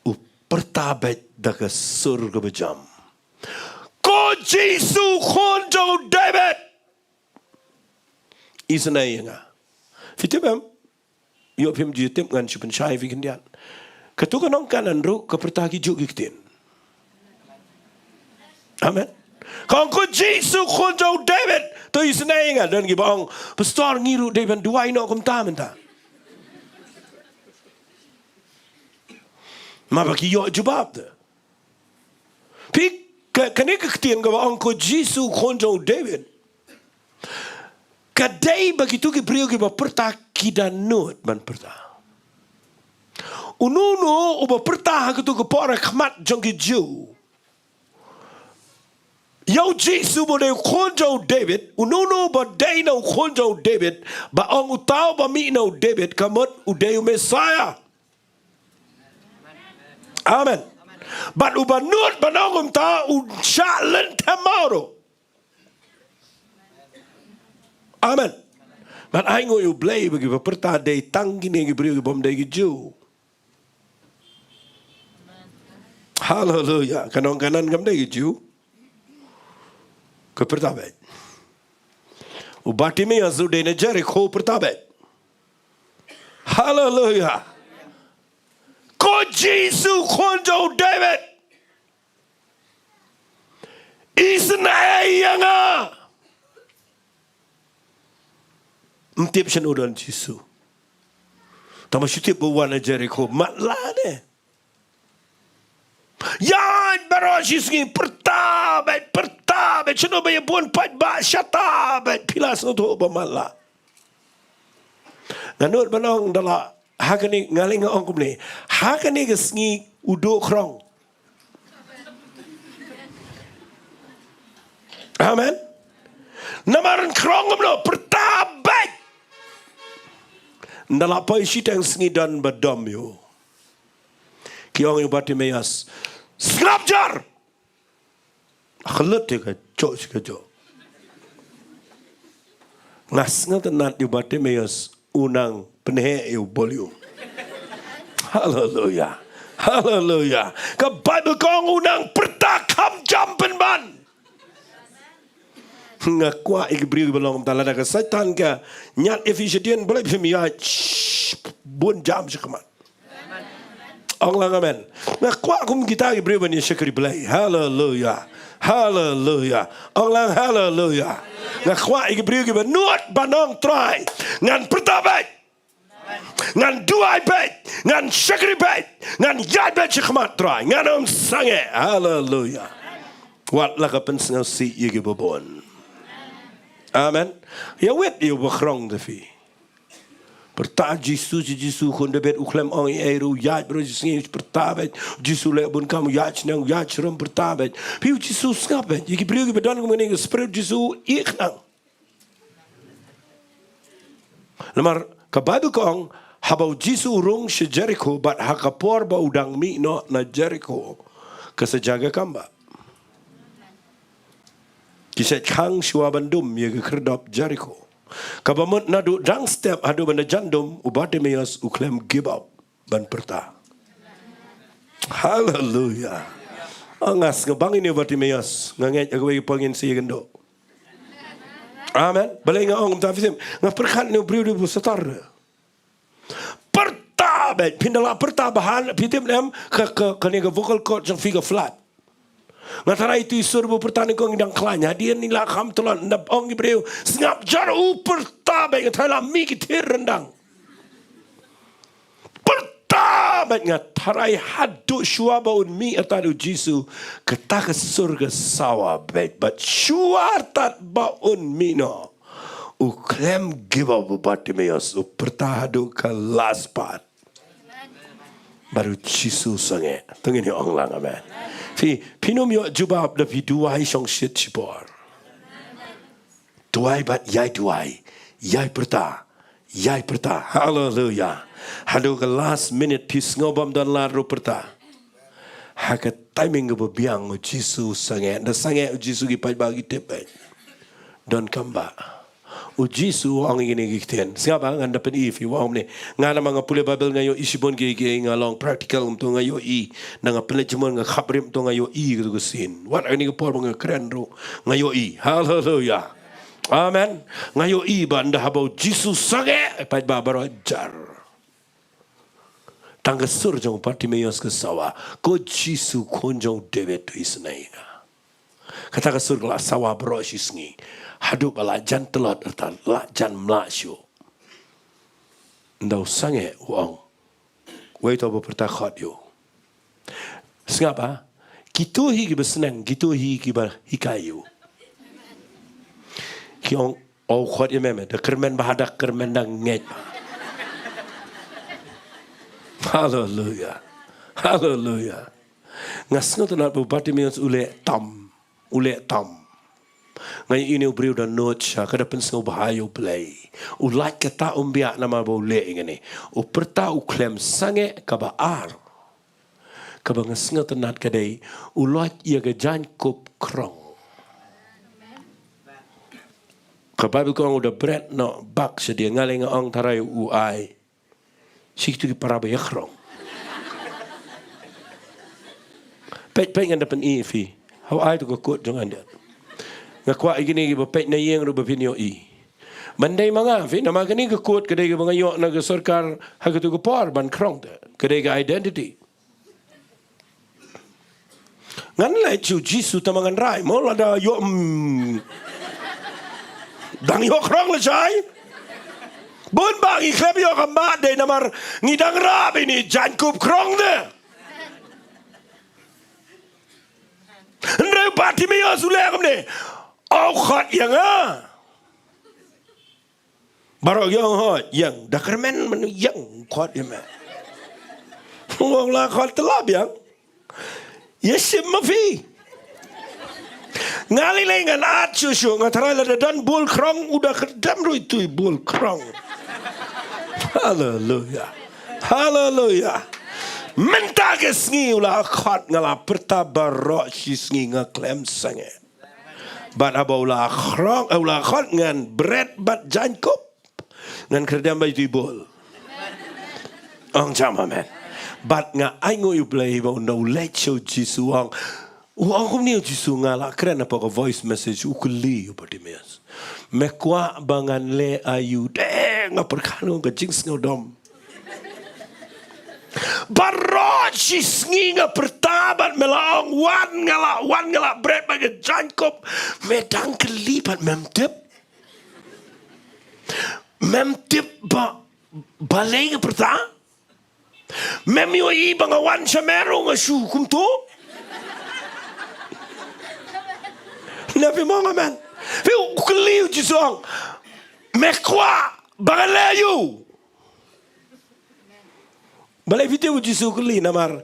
U pyrta beit da ka sur kaba jam. Ko Jisu, khun jong u David, isynei ïa nga. Phi tip em? Ïoh phim ju tip, ngan shu pynshai phi khyndiat. Kato ka nong Kanaan ruh ka pyrta kijuh ki ktien. Amen. Ka ong, ko Jisu, khun jong u David, to isynei ïa nga. Don kiba ong, Pastor, ngi ruh dei ban duwai noh kumta mynta. Ma ba ki ïoh jubab te. Phi, ka, kane ka ktien kaba ong, ko Jisu, khun jong u David, ka dei ba kito ki briew kiba pyrta ki da nud ban pyrta. Uno uno uba pyrta ha kato ka por ha khmat jong ki Jiw ïa u Jisu ba u dei u khun jong u David, uno uno ba dei na u khun jong u David, ba ong uta uba mih na u David, ka mut u dei u Messiah. Amen. Bad uba nud ban ong kumta un shah lynthem mawruh. Amen. Bad ai nguh ïa u Blei ba kiba pyrta dei tang kine ki briew kibym dei ki Jiw. Haleluya. Ka nong Kanaan kam dei ki Jiw. Ka pyrta beit. U Bartimeus u dei na Jeriko, pyrta beit. Haleluya. Ko Jisu, khun jong u David, isynei ïa nga. Ym tip shano don Jisu. Tang ba shu tip ba u wan na Jeriko, matlah ne. Ïaid baroh shi sngi, pyrta beit, pyrta beit, shano ba ïa bun paidbah, shata beit, phi la sngewthuh ba matlah. Nga nud ban ong da la, ha kane, nga leh nga ong kumne. Ha kane ka sngi u duh khrong. Amen. Namar un khrong kumno, pyrta beit. Nda la poi shiteng sngi don ba dom ïa u. Ki ong ïa u Bartimeus, sngap jar. Khyllut ïa ka joh shi ka joh. Nga sngewtynnat ïa u Bartimeus u nang pynheh ïa u volume. Haleluya. Haleluya. Ka Baibl ka ong u nang pyrta kham jam pynban. Nga kwah ïa ki briew kiba long kumta, lada ka Soitan ka ñiad ïa phi shadien, balei phim ïaid, shh, bun jam shakhmat. Ong lang amen. Nga kwah kum kita ki briew ban ïa shakri Blei. Haleluya. Haleluya. Ong lang haleluya. Nga kwah ïa ki briew kiba nud ban ong, Trai, ngan pyrta beit. Ngan duwai beit, ngan shakri beit, ngan ïaid beit shakhmat, Trai, ngan ym sangeh. Haleluya. Wat la ka pynsngewsih ïa kiba bun. Amen. Ïa wit ïa uba khrong da phi. Pyrta Jisu, Jisu, Khun Dabid u khlem ong ei ei ruh, ïaid baroh shi sngi, pyrta beit. Jisu leh bun kam, ïaid shnong, ïaid sharum, pyrta beit. Phi, u Jisu sngap beit. Ïa ki briew kiba don kumne, ka Spirit Jisu ïeh khnang. Namar ka Baibl ka ong, haba u Jisu u rung sha Jerikho bad ha ka por ba u dang mih noh na Jerikho, ka sa jaka kam ba ki shait khang shuwa ban dum ïa ka khyrdop Jerikho. Kaba mut naduh dang step haduh ban da jan dum, u Bartimaeus u khlem give up ban pyrta. Haleluya. Ah, nga sngewbang ïa une u Bartimaeus, nga ngeit ha kawei ka por ngin sa ïakynduh. Amen. Balei nga ong kumta, phi tip? Nga pyrkhat ïa une u briew u dei u satar. Pyrta beit, phin da lah pyrta bha, phi tip ne em, ka, ka, kane ka vocal cord jong phi ka flat. Nga tharai ïa ito i sur ba pyrta ne ko ngi dang khlaiñ, hadien ngi la kham tlot, nda ong ki briew, sngap jar u pyrta beit, nga tharai la mih ki thir ryndang. Pyrta beit, nga tharai haduh shuwa ba un mih artat u Jisu, kata ka sur ka sawa beit, bad shuwa artat ba un mih noh, u khlem give up u Bartimaeus, u pyrta haduh ka last part. Bad u Jisu sangeh. To ngin ïa ong lang amen. Phi, phin ym ïoh jubab da phi duwai shongshit shipor. Duwai bad ïai duwai, ïai pyrta, ïai pyrta. Haleluya. Haduh ka last minute phi sngew bym don lad ruh pyrta. Ha ka timing kaba biang u Jisu sangeh. Da sangeh u Jisu ki paidbah ki tip beit. Donkam ba u Jisu u ong ïa kine ki ktien. Sngap ba ngan da pyni ïa phi, u ong kumne. Nga namar nga pule Baibl nga ïohi shibun kiei kiei, nga long practical kumto, nga ïohi. Na nga pynleit jingmut nga khapbrip kumto, nga ïohi kito ki sien. Wat ha kane ka por ba nga kren ruh nga ïohi. Haleluya. Amen. Nga ïohi ba ynda haba u Jisu sangeh, paidbah baroh jar. Tang ka sur jong u Bartimaeus ka sawa. Ko Jisu, Khun jong u Dabid, to isynei ïa nga. Kata ka sur ka la sawa baroh shi sngi. Haduh ba la jan tlot artat, la jan mlah shuh. Ynda u sangeh u ong, wei to ba pyrta khot ïa u. Sngap ba, kito hi kiba sneng, kito hi kiba hikai ïa u. Ki ong, o khot ïa me, me da kyrmen ba hadak kyrmen da ngeit ba. Haleluya. Haleluya. Nga sngewtynnat ba u Bartimaeus u leh tam. U leh tam. Nga ïohi une u briew da nud sha, ka da pynsngewbha ïa u Blei. U lait kata um biang namar ba u leh ïa kane. U pyrta u khlem sangeh. Kaba ar, kaba nga sngewtynnat ka dei, u lait ïa ka jaiñkup khrong. Ka Baibl ka ong u da bret noh bak shadien, nga lei nga ong tharai u ai. Shi kito ki para ba ïa khrong. Peit, peit ngan da pyni ïa phi. Hawai to ka kot jong nga. Nga kwah ïa kine kiba peit na ïing ruh ba phin ïohi. Ban dei ma nga phi, namar kane ka kot ka dei kaba nga ïoh na ka sorkar ha kato ka por ban khrong te. Ka dei ka identity. Ngan leit sha u Jisu tang ba ngan rai mo, lada ïoh, mm, dang ïoh khrong lashai. Bun ba ngi khlem ïoh ka mad dei namar ngi dang rah ba ine i jaiñkup khrong te. Hynrei u Bartimaeus u leh kumne. O khot ïa nga. Baroh ki ong hooid, ïeng, da kyrmen mano ïeng, khot ïa me. Nga ong la khot te la biang. Ïa shim ma phi. Nga lei lei ngan at shuh shuh, nga tharai lada don bul khrong, u da kyrdem ruh ito i bul khrong. Haleluya. Haleluya. Mynta ka sngi u la khot, nga la pyrta baroh shi sngi nga khlem sangeh. Bad haba u la khrong, eh, u la khot ngan bret bad jaiñkup. Ngan kren dem bad ïa uto i bol. Ong jam amen. Bad nga ainguh ïa U Blei ba ynda u leit sha u Jisu u ong. U ong kumne u Jisu, nga la kren hapoh ka voice message, u kylli ïa u Bartimaeus. Me kwah ba ngan leh aïu? Te nga pyrkhat ong ka jingsngewdom. Baroh shi sngi nga pyrta bad me la ong wan nga la, wan nga la bret bad ka jaiñkup. Me dang kylli bad mem tip. Mem tip ba, balei nga pyrta? Mem ïohi ba nga wan sha me ruh nga shu kumto? Ne phi mong amen? Phi u kylli u Jisu ong. Me kwah ba ngan leh aïu? Balei phi tip u Jisu u kylli? Namar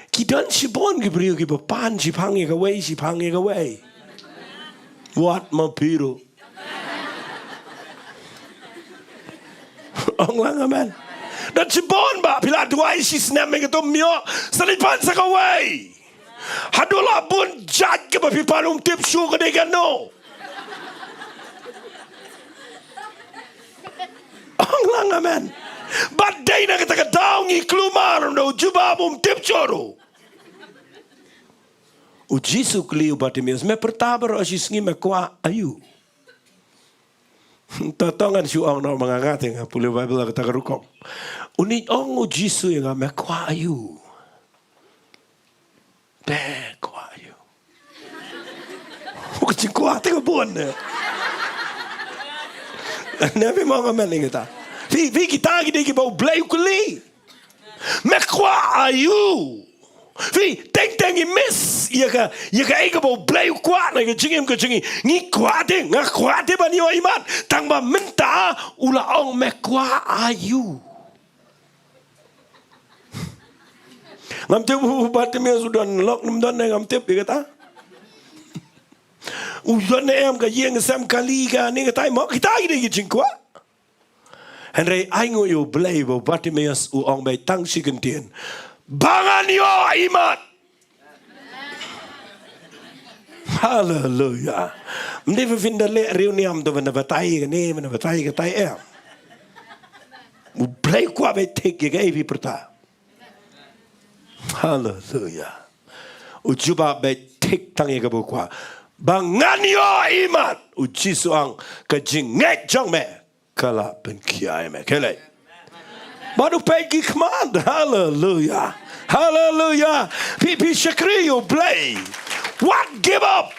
ki don shibun ki briew kiba pan, shipang ïa kawei, shipang ïa kawei. Wat ma phi ruh. Ong lang amen. Don shibun ba phi la duwai shisnem ïa kato, ym ïoh, sa leit pan sa kawei. Haduh la bun jait kaba phi pan, um tip shuh ka dei kano. Ong lang amen. Bad dei na kata ka daw ngi kulmar, ynda u jubab um tip shuh ruh. U Jisu u kylli u Bartimaeus, me pyrta baroh shi sngi, me kwah aïu? To, to ngan shu ong noh ma nga, nga te nga pule Baibl ha kata ka rukom. Une ong u Jisu ïa nga, me kwah aïu? Te kwah aïu? Ka jingkwah te ka bun ne. Ne phi mong amen ïa kata? Phi, phi, kita ki dei kiba U Blei u kylli. Me kwah aïu? Phi, teng teng ngi miss ïa ka, ïa kaei kaba U Blei u kwah na ka jingim ka jong ngi. Ngi kwah te, nga kwah te ban ïoh imat. Tang ba mynta u la ong me kwah aïu. Ngam tip u Bartimaeus u don lok ne ym don, ngam tip ïa kata. U don ne em ka ïing sem kali kane katai mo, kita ki dei ki jingkwah. Hynrei ainguh ïa U Blei ba u Bartimaeus u ong beit tang shi kyntien, ba ngan ïoh imat. Haleluya. Ym dei ba phin da leh riewniam to ban da batai kane, ban da batai katai, em. U Blei u kwah beit thik ïa kaei phi pyrta. Haleluya. U jubab beit thik tang ïa kaba u kwah. Ba ngan ïoh imat. U Jisu u ong, ka jingngeit jong me ka la pynkhia ïa me. Khie leit. Bad u peit ki khmat. Haleluya. Haleluya. Phi, phi shakri ïa U Blei. Wat give up.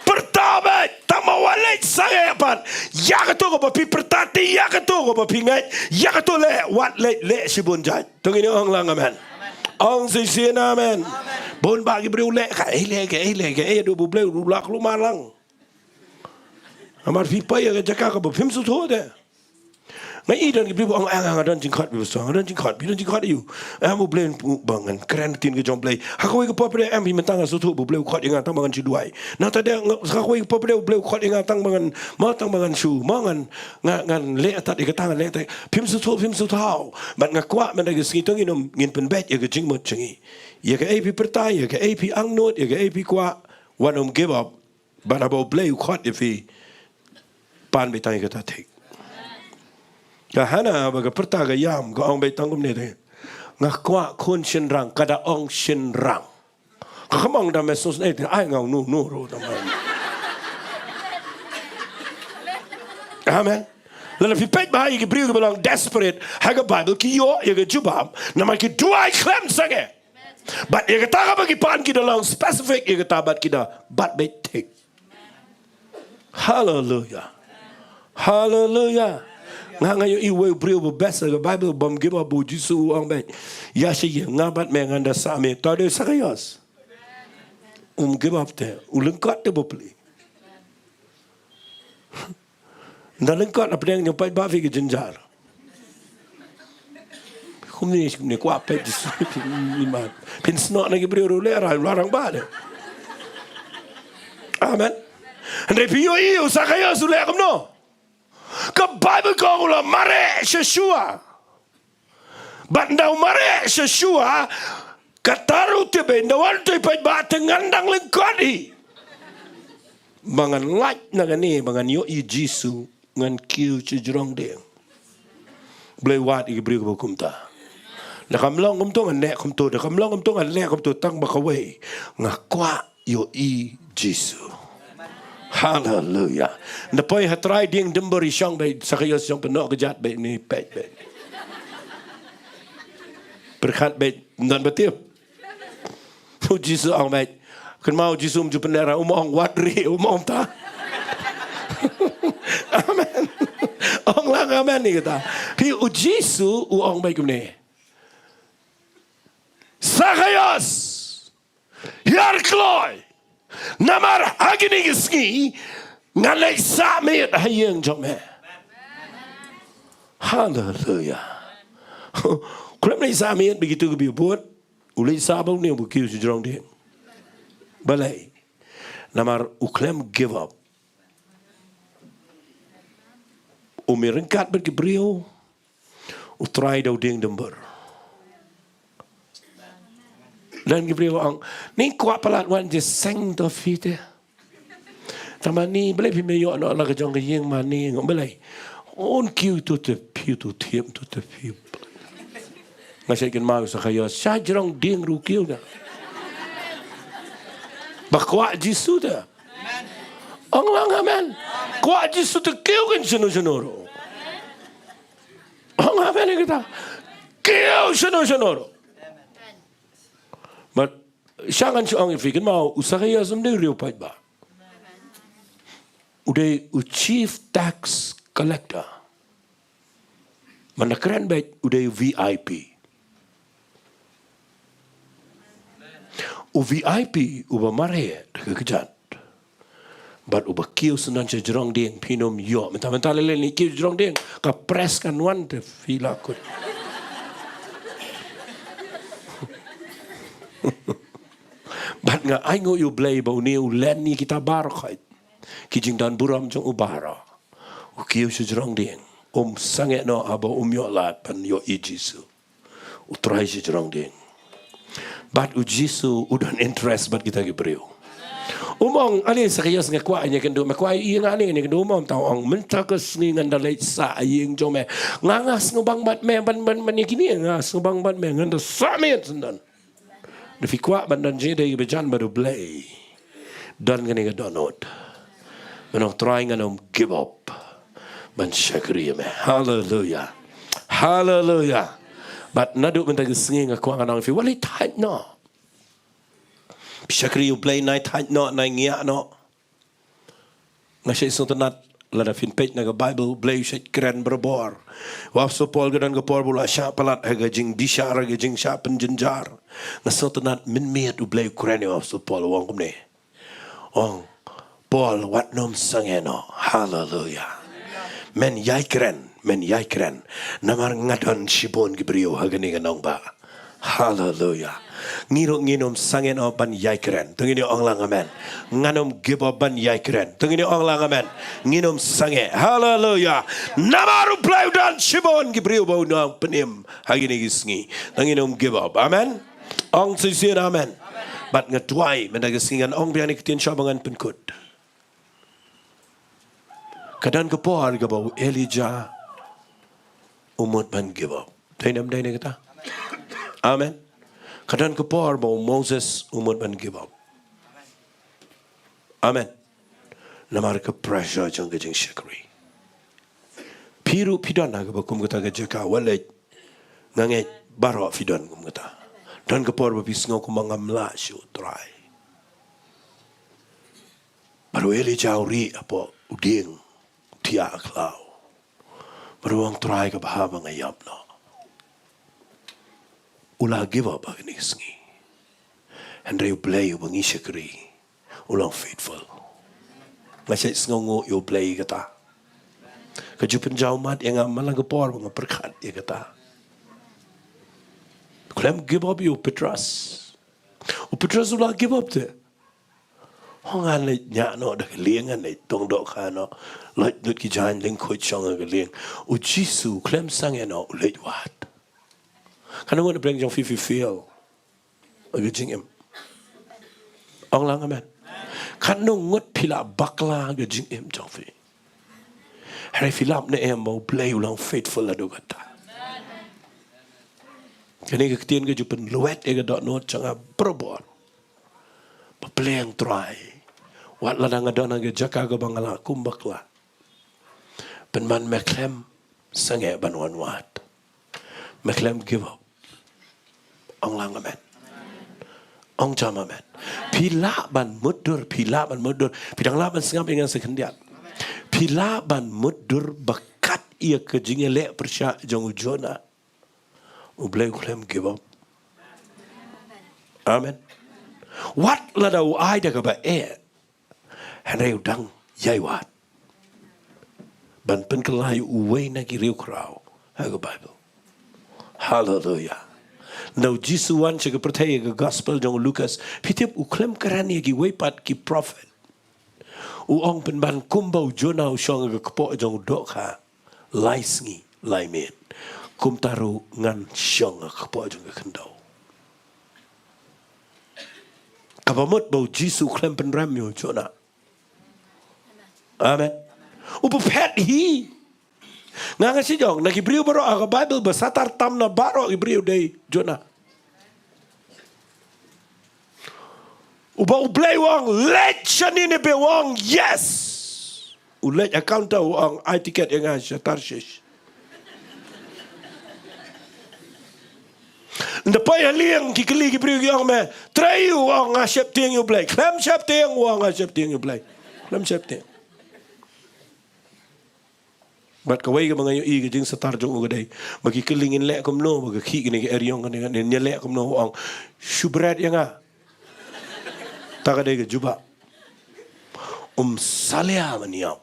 Pyrta beit. Tang ba wat leit sangeh pat. Ïa kato kaba phi pyrta te, ïa kato kaba phi ngeit, ïa kato leh, wat leit leh shibun jait. To ngin ong lang amen. Ong shisien amen. Bun bah ki briew leh kaei, leh kaei, leh kaei, haduh ba U Blei u la kulmar lang. Namar phi poi ïa ka jaka kaba phim sngewthuh te. Nga i don ki briew ba ong, nga, nga don jingkhot, phi ba sngewthuh, nga don jingkhot, phi don jingkhot aïu? Em, U Blei u, ba ngan kren ktien ka jong U Blei. Ha kawei ka por pat em, phi mynta nga sngewthuh ba U Blei u khot ïa nga tang ba ngan shu duwai. Nangta de nga, ha kawei ka por pat U Blei u khot ïa nga tang ba ngan, ma tang ba ngan shu, ma ngan, nga, ngan leh tat ïa kata, ngan leh tat. Phim sngewthuh, phim sngewthuh. Bad nga kwah mynta ka sngi to ngin ym, ngin pynbeit ïa ka jingmut jong ngi. Ïa kaei phi pyrta, ïa kaei phi angnud, ïa kaei phi kwah, wat ym give up. Bad haba U Blei u khot ïa phi, pan beit tang ïa kata thik. Ka Hana ba ka pyrta ka ïam, ka ong beit tang kumne te. Nga kwah khun shynrang, ka da ong shynrang. Ka kham ong da me sngewsynei te, ai nga ong no, no ruh tang ba. Amen. Lada phi peit bha ïa ki briew kiba long desperate ha ka Baibl, ki ïoh ïa ka jubab namar ki duwai khlem sangeh. Bad ïa kata kaba ki pan, ki da long specific ïa kata bad ki da bat beit thik. Haleluya. Haleluya. Nga, nga ïohi uwei u briew ba best ha ka Baibl, bym give up, ba u Jisu u ong beit, ïa sha ïing, nga bad me ngan da sah me. To dei u Sakaios. Um give up te. U lyngkot te bapli. Nda lyngkot, hapdeng, ngi peit ba phi ka jynjar. Kumne, kumne kwah peit Jisu, phin, phin snoh na ki briew ruh leh, ra, la rangbah de. Amen. Hynrei phi ïohi u Sakaios u leh kumno? Ka Baibl ka ong u la mareh sha shuwa. Bad ynda u mareh sha shuwa, kata ruh te beit, ynda wan uto i paidbah te, ngan dang lyngkot hi. Ba ngan lait na kane, ba ngan ïohi Jisu, ngan kiew sha jrong dieng. Blei wad ïa ki briew kiba kumta. Da kam long kumto ngan leh kumto, da kam long kumto ngan leh kumto, tang ba kawei, nga kwah ïohi Jisu. Haleluya. Nda poi ha trai dieng dembor i shong beit, Sakaios shong pynnoh kjat beit, ni peit beit. Pyrkhat beit, ym don ba tip. U Jisu ong beit. Kynmaw u Jisu um ju pynlehrain, um ong wat ri, um ong ta. Amen. Ong lang amen ïa kata. Phi, u Jisu u ong beit kumne. Sakaios. Ïar kloi. Namar ha kine ki sngi ngan leit sah miet ha ïing jong me. Haleluya. U khlem leit sah miet bad kito kiba bud. U leit sah bad une uba kiew sha jrong dieng. Balei? Namar u khlem give up. Um ïaryngkat bad ki briew. U Trai da u dieng dembor. Don ki briew ong, ni kwah palat wan jingïaseng to phi te. Tang mane balei phim ïoh noh la ka jong ka ïing mane, balei? Un kiew to te phi, to thiah to te phi. Nga shait kynmaw ïa u Sakaios, sha jrong dieng ruh u kiew da. Ba kwah Jisu te. Ong lang amen. Kwah Jisu te, kiew kin shano shano ruh. Ong amen ïa kata. Kiew shano shano ruh. Bad sha ngan shu ong ïa phi, kynmaw u Sakaios um dei u riew paidbah. U dei u chief tax collector. Mynta kren beit u dei u V I P. U V I P uba mareh da ka kjat. Bad uba kiew syndon sha jrong dieng phin ym ïoh. Mynta, mynta lei lei ni kiew jrong dieng, ka press kan wan te phi la kut. Bad nga ainguh ïa u Blei ba une u len ïa kita baroh khoit. Ki jingdon burom jong u baroh. U kiew sha jrong dieng. Um sangeh noh haba um ïoh lad ban ïohi Jisu. U Trai sha jrong dieng. Bad u Jisu u don interest bad kita ki briew. Um ong, ale Sakaios nga kwah ïa kane, me kwah ïa nga ne ïa kane, um ong, tang ong, mynta ka sngi ngan da leit sah ha ïing jong me. Nga nga sngewbang bad me ban, ban, ban ïa kine, nga sngewbang bad me, ngan da sah miet syndon. Da phi kwah ban don jingïadei ba jan bad u Blei, don kane ka dohnud. Ban ong Trai ngan ym give up ban shakri ïa me. Haleluya. Haleluya. Bad naduh mynta ka sngi nga kwah ngan ong ïa phi, wat leit thait noh. Phi shakri ïa u Blei, nai thait noh, nai ngiah noh. Nga shait sngewtynnat, lada phin peit na ka Baibl, u Blei u shait kren barabor. U Apostol Paul ka don ka por ba u la shah palat ha ka jingdishar, ha ka jingshah pynjynjar. Nga sngewtynnat mynmiet u Blei u kren ïa u Apostol Paul, u ong kumne. U ong, Paul, wat nym sangeh noh. Haleluya. Men ïai kren, men ïai kren. Namar nga don shibun ki briew ha kane ka nongbah. Haleluya. Ngi ruh ngin ym sangeh noh ban ïai kren. To ngin ïa ong lang amen. Ngan ym give up ban ïai kren. To ngin ïa ong lang amen. Ngin ym sangeh. Haleluya. Namar u Blei u don shibun ki briew ba u nang pynim ha kine ki sngi. To ngin ym give up. Amen. Ong shisien amen. Bad nga duwai mynta ka sngi ngan ong biang ïa ka ktien sha ba ngan pynkut. Ka don ka por kaba u Elijah u mut ban give up. Dei ne ym dei ne kata? Amen. Ka don ka por ba u Moses u mut ban give up. Amen. Namar ka pressure jong ka jingshakri. Phi ruh phi don ha kaba kum kata ka jaka, wat leit. Nga ngeit baroh phi don kum kata. Don ka por ba phi sngew kumba ngam lah shuh Trai. Bad u Elijah u rieh hapoh u dieng, u thiah khlaw. Bad u ong Trai, ka bha ba nga ïap noh. U la give up ha kane ka sngi. Hynrei u Blei uba ngi shakri u long faithful. Nga shait sngewnguh ïa u Blei kata. Ka ju pynjaw mat ïa nga man la ka por ba nga pyrkhat ïa kata. Khlem give up ïa u Petros. U Petros u la give up te. Ho ngan leit ñiah noh da ka lieng, ngan leit tong dohkha noh. Leit lut ki jaiñ lyngkhuid shong ha ka lieng. U Jisu khlem sangeh noh u leit wad. Katno ngut na pdeng jong phi phi fail ha ka jingim? Ong lang amen. Katno ngut phi la bakla ha ka jingim jong phi? Hynrei phi lap ne em ba u Blei u long faithful naduh katta? Kane ka ktien ka ju pynlwet ïa ka dohnud jong nga barabor. Ba Blei Trai, wat lada nga don ha ka jaka kaba nga la kum bakla, pynban me khlem sangeh ban wan wad. Me khlem give up. Ong lang amen. Ong jam amen. Phi lah ban mutdur, phi lah ban mutdur. Phi dang lah ban sngap ïa nga sa khyndiat. Phi lah ban mutdur ba kat ïa ka jingïaleh pyrshah jong u Jonah, U Blei u khlem give up. Amen. Wat lada u ai da kaba eh, hynrei u dang ïai wad ban pynkylla ïa uwei na ki riewkhraw ha ka Baibl. Haleluya. Nda u Jisu wan sha ka pyrthei, ka gospel jong u Lukas, phi tip u khlem kren ïa kiwei pat ki prophet. U ong pynban kumba u Jonah u shong ha ka kpoh jong u dohkha lai sngi lai miet, kumta ruh ngan shong ha ka kpoh jong ka khyndew. Kaba mut ba u Jisu u khlem pynrem ïa u Jonah. Amen. U pynphet hi. Nga nga shu ong, na ki briew baroh ha ka Baibl ba satar tam na baroh ki briew dei Jonah. Uba U Blei u ong, leit sha Nineveh, u ong, yes. U leit ha counter u ong, ai tiket ïa nga sha Tarshish. Nda poi ha lieng ki kylli ki briew ki ong me, Trai, u ong, nga sheptieng ïa U Blei. Khlem sheptieng, u ong, nga sheptieng ïa U Blei. Khlem sheptieng. Bad kawei kaba nga ïohi ka jingsatar jong u ka dei ba ki kylli ngin leh kumno ba ka khih kane ka eriong kane, ngin ïaleh kumno, u ong, shu bret ïa nga. Ta ka dei ka jubab. Um salia ban ïap.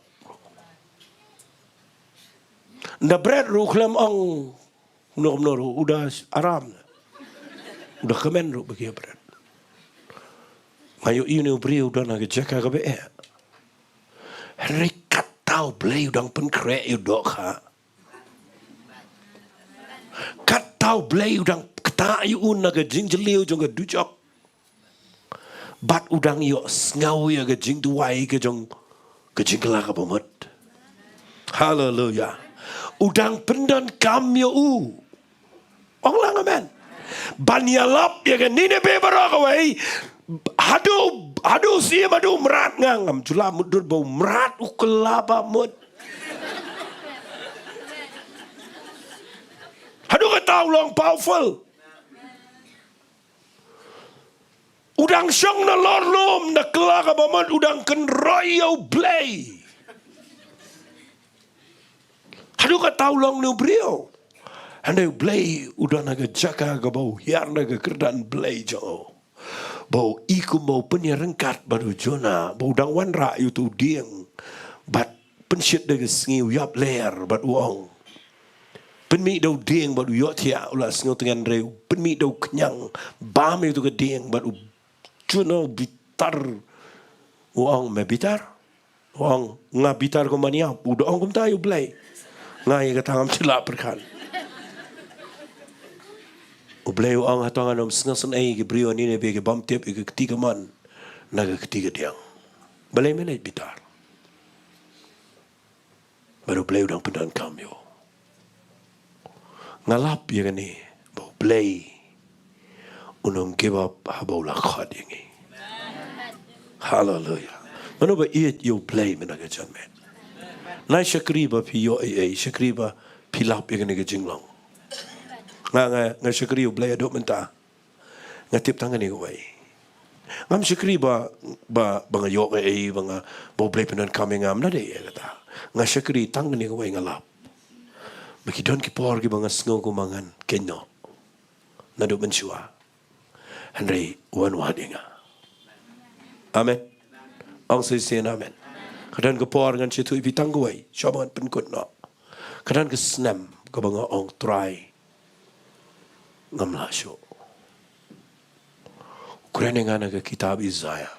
Nda bret ruh khlem ong kumno kumno ruh, u da aram. U da kmen ruh ba ki ïa bret. Nga ïohi une u briew u don ha ka jaka kaba eh. Hynrei katta U Blei u dang pynkhreh ïa u dohkha. Katta U Blei u dang ktah ïa u na ka jingjylliew jong ka dujok. Bad u dang ïohsngew ïa ka jingduwai ka jong ka jingkylla kaba mut. Haleluya. U dang pyndonkam ïa u. Ong lang amen. Ban ïalap ïa ka Nineveh baroh kawei. Haduh, haduh siem, haduh mrad, nga ngam ju lah mutdur ba u mrad u kylla ba mut. Haduh kata u long powerful. U dang shong na lor lum, na kylla kaba mut, u dang kynroi ïa U Blei. Haduh kata u long une u briew. Hynrei U Blei u don ha ka jaka kaba u hiar na ka kyrdan Blei jong u. Ba u i kumba u pynïaryngkat bad u Jonah, ba u dang wanrah ïa uto u dieng. Bad pynshit da ka sngi u ïap ler bad u ong, pynmih da u dieng bad u ïohthiah, u la sngewtngen, hynrei u pynmih da u khñiang, bam ïa uto ka dieng bad u Jonah u bitar. U ong, me bitar? U ong, nga bitar kumba ngi ïap. U da ong kumta ïa U Blei. Nga ïa kata ngam shu lah pyrkhat. U Blei u ong, hato ngan ym sngewsynei ïa ki briew ha Nineveh ki bym tip ïa ka kti kamon na ka kti kadiang? Balei me leit bitar? Bad U Blei u dang pyndonkam ïa u. Nga lap ïa kane ba U Blei un ym give up haba u la khot ïa ngi. Haleluya. Mano ba ïeit ïa U Blei mynta ka janmiet? Nga shakri ba phi ïoh ei ei, shakri ba phi lap ïa kane ka jinglong. Nga, nga, nga shakri ïa U Blei haduh mynta. Nga tip tang kane kawei. Ngam shakri ba, ba, ba nga ïoh ei ei, ba nga, ba U Blei pyndonkam ïa nga, ym dei ïa kata. Nga shakri tang kane kawei, nga lap ba ki don ki por kiba nga sngew kumba ngan kynnoh naduh mynshuwa. Hynrei u wan wad ïa nga. Amen. Ong shisien amen. Ka don ka por ngan shu ïathuh ïa phi tang kawei, shuwa ba ngan pynkut noh. Ka don ka snem kaba nga ong, Trai, ngam lah shuh. U kren ïa nga na ka kitab Isaiah.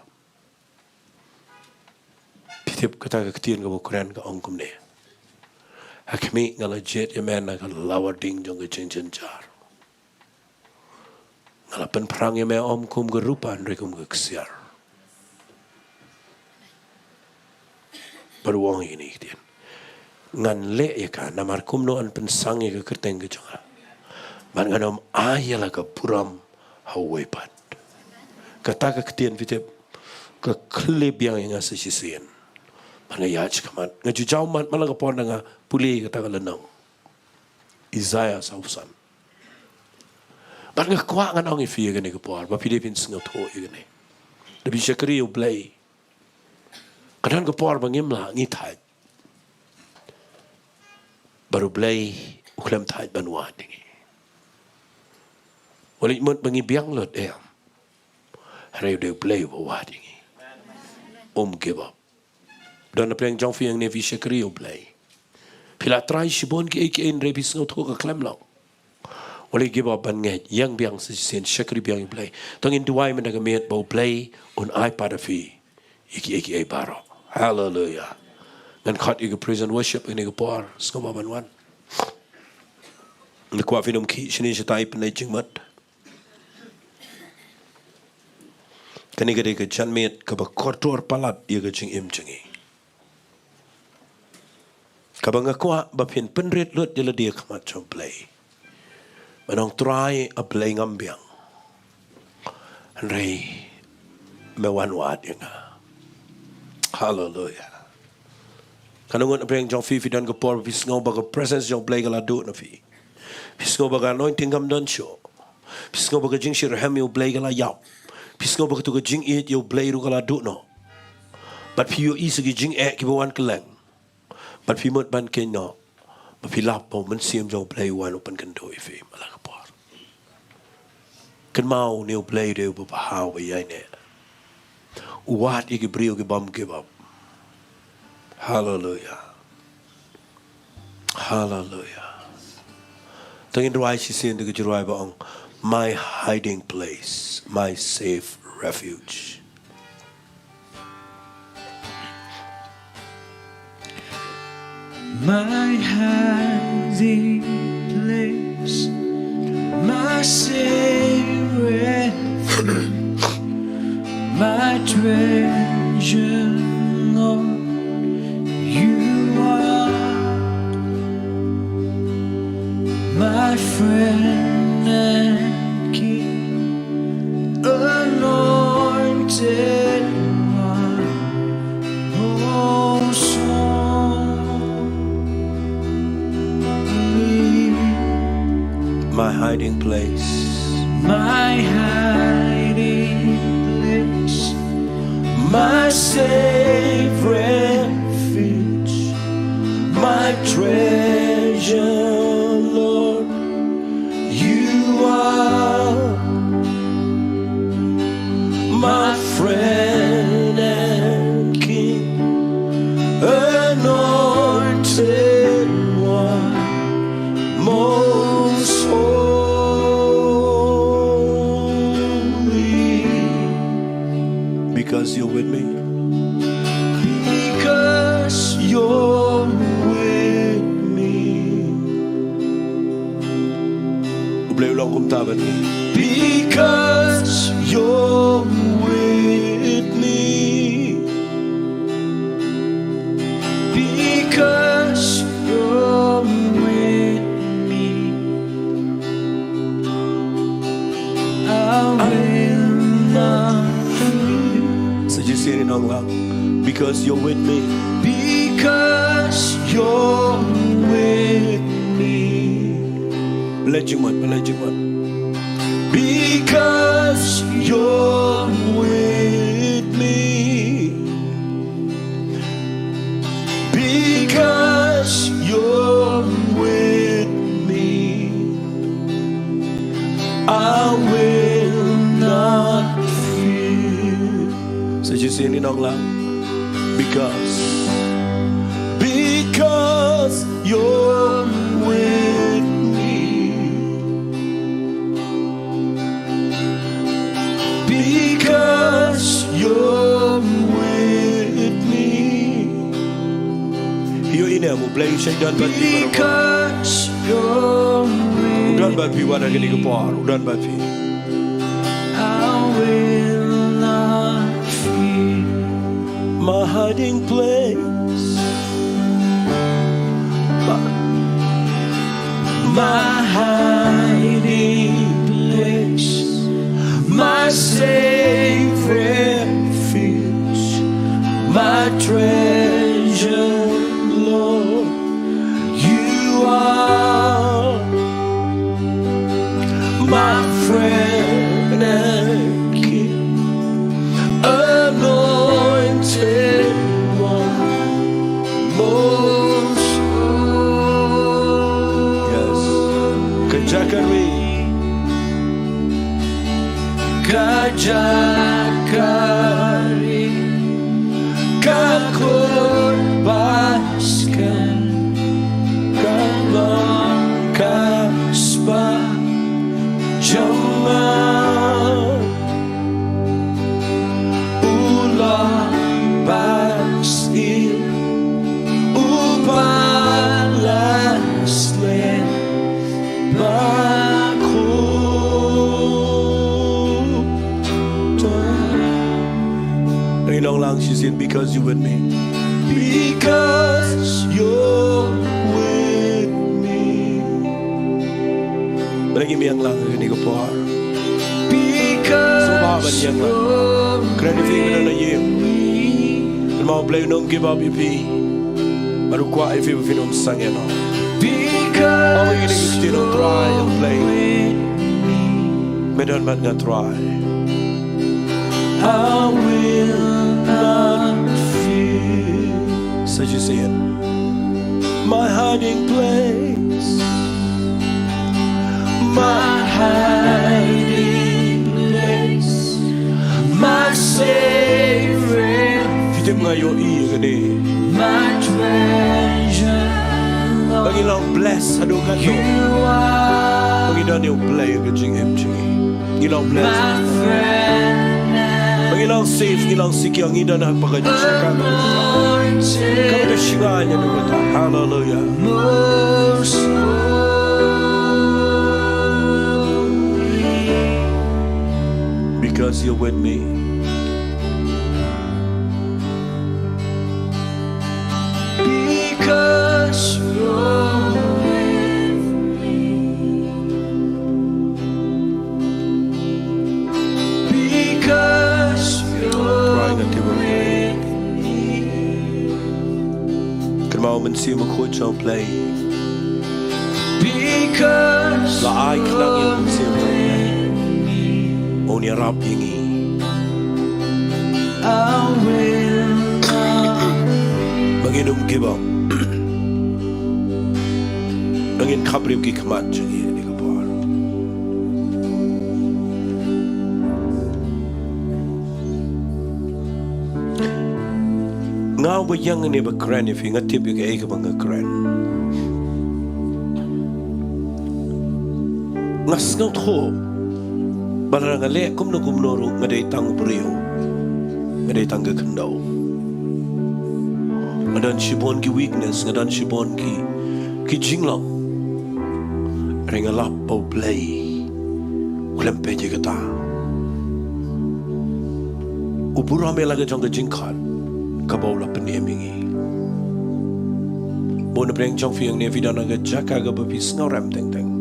Phi tip kata ka ktien kaba u kren ka ong kumne: Ha khmih nga la jied ïa me na ka lawar ding jong ka jingjynjar. Nga la pynphrang ïa me ym kum ka rupa hynrei kum ka ksiar. Bad u ong ïa kine ki ktien: Ngan leh ïa ka, namar kumno yn pynsang ïa ka kyrteng ka jong nga? Bad ngan ym ai ïa la ka burom ha uwei pat. Kata ka ktien phi tip, ka khlieh biang ïa nga sa shisien. Bad nga ïaid shakhmat, nga ju jaw mat man la ka por da nga pule ïa kata ka lynnong Isaiah sawphew san. Bad nga kwah ngan ong ïa phi ïa kane ka por, ba phi dei phin sngewthuh ïa kane. Da phi shakri ïa U Blei, ka don ka por ba ngim lah, ngi thait. Bad U Blei u khlem thait ban wad ïa ngi. Wat leit mut ba ngi biang lut, em. Hynrei u dei U Blei uba wad ïa ngi. Um give up. Don na pdeng jong phi hangne, phi shakri ïa U Blei. Phi la try shibun kiei kiei, hynrei phi sngewthuh ka khlem long. Wat leit give up ban ngeit, ïeng biang sa shisien, shakri biang ïa U Blei. To ngin duwai mynta ka miet ba U Blei un ai pat ïa phi ïa kiei kiei baroh. Haleluya. Ngan khot ïa ka praise and worship ha kane ka por, sngewbha ban wan. Nga kwah phin ym khih shane shatai, pynleit jingmut. Kane ka dei ka janmiet kaba kordor palat ïa ka jingim jong ngi. Kaba nga kwah ba phin pynrit lut ïa lade ha khmat jong U Blei. Ban ong, Trai, A Blei, ngam biang, hynrei me wan wad ïa nga. Haleluya. Katno ngut na pdeng jong phi, phi don ka por ba phi sngew ba ka presence jong U Blei ka la duh na phi. Phi sngew ba ka anointing kam don shuh. Phi sngew ba ka jingshitrhem ïa U Blei ka la ïap. Phi sngew ba katu ka jingïeit ïa U Blei ruh ka la duh noh. Bad phi ïohi sa ki jingeh kiba wan kylleng. Bad phi mut ban kynnoh ba phi lap ba U Mynsiem jong U Blei u wan u pynkynduh ïa phi man la ka por. Kynmaw, une U Blei u dei uba bha, uba ïaineh. U wad ïa ki briew ki bym give up. Haleluya. Haleluya. To ngin rwai shisien da ka jingrwai ba ong, My hiding place, my safe refuge. My hiding place, my safe refuge, my treasure, Lord, you are my friend and king, anointed one, most holy. My hiding place, my hiding place, my safe refuge, my treasure, Lord, you are my friend and king, anointed one, most holy. Because you're with me. Because you're with me. U Blei u long kumta bad ngi. Because you're with me. Because you're with me. I will not fear. Sa shisien ngin ong lang. Because you're with me. Because you're with me. Pynleit jingmut, pynleit jingmut. Because you're with me. Because you're with me, I will not fear. Sa shisien ngin ong lang. Because, because you're with me. Because you're with me. Ïohi ne em, U Blei u shait don bad phi. Because you're with me. U don bad phi, wat ha kane ka por u don bad phi. I will not fear. My hiding place. My, my hiding My friend and king, anointed one, most holy. Yes. Ka jaka ri. Ka jaka ri, ka kut ba skhem, ka long ka spah jong nga. U long ba sniew, u ba la sleh ba khuid. Ngi ong lang shisien, because you're with me. Because you're with me. Ba ngi ïeng lang ha kane ka por. Because sngewbha ban ïeng lang. Kren ïa phi mynta na ïing. Kynmaw U Blei un ym give up ïa phi. Bad u kwah ïa phi ba phin ym sangeh noh. Because ong ïa kine ki ktien, U Trai, U Blei, me don bad nga, Trai. I will not fear. Sa shisien. My hiding place, my hiding place, my safe refuge. Phi tip nga ïohi ïa kane. My treasure, Lord. Ba ngi long blessed haduh katno. You are. Ba ngi don ïa U Blei ha ka jingim jong ngi. Ngi long blessed. My friend. Ba ngi long safe, ngi long secure, ngi don ha ka jaka kaba, anointed, kaba shngaiñ ïa ka. Hallelujah. Most holy. Because you're with me. Because you're with me. Because you're with me. Kynmaw U Mynsiem Bakhuid jong U Blei. Because la ai khnang ïa U Mynsiem Bakhuid. Un ïarap ïa ngi. I will not. Ba ngin ym give up. Ba ngin khapbriew ki khmat jong ngi ha kane ka por. Nga uba ïeng hangne ba kren ïa phi, nga tip ïa kaei kaba nga kren. Nga sngewthuh ba lada nga leh kumno kumno ruh, nga dei tang u briew, nga dei tang ka khyndew. Nga don shibun ki weakness, nga don shibun ki, ki jinglong. Hynrei nga lap ba U Blei u khlem peit ïa kata. U burom ïa la ka jong ka jingkhot kaba u la pynim ïa ngi. Bun na pdeng jong phi hangne phi don ha ka jaka kaba phi sngewrem teng teng.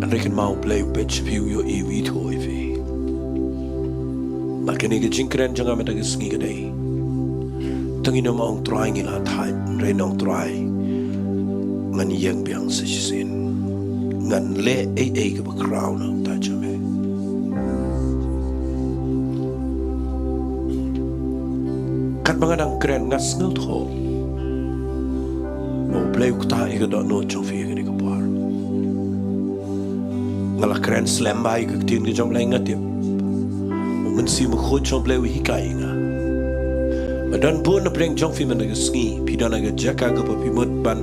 Hynrei kynmaw U Blei u peit sha phi, u ïohi, u ithuh ïa phi. Bad kane ka jingkren jong nga mynta ka sngi ka dei, to ngin ym ong Trai ngi la thait, hynrei ong Trai ngan ïeng biang sa shisien. Ngan leh ei ei kaba khraw na ka bynta jong me. Katba nga dang kren nga sngewthuh ba U Blei u ktah ïa ka dohnud jong phi ha kane ka por. Nga la kren slem bha ïa ka ktien ka jong U Blei, nga tip U Mynsiem Bakhuid jong U Blei u hikai ïa nga. Ba don bun na pdeng jong phi mynta ka sngi phi don ha ka jaka kaba phi mut ban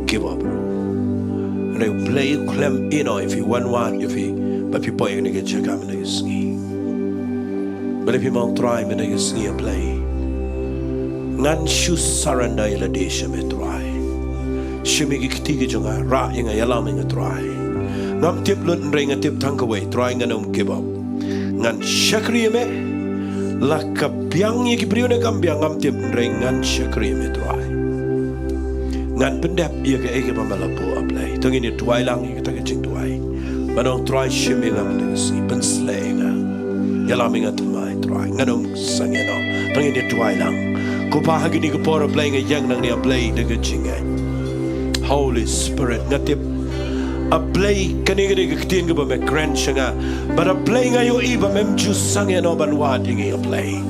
give up. Hynrei U Blei u khlem ïehnoh ïa phi, u wan wad ïa phi ba phi poi ha kane ka jaka mynta ka sngi. Balei phim ong Trai mynta ka sngi, A Blei, ngan shu surrender ïa lade sha me Trai. Shim ïa ki kti ki jong nga, rah ïa nga, ïalam ïa nga Trai. Ngam tip lut hynrei nga tip tang kawei, Trai, ngan ym give up. Ngan shakri ïa me. La ka biang ïa ki briew ne kam biang ngam tip, hynrei ngan shakri ïa me Trai. Ngan pyndep ïa kaei kaba me la buh, A Blei. To ngin ïa duwai lang ïa kata ka jingduwai. Ban ong Trai shim ïa nga mynta ka sngi, pynsleh ïa nga. Ïalam ïa nga thymmai Trai, ngan ym sangeh noh. To ngin ïa duwai lang. Ko Pa, ha kine ki por A Blei nga ïeng nangne A Blei da ka jingngeit. Holy Spirit, nga tip A Blei, kane ka dei ka ktien kaba me kren sha nga. Bad A Blei, nga ïohi ba mem ju sangeh noh ban wad ïa ngi, A Blei,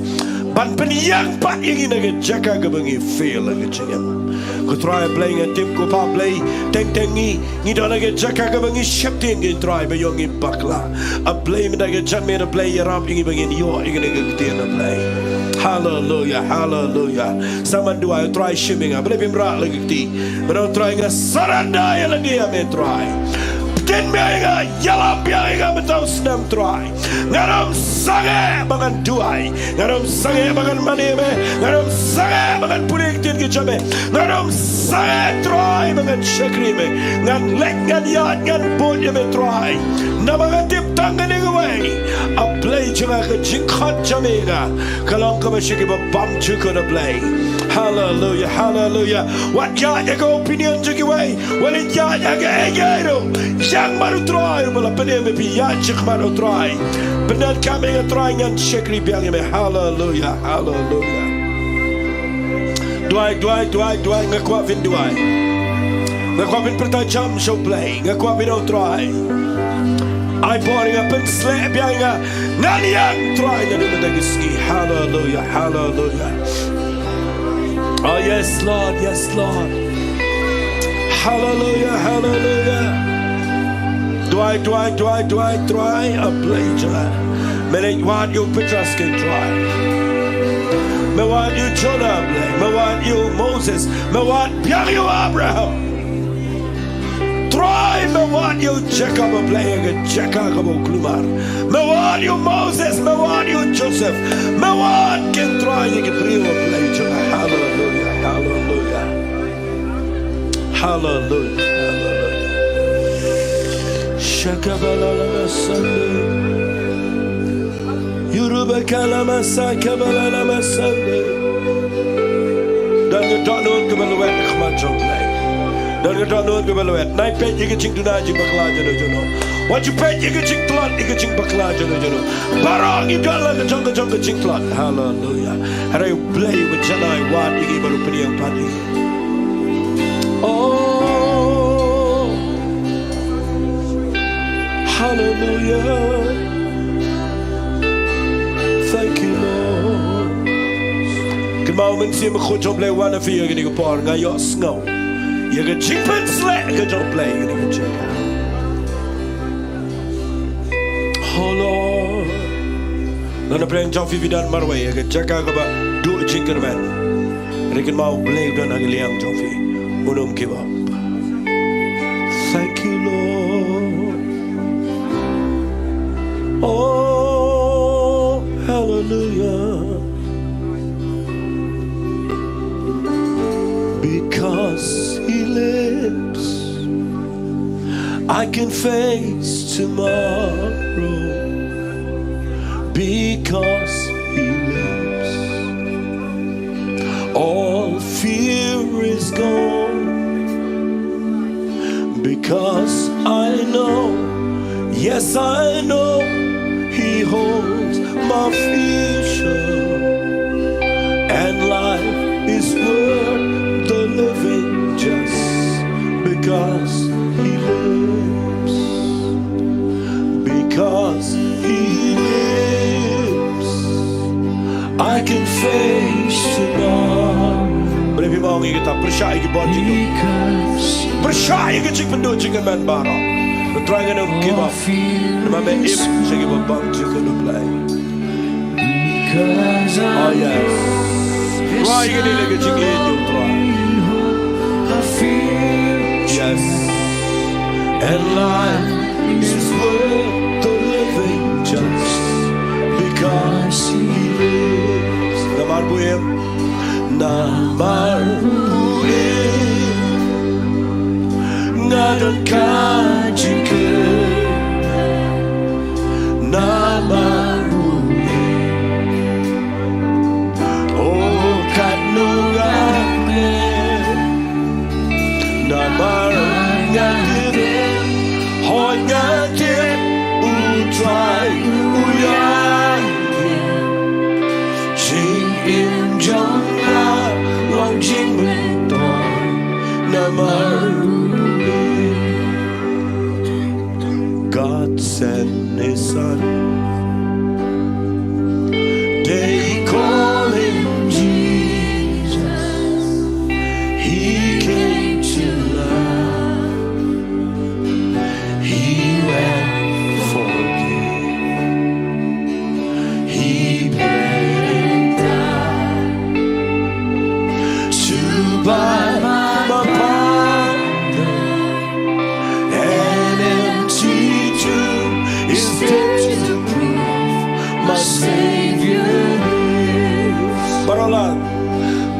ban pynïeng pat ïa ngi na ka jaka kaba ngi fail ha ka jingim. Ko Trai A Blei, nga tip ko Pa Blei, teng teng ngi ngi don ha ka jaka kaba ngi sheptieng, ko Trai, ba ïoh ngi bakla. A Blei, mynta ka janmiet A Blei, ïarap ïa ngi ba ngin ïoh ïa kane ka ktien, A Blei. Haleluia, haleluia. Sa man duwai, Trai, shim ïa nga. Balei phim rah la ka kti? Mynta Trai, nga surrender ïa lade ïa me, Trai. Pynmih ïa nga, ïalap ïa nga mynta u snem, Trai. Ngan ym sangeh ba ngan duwai. Ngan ym sangeh ba ngan mane me. Ngan ym sangeh ba ngan pule ïa ka ktien ka jong me. Ngan ym sangeh, Trai, ba ngan shakri me. Ngan leit, ngan ïaid, ngan bud ïa me, Trai. Namar nga tip tang kane kawei, A Blei jong nga, ka jingkhot jong me ïa nga ka long kaba sha kiba bymjukut, A Blei. Haleluia, haleluia. Wat ïaid ha ka opinion jong kiwei. Wat ïaid ha kaei kaei ruh. Ïeng bad u Trai, uba la pynim ïa phi, ïaid shakhmat u Trai. Pyndonkam ïa nga Trai, ngan shakri biang ïa me. Haleluia, haleluia. Duwai, duwai, duwai, duwai, nga kwah phin duwai. Nga kwah phin pyrta jam sha u Blei, nga kwah phin ong Trai, ai por ïa nga, pynshlur biang ïa nga. Ngan ïeng Trai, naduh mynta ka sngi. Haleluia, haleluia. Oh yes, Lord, yes, Lord. Haleluia, haleluia. Duwai, duwai, duwai, duwai, Trai, A Blei jong nga. Me leit wad ïa u Petros, ko Trai. Me wad ïa u Jonah, A Blei. Me wad ïa u Moses. Me wad biang ïa u Abraham. Trai, me wad ïa u Jakob, A Blei, ha ka jaka kaba u kulmar. Me wad ïa u Moses, me wad ïa u Joseph. Me wad, ko Trai, ïa ki briew, A Blei jong nga. Haleluia, haleluia. Haleluia, haleluia. Shakabalala Sunday. Yuruba kalama sa kabalala masande. Don ka dohnud kaba lwet ha khmat jong U Blei. Don ka dohnud kaba lwet. Nai peit ïa ka jingduna jingbakla jong uno uno. Wat ju peit ïa ka jingtlot ïa ka jingbakla jong uno uno. Baroh ngi don la ka jong ka jong ka jingtlot. Haleluia. Hynrei U Blei uba janai wad ïa ngi bad u pynïeng pat ïa ngi. Oh, hallelujah. Thank you, Lord. Kynmaw, Mynsiem Bakhuid jong U Blei wan ha phi ha kane ka por, nga ïohsngew ïa ka jingpynshlur ka jong U Blei ha kane ka jaka. Oh Lord. Lada pyrshang jong phi phi don marwei ha ka jaka kaba duh jingkyrmen, hynrei kynmaw U Blei u don ha ka liang jong phi. Un ym give up. Thank you, Lord. Oh, hallelujah. Because He lives, I can face tomorrow. Because He lives, all fear is gone. Because I know, yes, I know He holds my future. And life is worth the living just because He lives. Because He lives, I can face tomorrow. Balei phim ong ïa kata, pyrshah ïa ki bor jingduh. Pyrshah ïa ki jingpynduh jingkyrmen baroh. Trai, ngan ym give up. Namar me im sha kiba bymjukut, A Blei. Oh yes. Trai, kane ka jingïeit jong U Trai. Yes. And life is worth the living just because He lives. Namar ba u im. Namar ba u im, nga don ka jingkyrmen. Namar ba u im, oh, katno nga kmen. Namar nga tip, hooid nga tip, U Trai u ïaid. Jingim jong nga long jingmyntoi namar U ïeit. God sent his son. They call him Jesus. He came to love. He will forgive. He bled and died to buy my pardon. An empty tomb is there to prove my Savior lives. Barolan.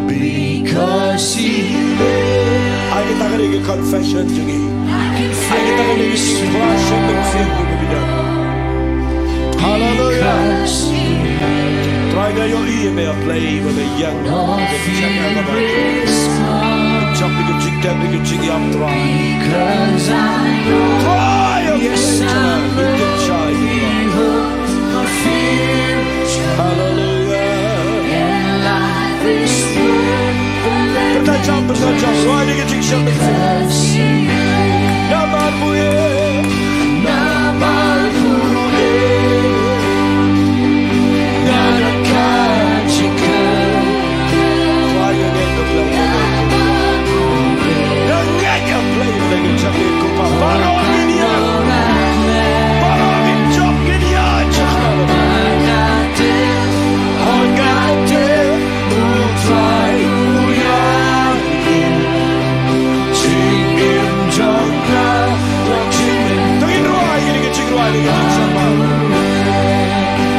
Because he lives. Ai kita ka dei ka confession jong ngi. Ai kita ka dei ka confession jong ngi. Hallelujah. Trai, nga ïohi ïa me, A Blei, ba me ïeng. Jop ïa ka jingtep, ïa ka jingïap, Trai. Trai, ïa ka jingtep, ïa ka jingtep. Hallelujah. Pynta jam, pynta jam. Rwai ïa ka jingshem. Namar bu ïa. Namar bu ïa. Nga don ka jingkyrkhu. Rwai ïa ka jingkyrkhu. Namar bu ïa. Nga don ka jingkyrkhu. Baroh ngin ïa. Baroh ngin jop, ngin ïa jop.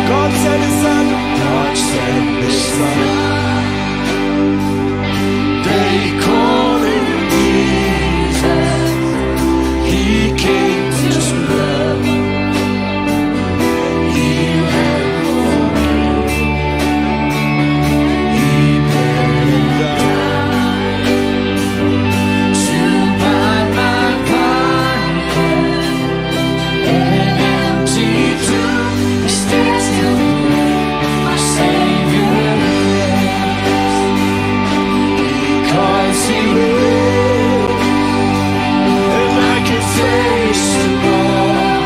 God sent his son. God sent his son. They call him Jesus. He came to love. He bled and died to buy my pardon. An empty tomb is there to prove my Savior lives. Because he lives, and I can face tomorrow.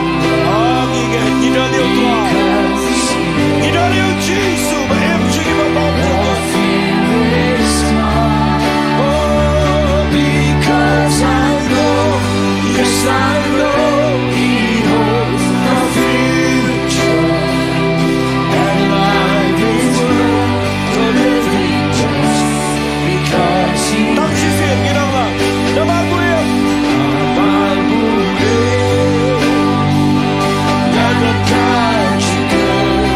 Ngi don ïa u Trai. Ngi don ïa u Jisu ba im jingim ha bor. Oh, because I know, yes, I know he holds the future. And life is worth the living just because he. Tang shisien, ngi don la. Namar bu ïa. Namar bu ïa. Nga don ka jingkyrkhu.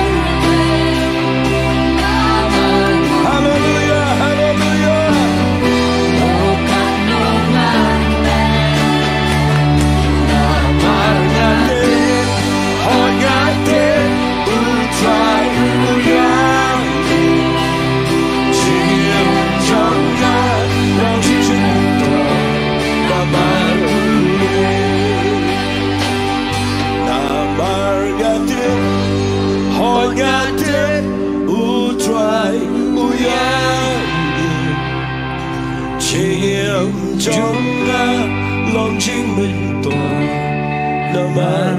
Hallelujah, hallelujah. Namar nga tip, hooid nga tip, u Trai u ïaid. Jingim jong nga long jingmyntoi namar.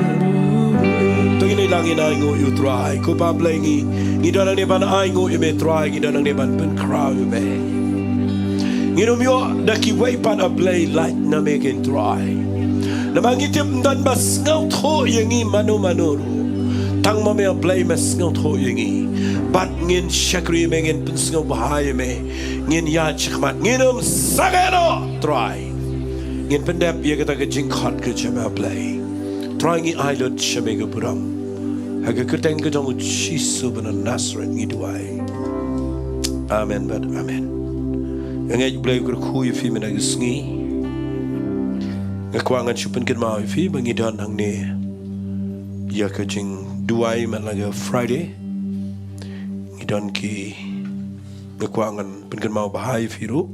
To ngin ïa lang, ngin ainguh ïa u Trai. Ko Pa Blei, ngi, ngi don hangne ban ainguh ïa me Trai, ngi don hangne ban pynkhraw ïa me. Ngin ym ïoh da kiwei pat, A Blei, lait na me ken Trai. Namar ngi tip ym don ba sngewthuh ïa ngi mano mano ruh. Tang ma me A Blei me sngewthuh ïa ngi. Bad ngin shakri ïa me, ngin pynsngewbha ïa me. Ngin ïaid shakhmat, ngin ym sangeh noh Trai. Ngin pyndep ïa kata ka jingkhot ka jong me A Blei. Trai, ngi ai lut sha me ka burom. Ha ka kyrteng ka jong u Jisu ba na Nasareth ngi duwai. Amen bad amen. Nga ngeit U Blei u kyrkhu ïa phi mynta ka sngi. Nga kwah ngan shu pynkynmaw ïa phi ba ngi don hangne ïa ka jingduwai man la ka Friday. Ngi don ki, nga kwah ngan pynkynmaw bha ïa phi ruh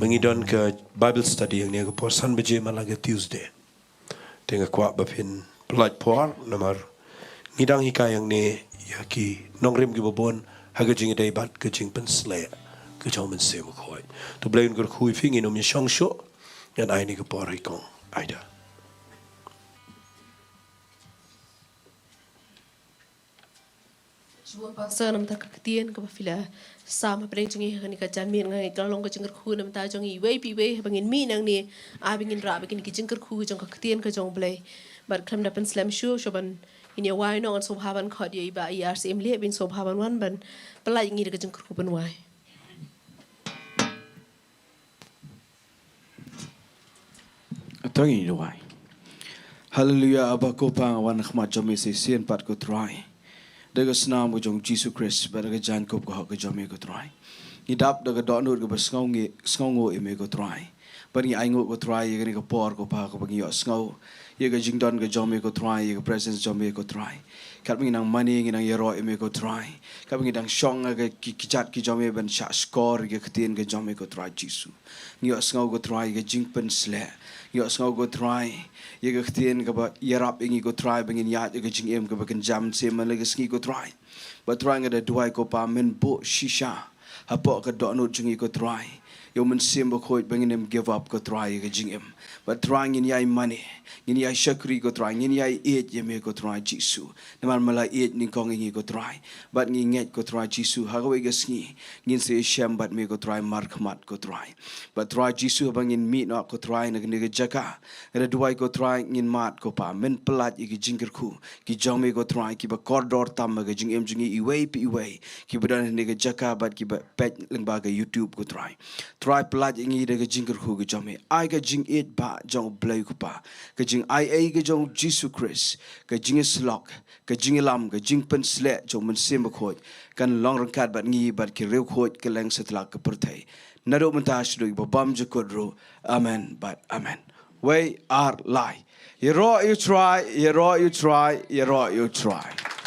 ba ngi don ka Bible study hangne ka por san baje man la ka Tuesday. Te nga kwah ba phin pynlait por namar ngi dang hikai hangne ïa ki nongrim kiba bun ha ka jingïadei bad ka jingpynshlur ka jong U Mynsiem Bakhuid. To U Blei un kyrkhu ïa phi, ngin ym ïashong shuh, ngan ai ïa kane ka por ha i Kong Aida. Pastor, namar ka ktien kaba phi la sam hapdeng jong ngi ha kane ka janmiet, nga ngeit ka long ka jingkyrkhu namar jong ngi iwei pa iwei haba ngin mih nangne, ai ba ngin rah ba kine ki jingkyrkhu jong ka ktien ka jong U Blei. Bad khlem da pynslem shuh, shuh ban ngin ïa wai noh, ngan sngewbha ban khot ïa i Bah E R Syiemlieh, ba in sngewbha ban wan ban pyllait ïa ngi da ka jingkyrkhu ban wai. To ngin duwai. Haleluya, Aba ko Pa, nga wan ha khmat jong me shisien pat ko Trai. Da ka snam ka jong U Jisu Khrist, bad da ka jaiñkup ka hok ka jong me ko Trai, ngi dap da ka dohnud kaba sngew ngi, sngewnguh ïa me ko Trai. Bad ngi ainguh ko Trai ïa kane ka por ko Pa, kaba ngi ïohsngew ïa ka jingdon ka jong me ko Trai, ïa ka presence jong me ko Trai. Katba ngi nang mane, ngi nang ïaroh ïa me ko Trai. Katba ngi dang shong ha ka ki, ki kjat ki jong me ban shahshkor ïa ka ktien ka jong me ko Trai Jisu. Ngi ïohsngew ko Trai ïa ka jingpynsleh. Ngi ïohsngew ko Trai ïa ka ktien kaba ïarap ïa ngi ko Trai ba ngin ïaid ïa ka jingim kaba kynja mynsiem man la ka sngi ko Trai. Bad Trai, nga da duwai ko Pa, men buh shisha hapoh ka dohnud jong ngi ko Trai, ïa U Mynsiem Bakhuid ba ngin ym give up ko Trai ïa ka jingim. Bad Trai, ngin ïai mane, ngin ïai shakri ko Trai, ngin ïai ïeit ïa me ko Trai Jisu. Namar me la ïeit nyngkong ïa ngi ko Trai. Bad ngi ngeit ko Trai Jisu, ha kawei ka sngi ngin sa ïashem bad me ko Trai markhmat ko Trai. Bad Trai Jisu, haba ngin mih noh ko Trai na kane ka jaka, nga da duwai ko Trai, ngin mad ko Pa, men pyllait ïa ki jingkyrkhu ki jong me ko Trai, kiba kordor tam ha ka jingim jong ngi iwei pa iwei, kiba don ha kane ka jaka bad kiba peit lyngba ka YouTube ko Trai. Trai, pyllait ïa ngi da ka jingkyrkhu ka jong me. Ai ka jingïeit ba jong U Blei ko Pa, ka jingaiei ka jong U Jisu Khrist, ka jingïasyllok, ka jingïalam, ka jingpynsleh jong U Mynsiem Bakhuid kan long ryngkat bad ngi bad ki riewkhuid kylleng satlak ka pyrthei. Naduh mynta shaduh kiba bymjukut ruh. Amen bad amen. Wei, ar, lai. Ïaroh ïa U Trai, ïaroh ïa U Trai, ïaroh ïa U Trai.